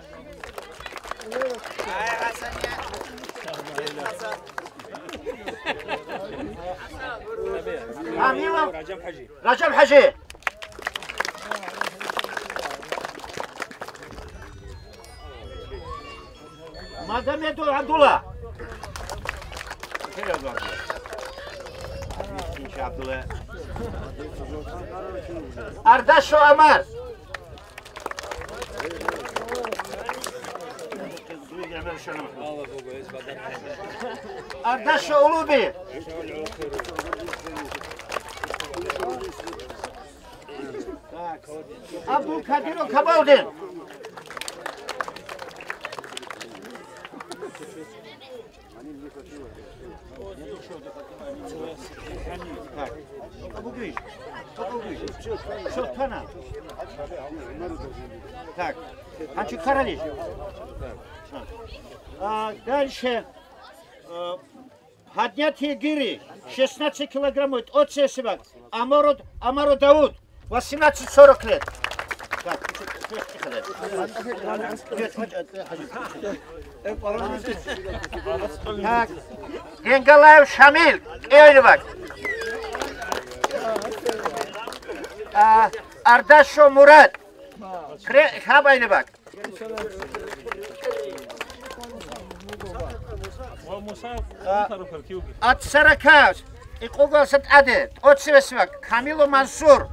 Амилов Ражаб Хажи. Магомедов Абдулла. Ардашев Амар. Ардашев Улуби. Так. Абдулкадиров Кабалдин. Так. Абугриш. Абугриш. Всё, хвана. Так. Анчи каралиш. А, дальше. А, Поднятие гири, шестнадцать килограммов, тӀоцесебак, Амаро, Амаро Дауд, восемнадцать сорок лет. Так, так. Генгалаев Шамил, кӀиайнабак. А, Ардашев Мурат, кре-, хабайнабак. Ат саракас, икъугаса тӀаде, тӀоцевесвак, Камило Мансур.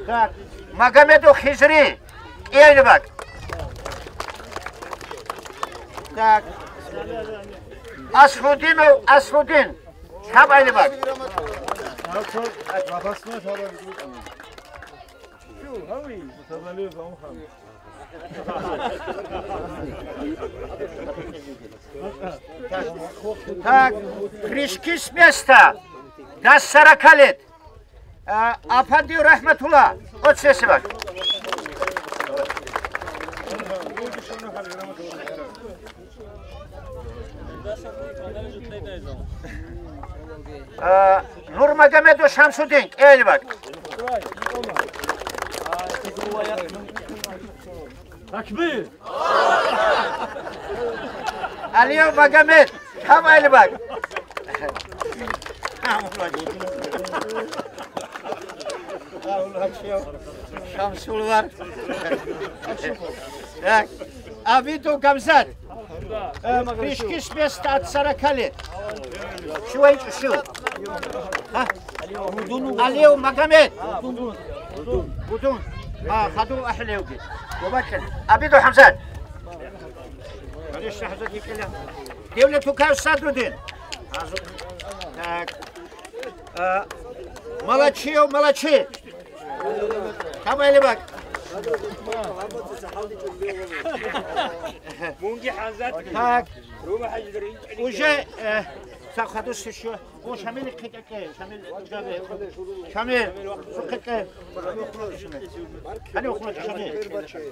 Так, Магомедов Хизри, кӀиайилбаг. Так. Аслудинов Аслудин, лъабайилбаг. Так, прыжки с места. До сорока лет. А, Афандиев РахӀматулла, оцесебаг. А, Нурмагомедов Шамсудин, кӀиайилбаг. Такбир! Алиев Магомед, лъабайилбаг. Шамсулвар. Так. Абидов Гамзат. Э, прыжки с места от сорока лет. Щив вайчӀо, щив? А? Алиев Магомед. Будун. А, хадув ахӀулевги. Вабакин. Абидов ХӀамзат. Конечно, ХӀамзат йикӀила. Девлетукаев Садрудин. Так. А, Малачиев Малачи. Лъабайилбаг. Мунги ХӀамзат. Так. Уже, э, сахадус еще. О, Шамил, кхетӀе, Шамил, Шамил, Шамил, кхетӀе. Гьанив хъуначӀ, Шамил.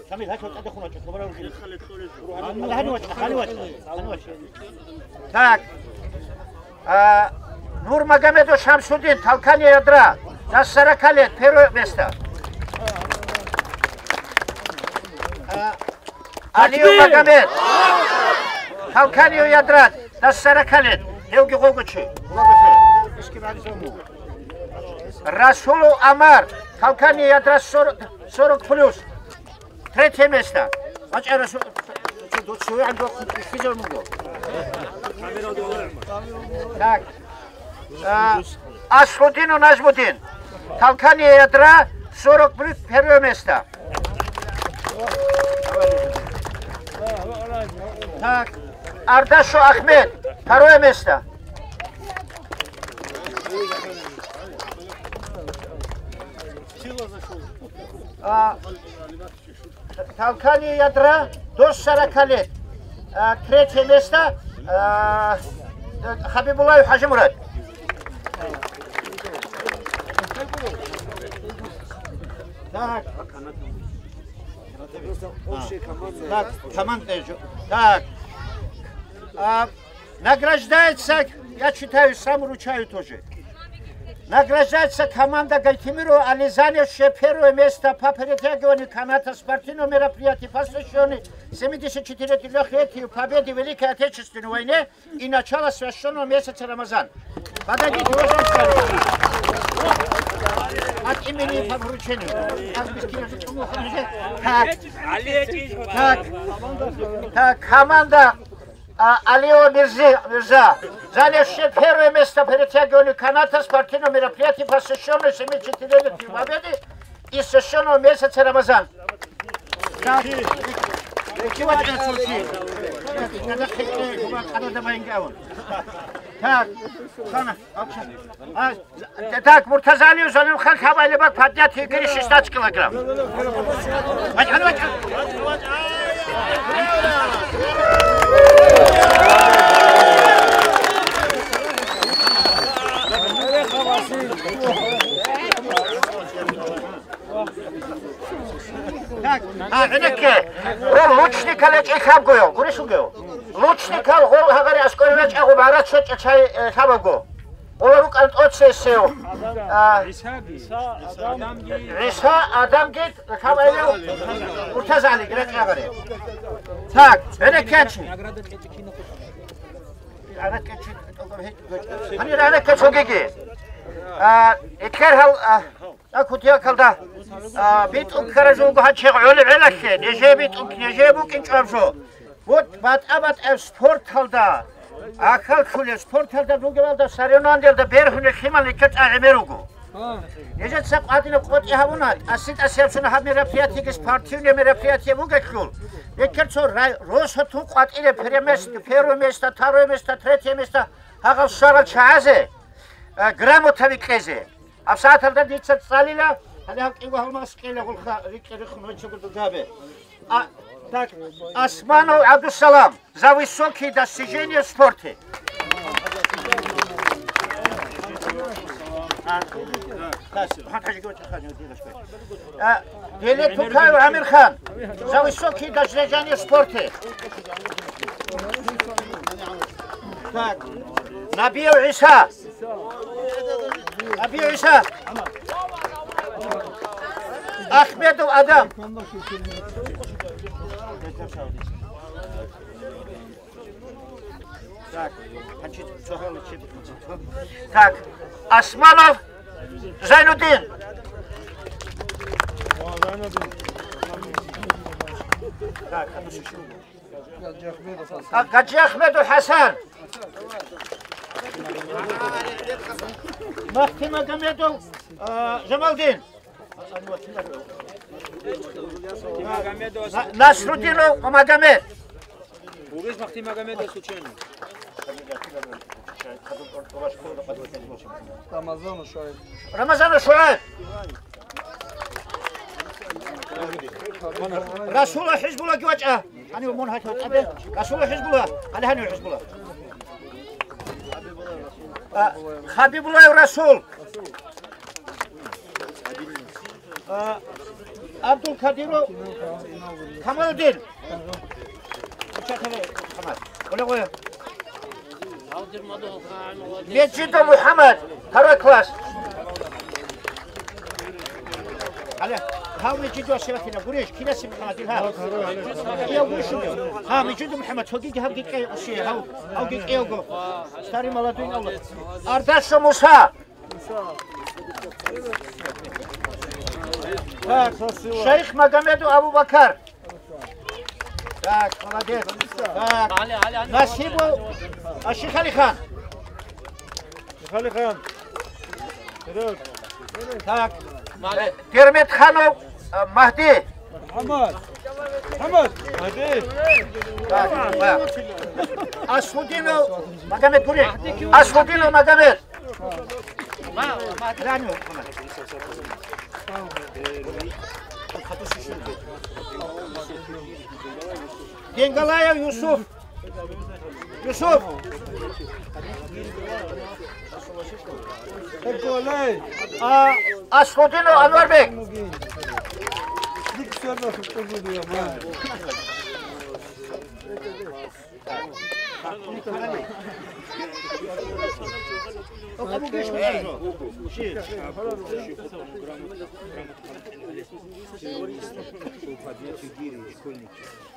Шамил, гьачо тӀаде хъуначӀ, хабар гьанив вачӀа, гьанив вачӀа, гьанив вачӀа. Так. А, Нурмагомедов Шамсудин, толкание ядра, до сорока лет, первое место. А, Алиев Магомед, толкание ядра, до сорока лет, гьевги гъогочи. Расулов Амар, толкание ядра сорок, сорок плюс. Третье место. ВачӀа Расул, цо-, цо-, цо-, цо-, Так. А, Аслудинов Нажмудин. Толкание ядра, сорок плюс, первое место. Так. Ардашев Ахмед, второе место. А, Толкание ядра до сорока лет. А, третье место, а, Хабибуллаев Хажимурад. Так. Так, команда. Так. А, Награждается, я читаю, сам вручаю тоже. Награждается команда Гайтемирова Али, занявшая первое место по перетягиванию каната, спортивного мероприятия, посвящённой семидесятичетырёхлетию Победы в Великой Отечественной войне и начала священного месяца Рамазан. Подойдите, пожалуйста. От имени по вручению. Так. Так. Так, команда А, Алиева Мирзи-, Мирза, занявшая первое место по перетягиванию каната, спортивного мероприятия, посвящённого семидесятилетию Победы и священного месяца Рамазан. Так. Так, хана, алкъаш. А, Так, Муртазалиев Залимхан, лъабайилбаг, поднятие гири шестнадцать килограмм. ВачӀа, вачӀа. Так, а, гӀенекке, гъол лучникал гьечӀей хабгойо, гурищ вугев? Лучникал гъол гьагъари аскӀоре рачӀа, гъуб гьарац щочӀа чай, э, лъабавго. Гъола рукӀан тӀоцесев, а, ГӀиса, адамги, лъабайилев Муртазалиги рачӀа гьагъари. Так, гӀенеккечи. Гьанир гӀенеккечогиги. А, эклъер гьал, а, А, кутиякалда, а, битӀун ккараб жо буго гьанчи гӀолеб гӀелалъе, нижее битӀун, нижее букӀинчӀо гьаб жо. Вот батӀа-батӀаяб спорталда, Ахал кколеб спорталда ругелалда соревнованиялда бергьунел лъимал никер тӀагӀемер руго. Нижеца къватӀине къотӀи гьабуна, тӀаси-тӀасияб сунагьаб мероприятиги, спортивный мероприятие бугелъул, никер цо рай-, росатун къватӀире первое место, первое место, второе место, третье место гьагъал щварал чагӀазе, э, грамотаби кьезе. ГьабсагӀаталда дица цӀалила, гьале гьаб кӀиго гьалмагъ кьела гъулха рикӀкӀе рехун гьечӀого дугабе. А, так, Османов ГӀабдусалам, за высокие достижения в спорте. А, так, а, Деле Тукаев Амирхан, за высокие достижения в спорте. Так, Набиев ГӀиса. Аби ГӀиса. Ахмедов Адам. Так, значит, цогьал чи-, так, Османов Зайнудин. Так, а ну шиши. А, Гаджиахмедов ХӀасан. Махтимагомедов, а, Жамалдин. На-, Насрудинов Магомед. Увез Махтимагомедов случайно? Рамазан Шуайб. Рамазан Шуайб. Расула ХӀизбулаги вачӀа. Гьанив мун гьалъ ватӀабе. Расула ХӀизбула. Гьале гьанив ХӀизбула. А, Хабибулаев Расул. А, Абдул Кадиров Камалдин. Камал. Оле, оле. Меджидов МухӀаммад, второй класс. Гьале, гьав Меджидов Севакина, гурищ, Кинаси МухӀаммад, ил гьав. Ияв гурищ угев? Гьав, Меджидов МухӀаммад, цогиги гьавги кӀей, гьав, гьавги кӀейго. Старый молодой, Аллагь. Ардашев Муса. Так, Шейх Магомедов Абу-Бакар. Так, молодец. Так. Насибу, а, Шихалихан. Шихалихан. Вперёд. Так. Дерметханов, а, Махди. Мухаммад. Мухаммад. Махди. Так, так. Аслудинов Магомед, гури. Аслудинов Магомед. Генгалаев Юсуф. Юсуф. А, Аслудинов Анварбек.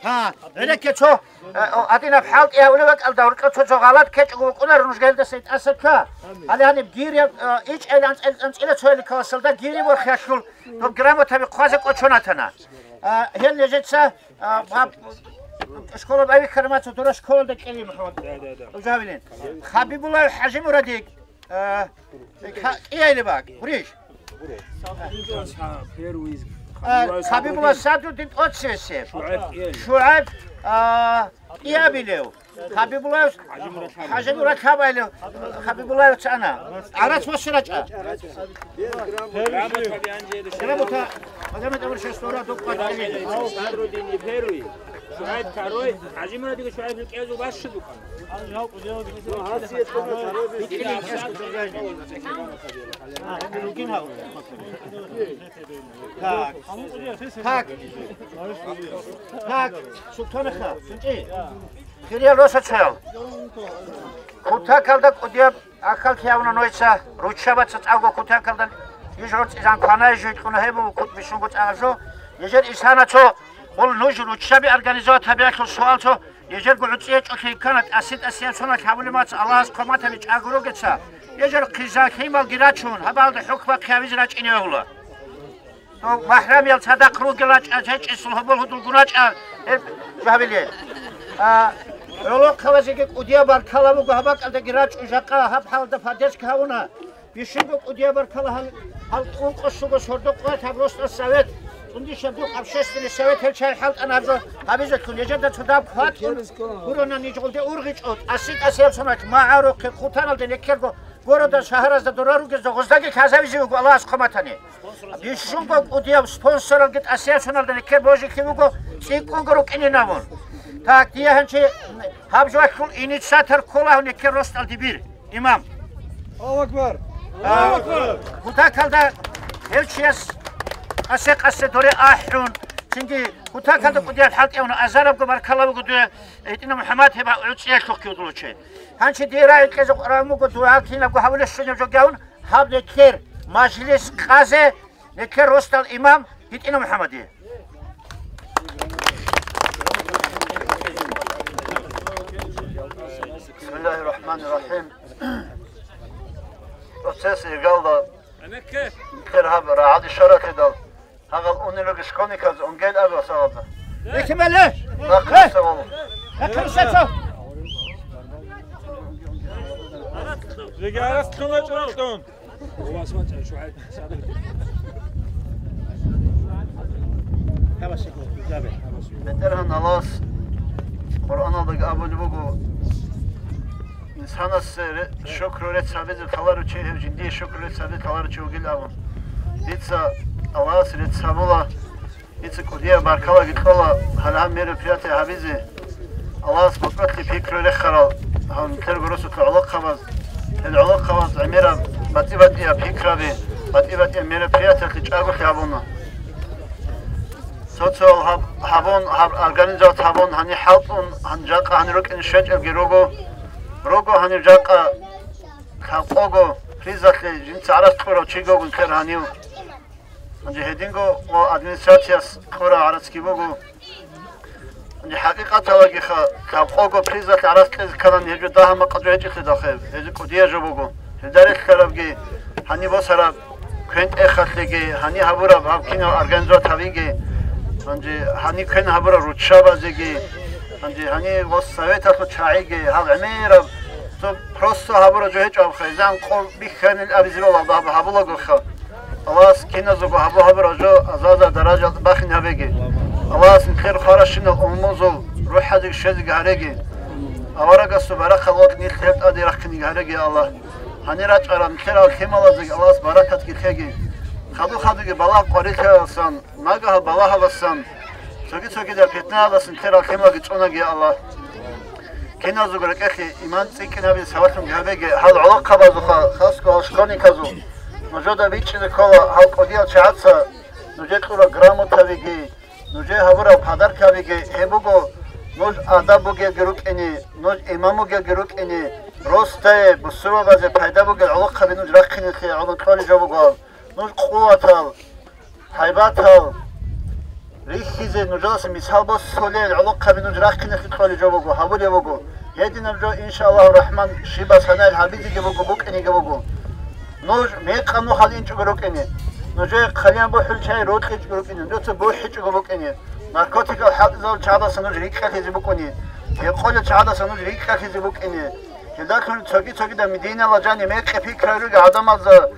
Гьа, гӀерекке цо, э, о, гьадинаб хӀалтӀи гьавулев вакӀалда, гьоркьов цо-цо гъалатӀ ккечӀого вукӀунаро нуж гьелдаса тӀаса кка. Гьале гьаниб гири, э, ичӀел анцӀил-, анцӀила цоял классалда гири ворхиялъул доб грамотаби хъвазе кӀочон ратана. А, гьел нижеца А, баб, школа байбихьараб мацӀ дура школалда кӀели, МухӀаммад. Да, да, да. Ужавилин. Хабибулла ХӀажимурадик, а, ка-, кӀиялеб бакӀ, гурищ? А, Хабибулла Садрудин тӀоцевесев. ШугӀайб кӀиялев. ШугӀайб, а, кӀиабилев. Хабибулла ХӀажимурад Хабайлев, Хабибуллаевца ана. Арас васирачӀа. Грамота, Магомед Амршас Дора, доб къватӀиве. Садрудин первый, ШугӀайб второй, ХӀажимурадиго ШугӀайб кӀиязул бащадухъан. Так. Так. Так. Султанаха, сунчӀи. Хириял росачаял, кутакалда кӀудияб ахӀал ккеявуна нойца, руччабаца цӀакъго кутакалда иш гӀорцӀизан кванай жуй кьуна гьеб буго кут бищунго цӀакъаб жо. Нижер исана цо гъул нуж руччаби организовать гьабиялъул суал цо, нижерго гӀуцӀи гьечӀолъи ккана, тӀаси-тӀасияб соналъ гьабулеб маца Аллагьас хъваматаби чӀаго ругеца, нижер хъиза-хималги рачун, гьабалда хӀукмахъ гьавизе рачӀине вегьула. Дов махрамиял цадахъ ругел рачӀа, гьечӀесул гьобол гьудулгун рачӀа, гьеб жагьилиял. А, ГӀолохъабазеги кӀудияб баркала буго гьаб бакӀалдаги рачӀун жакъа гьаб хӀалда поддержка гьавуна. Бищунго кӀудияб баркала гьал, гьал ункъо щуго сордо къоялъ гьаб росдал совет, цӀундищ гьаб духъ общественный совет гьел чагӀи хӀалтӀана гьаб жо гьабизелъул, гьежада цо даб хватӀун гурони ниж гъулде ургъичӀо, тӀаси-тӀасияб соналъ магӀарухъе хъутаналде некерго города шагьаразда дора ругезда гъоздаги лъазавизе вуго Аллагьас хъван батани. Бищунго кӀудияб спонсоралги тӀасияб соналда некер божилъи буго цӀикӀкӀунго рукӀинин абун. Так, дие гьанчи гьаб жо валъул инициатор ккола гьав некер росдал дибир имам. Аллагьу акбар! А, Аллагьу акбар! Кутакалда гьев чияс къасе-къасе доре ахӀун, цинги кутакалда кӀудияб хӀалтӀи гьавуна, азарабго баркала буго дуе, гьитӀина МухӀаммад, гьеб гӀуцӀиялъухъги вугило чед. Гьанчи дие рагӀи кьезе къваригӀун буго, дугӀа кинабго гьавулес щвезаб жоги гьавун, гьаб некер мажлис къазе, некер росдал имам гьитӀина МухӀаммадие. Бисмиллагьир рахӀманир рахӀим. Процесс иргалда, некер гьаб рагӀаде щваралъидал, гьагъал унел ругел школьниказ унгел абе ва сагъазда. Бихьимале! Нахъе сагъал. Нахъе сагъал. Жеги арас кьуна чӀун кьун. БетӀергьан Аллагьас Къуръаналдаги абулеб буго, инсанасе ре-, шукру рецц гьабизе лъаларев чи, гьев жиндие шукру рецц гьабизе лъаларев чи вугил абун. Дица Аллагьасе рецц гьабула, дица кӀудияб баркалаги кьола гьале гьаб мероприятие гьабизе. Аллагьас бокьулъе пикру рехарал гьав нилъер гурусулъа гӀолохъабаз, гьел гӀолохъабаз гӀемераб батӀи-батӀияб пикраби, батӀи-батӀияб мероприятиялъе чӀаголъи гьабуна. Цо-цоял гьаб-, гьабун, гьаб организовать гьабун, гьаниб хӀалтӀун, гьаниб жакъа гьанир рукӀине щвечӀелги руго. Руго гьаниб жакъа лъабкъого призалъе жинца гӀарац кьурав чиго гун ккер гьанив. Гьанже гьединго ва администрацияс кьурав гӀарацги буго. Гьанже хӀакъикъаталдагиха лъабкъого призалъе гӀарац кьезе кканани гьеб жо дагьа-макъа жо гьечӀелъидал хеб, гьезул кӀудияб жо буго. Гьелда релълъарабги, гьаниб босараб квен-тӀехалъеги, гьаниб гьабураб гьаб кинаб организовать гьабиги, гьанже гьаниб квен гьабураб руччабазеги, гьанже гьаниб госсоветалъул чагӀиги, гьаб гӀемераб, цо просто гьабураб жо гьечӀо абха, изан къо бихьанил абизе бала гьаб гьабулагоха. Аллагьас киназего гьабу гьабураб жо азаза даража бахин гьабеги. Аллагьас нилъер хваращинал умумузул рухӀазеги щвезеги гьареги. Аварагасул баракат нилъ гьеб тӀаде рахъинеги гьареги, Аллагь. Гьанир рачӀарал нилъерал лъималазеги Аллагьас баракатги лъеги. Хадур-хадурги балагь-къварилъиялдасан, нагагьал балагьалдасан, цоги-цогидал питнаялдасан нилъерал лъималги цӀунаги, Аллагь. Киназего рекӀелъе иман цӀикӀкӀинабизе сабаблъунги гьабеги гьал гӀолохъабазухъа, хасго гьал школьниказул. Нужеда бичӀчӀизе ккола гьал кӀудиял чагӀаца нужер кьурал грамотабиги, нужер гьабурал подаркабиги, гьеб буго, нуж адаб бугелги рукӀине, нуж иман бугелги рукӀине, росдае, бусурбабазе пайда бугел гӀолохъаби нуж рахъинелъе гӀоло кьолеб жо буго. Нуж къуватал, гьайбатал рихьизе нужалъе мисал босулел гӀолохъаби нуж рахъинелъе кьолеб жо буго, гьабулеб буго. Гьединаб жо, иншааллагьу рахӀман, щибаб санаялъ гьабизеги буго, букӀинеги буго. Нуж мекъаб нухалде инчӀого рукӀине. Нужее хъалиян бухӀул чагӀи рокьичӀого рукӀине. Нужеца бухӀичӀого букӀине. Наркотикал хӀалтӀизабулел чагӀаздаса нуж рикӀкӀалъизе букӀине. Гьекъолел чагӀаздаса нуж рикӀкӀалъизе букӀине. Гьелдалъун цоги-цогидал Мединала жаниб мекъи пикраби ругел гӀадамазда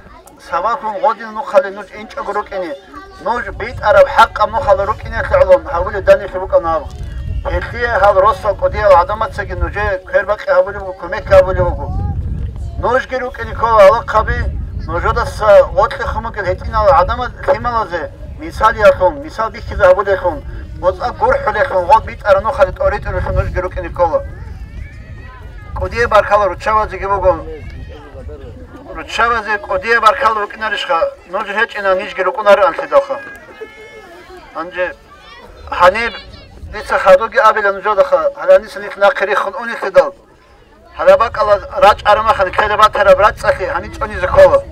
сабаблъун гъодин нухалде нуж инчӀого рукӀине. Нуж битӀараб хӀакъаб нухалда рукӀинелъе гӀоло гьабулеб данделъи букӀана гьаб. Гьелъие гьал росдал кӀудиял гӀадамацаги нужее квербакъи гьабулеб буго, кумек гьабулеб буго. Нужги рукӀине ккола гӀолохъаби, нужедаса гъоркьехун бугел гьитӀинал гӀадамаз лъималазе мисалиялъун, мисал бихьизе гьабулелъун, боцӀа гурхӀулелъун, гъоб битӀараб нухалде тӀоритӀулелъун нужги рукӀине ккола. КӀудияб баркала руччабазеги буго. Руччабазе кӀудияб баркала рукӀинарищха, нуж гьечӀина, нижги рукӀунароан лъидалха. Гьанже гьаниб дица хадубги абила нужедаха, гьаланиса нилъ нахъе риххун унелъидал. Гьаб бакӀалда рачӀараб мехалъ ккелеб батараб рацӀцӀалъи гьаниб цӀунизе ккола.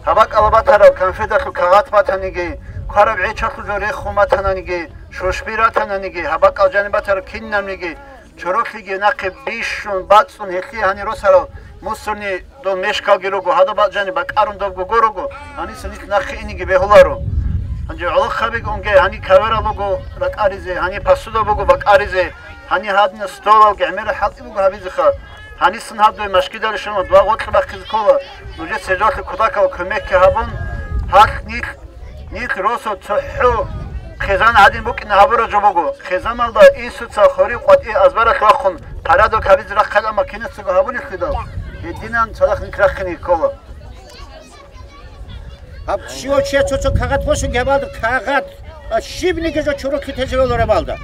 Гьаб бакӀалда батараб конфеталъул кагъат батаниги, квараб гӀечалъул жо рехун батананиги, шушби ратананиги, гьаб бакӀалда жаниб батараб кинабниги, чороклъиги нахъе бищун, бацӀцӀун гьелъие гьанир росарал мусорный дол мешкалги руго, гьадаб бакӀ жаниб бакӀарун добго гурого, гьаниса нилъ нахъе инеги бегьуларо. Гьанже гӀолохъабиги унге, гьаниб каверал руго ракӀаризе, гьаниб посуда буго бакӀаризе, Гьанир гьадинаб столалги гӀемерал хӀалтӀи буго гьабизеха. Гьанисан гьаб дуе машгидалде щвана, дуа гъоркье бахъизе ккола. Нужеца жавлъи кутакал кумекги гьабун, гьалъ нилъ, нилъ росу цохӀо хъизан гӀадин букӀине гьабураб жо буго. Хъизаналда инсуца хори къватӀи азбаралъ вахъун, парадок гьабизе рахъалъ амма кинацаго гьабунелъидал, гьединан цадахъ нилъ рахъине ккола. Гьаб щивав чияс цо-цо кагъат босун гьабалда, кагъат, а, щибниги жо чороклъи тезе вело гьабалда.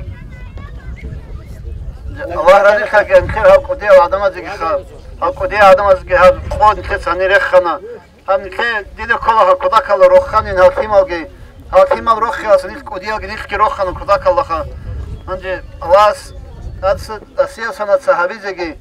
Аллагь разилъаги нилъер гьаб кӀудиял гӀадамазеги ха-, гьаб кӀудиял гӀадамазеги гьаб къо нилъеца гьанир рехана. Гьаб нилъее дида ккола гьаб кутакалда роханин гьал лъималги. Гьал лъимал рохиялъ нилъ кӀудиялги нилъги рохана кутакалдаха. Гьанже Аллагьас тӀаса-, тӀасиял санаца гьабизеги,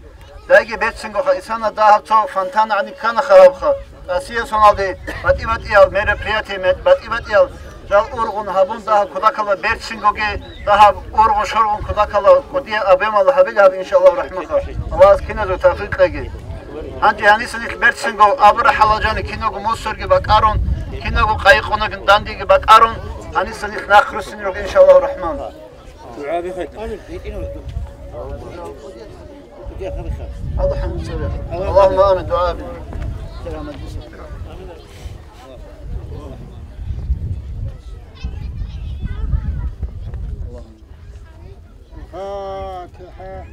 Дайги берцинго ха, исана дагьаб цо фонтан гӀадин ккана халабха. Россия соналде батӀи-батӀиял мероприятие, мед-, батӀи-батӀиял жал ургъун гьабун дагьаб кутакалда берцингоги, дагьаб ургъун-шургъун кутакалда кӀудия объемалда гьабил гьаб, иншаллагьу рахӀмаха. Аллагьас киназул тавфикъ кьеги. Гьанже гьаниса нилъ берцинго абура хӀалал жани кинаго мусорги бакӀарун, кинаго къайи-къунагин дандиги бакӀарун, гьаниса нилъ нахъ руссин руго, иншаллагьу рахӀман. اللهم آمين. دعاء. الفاتحة.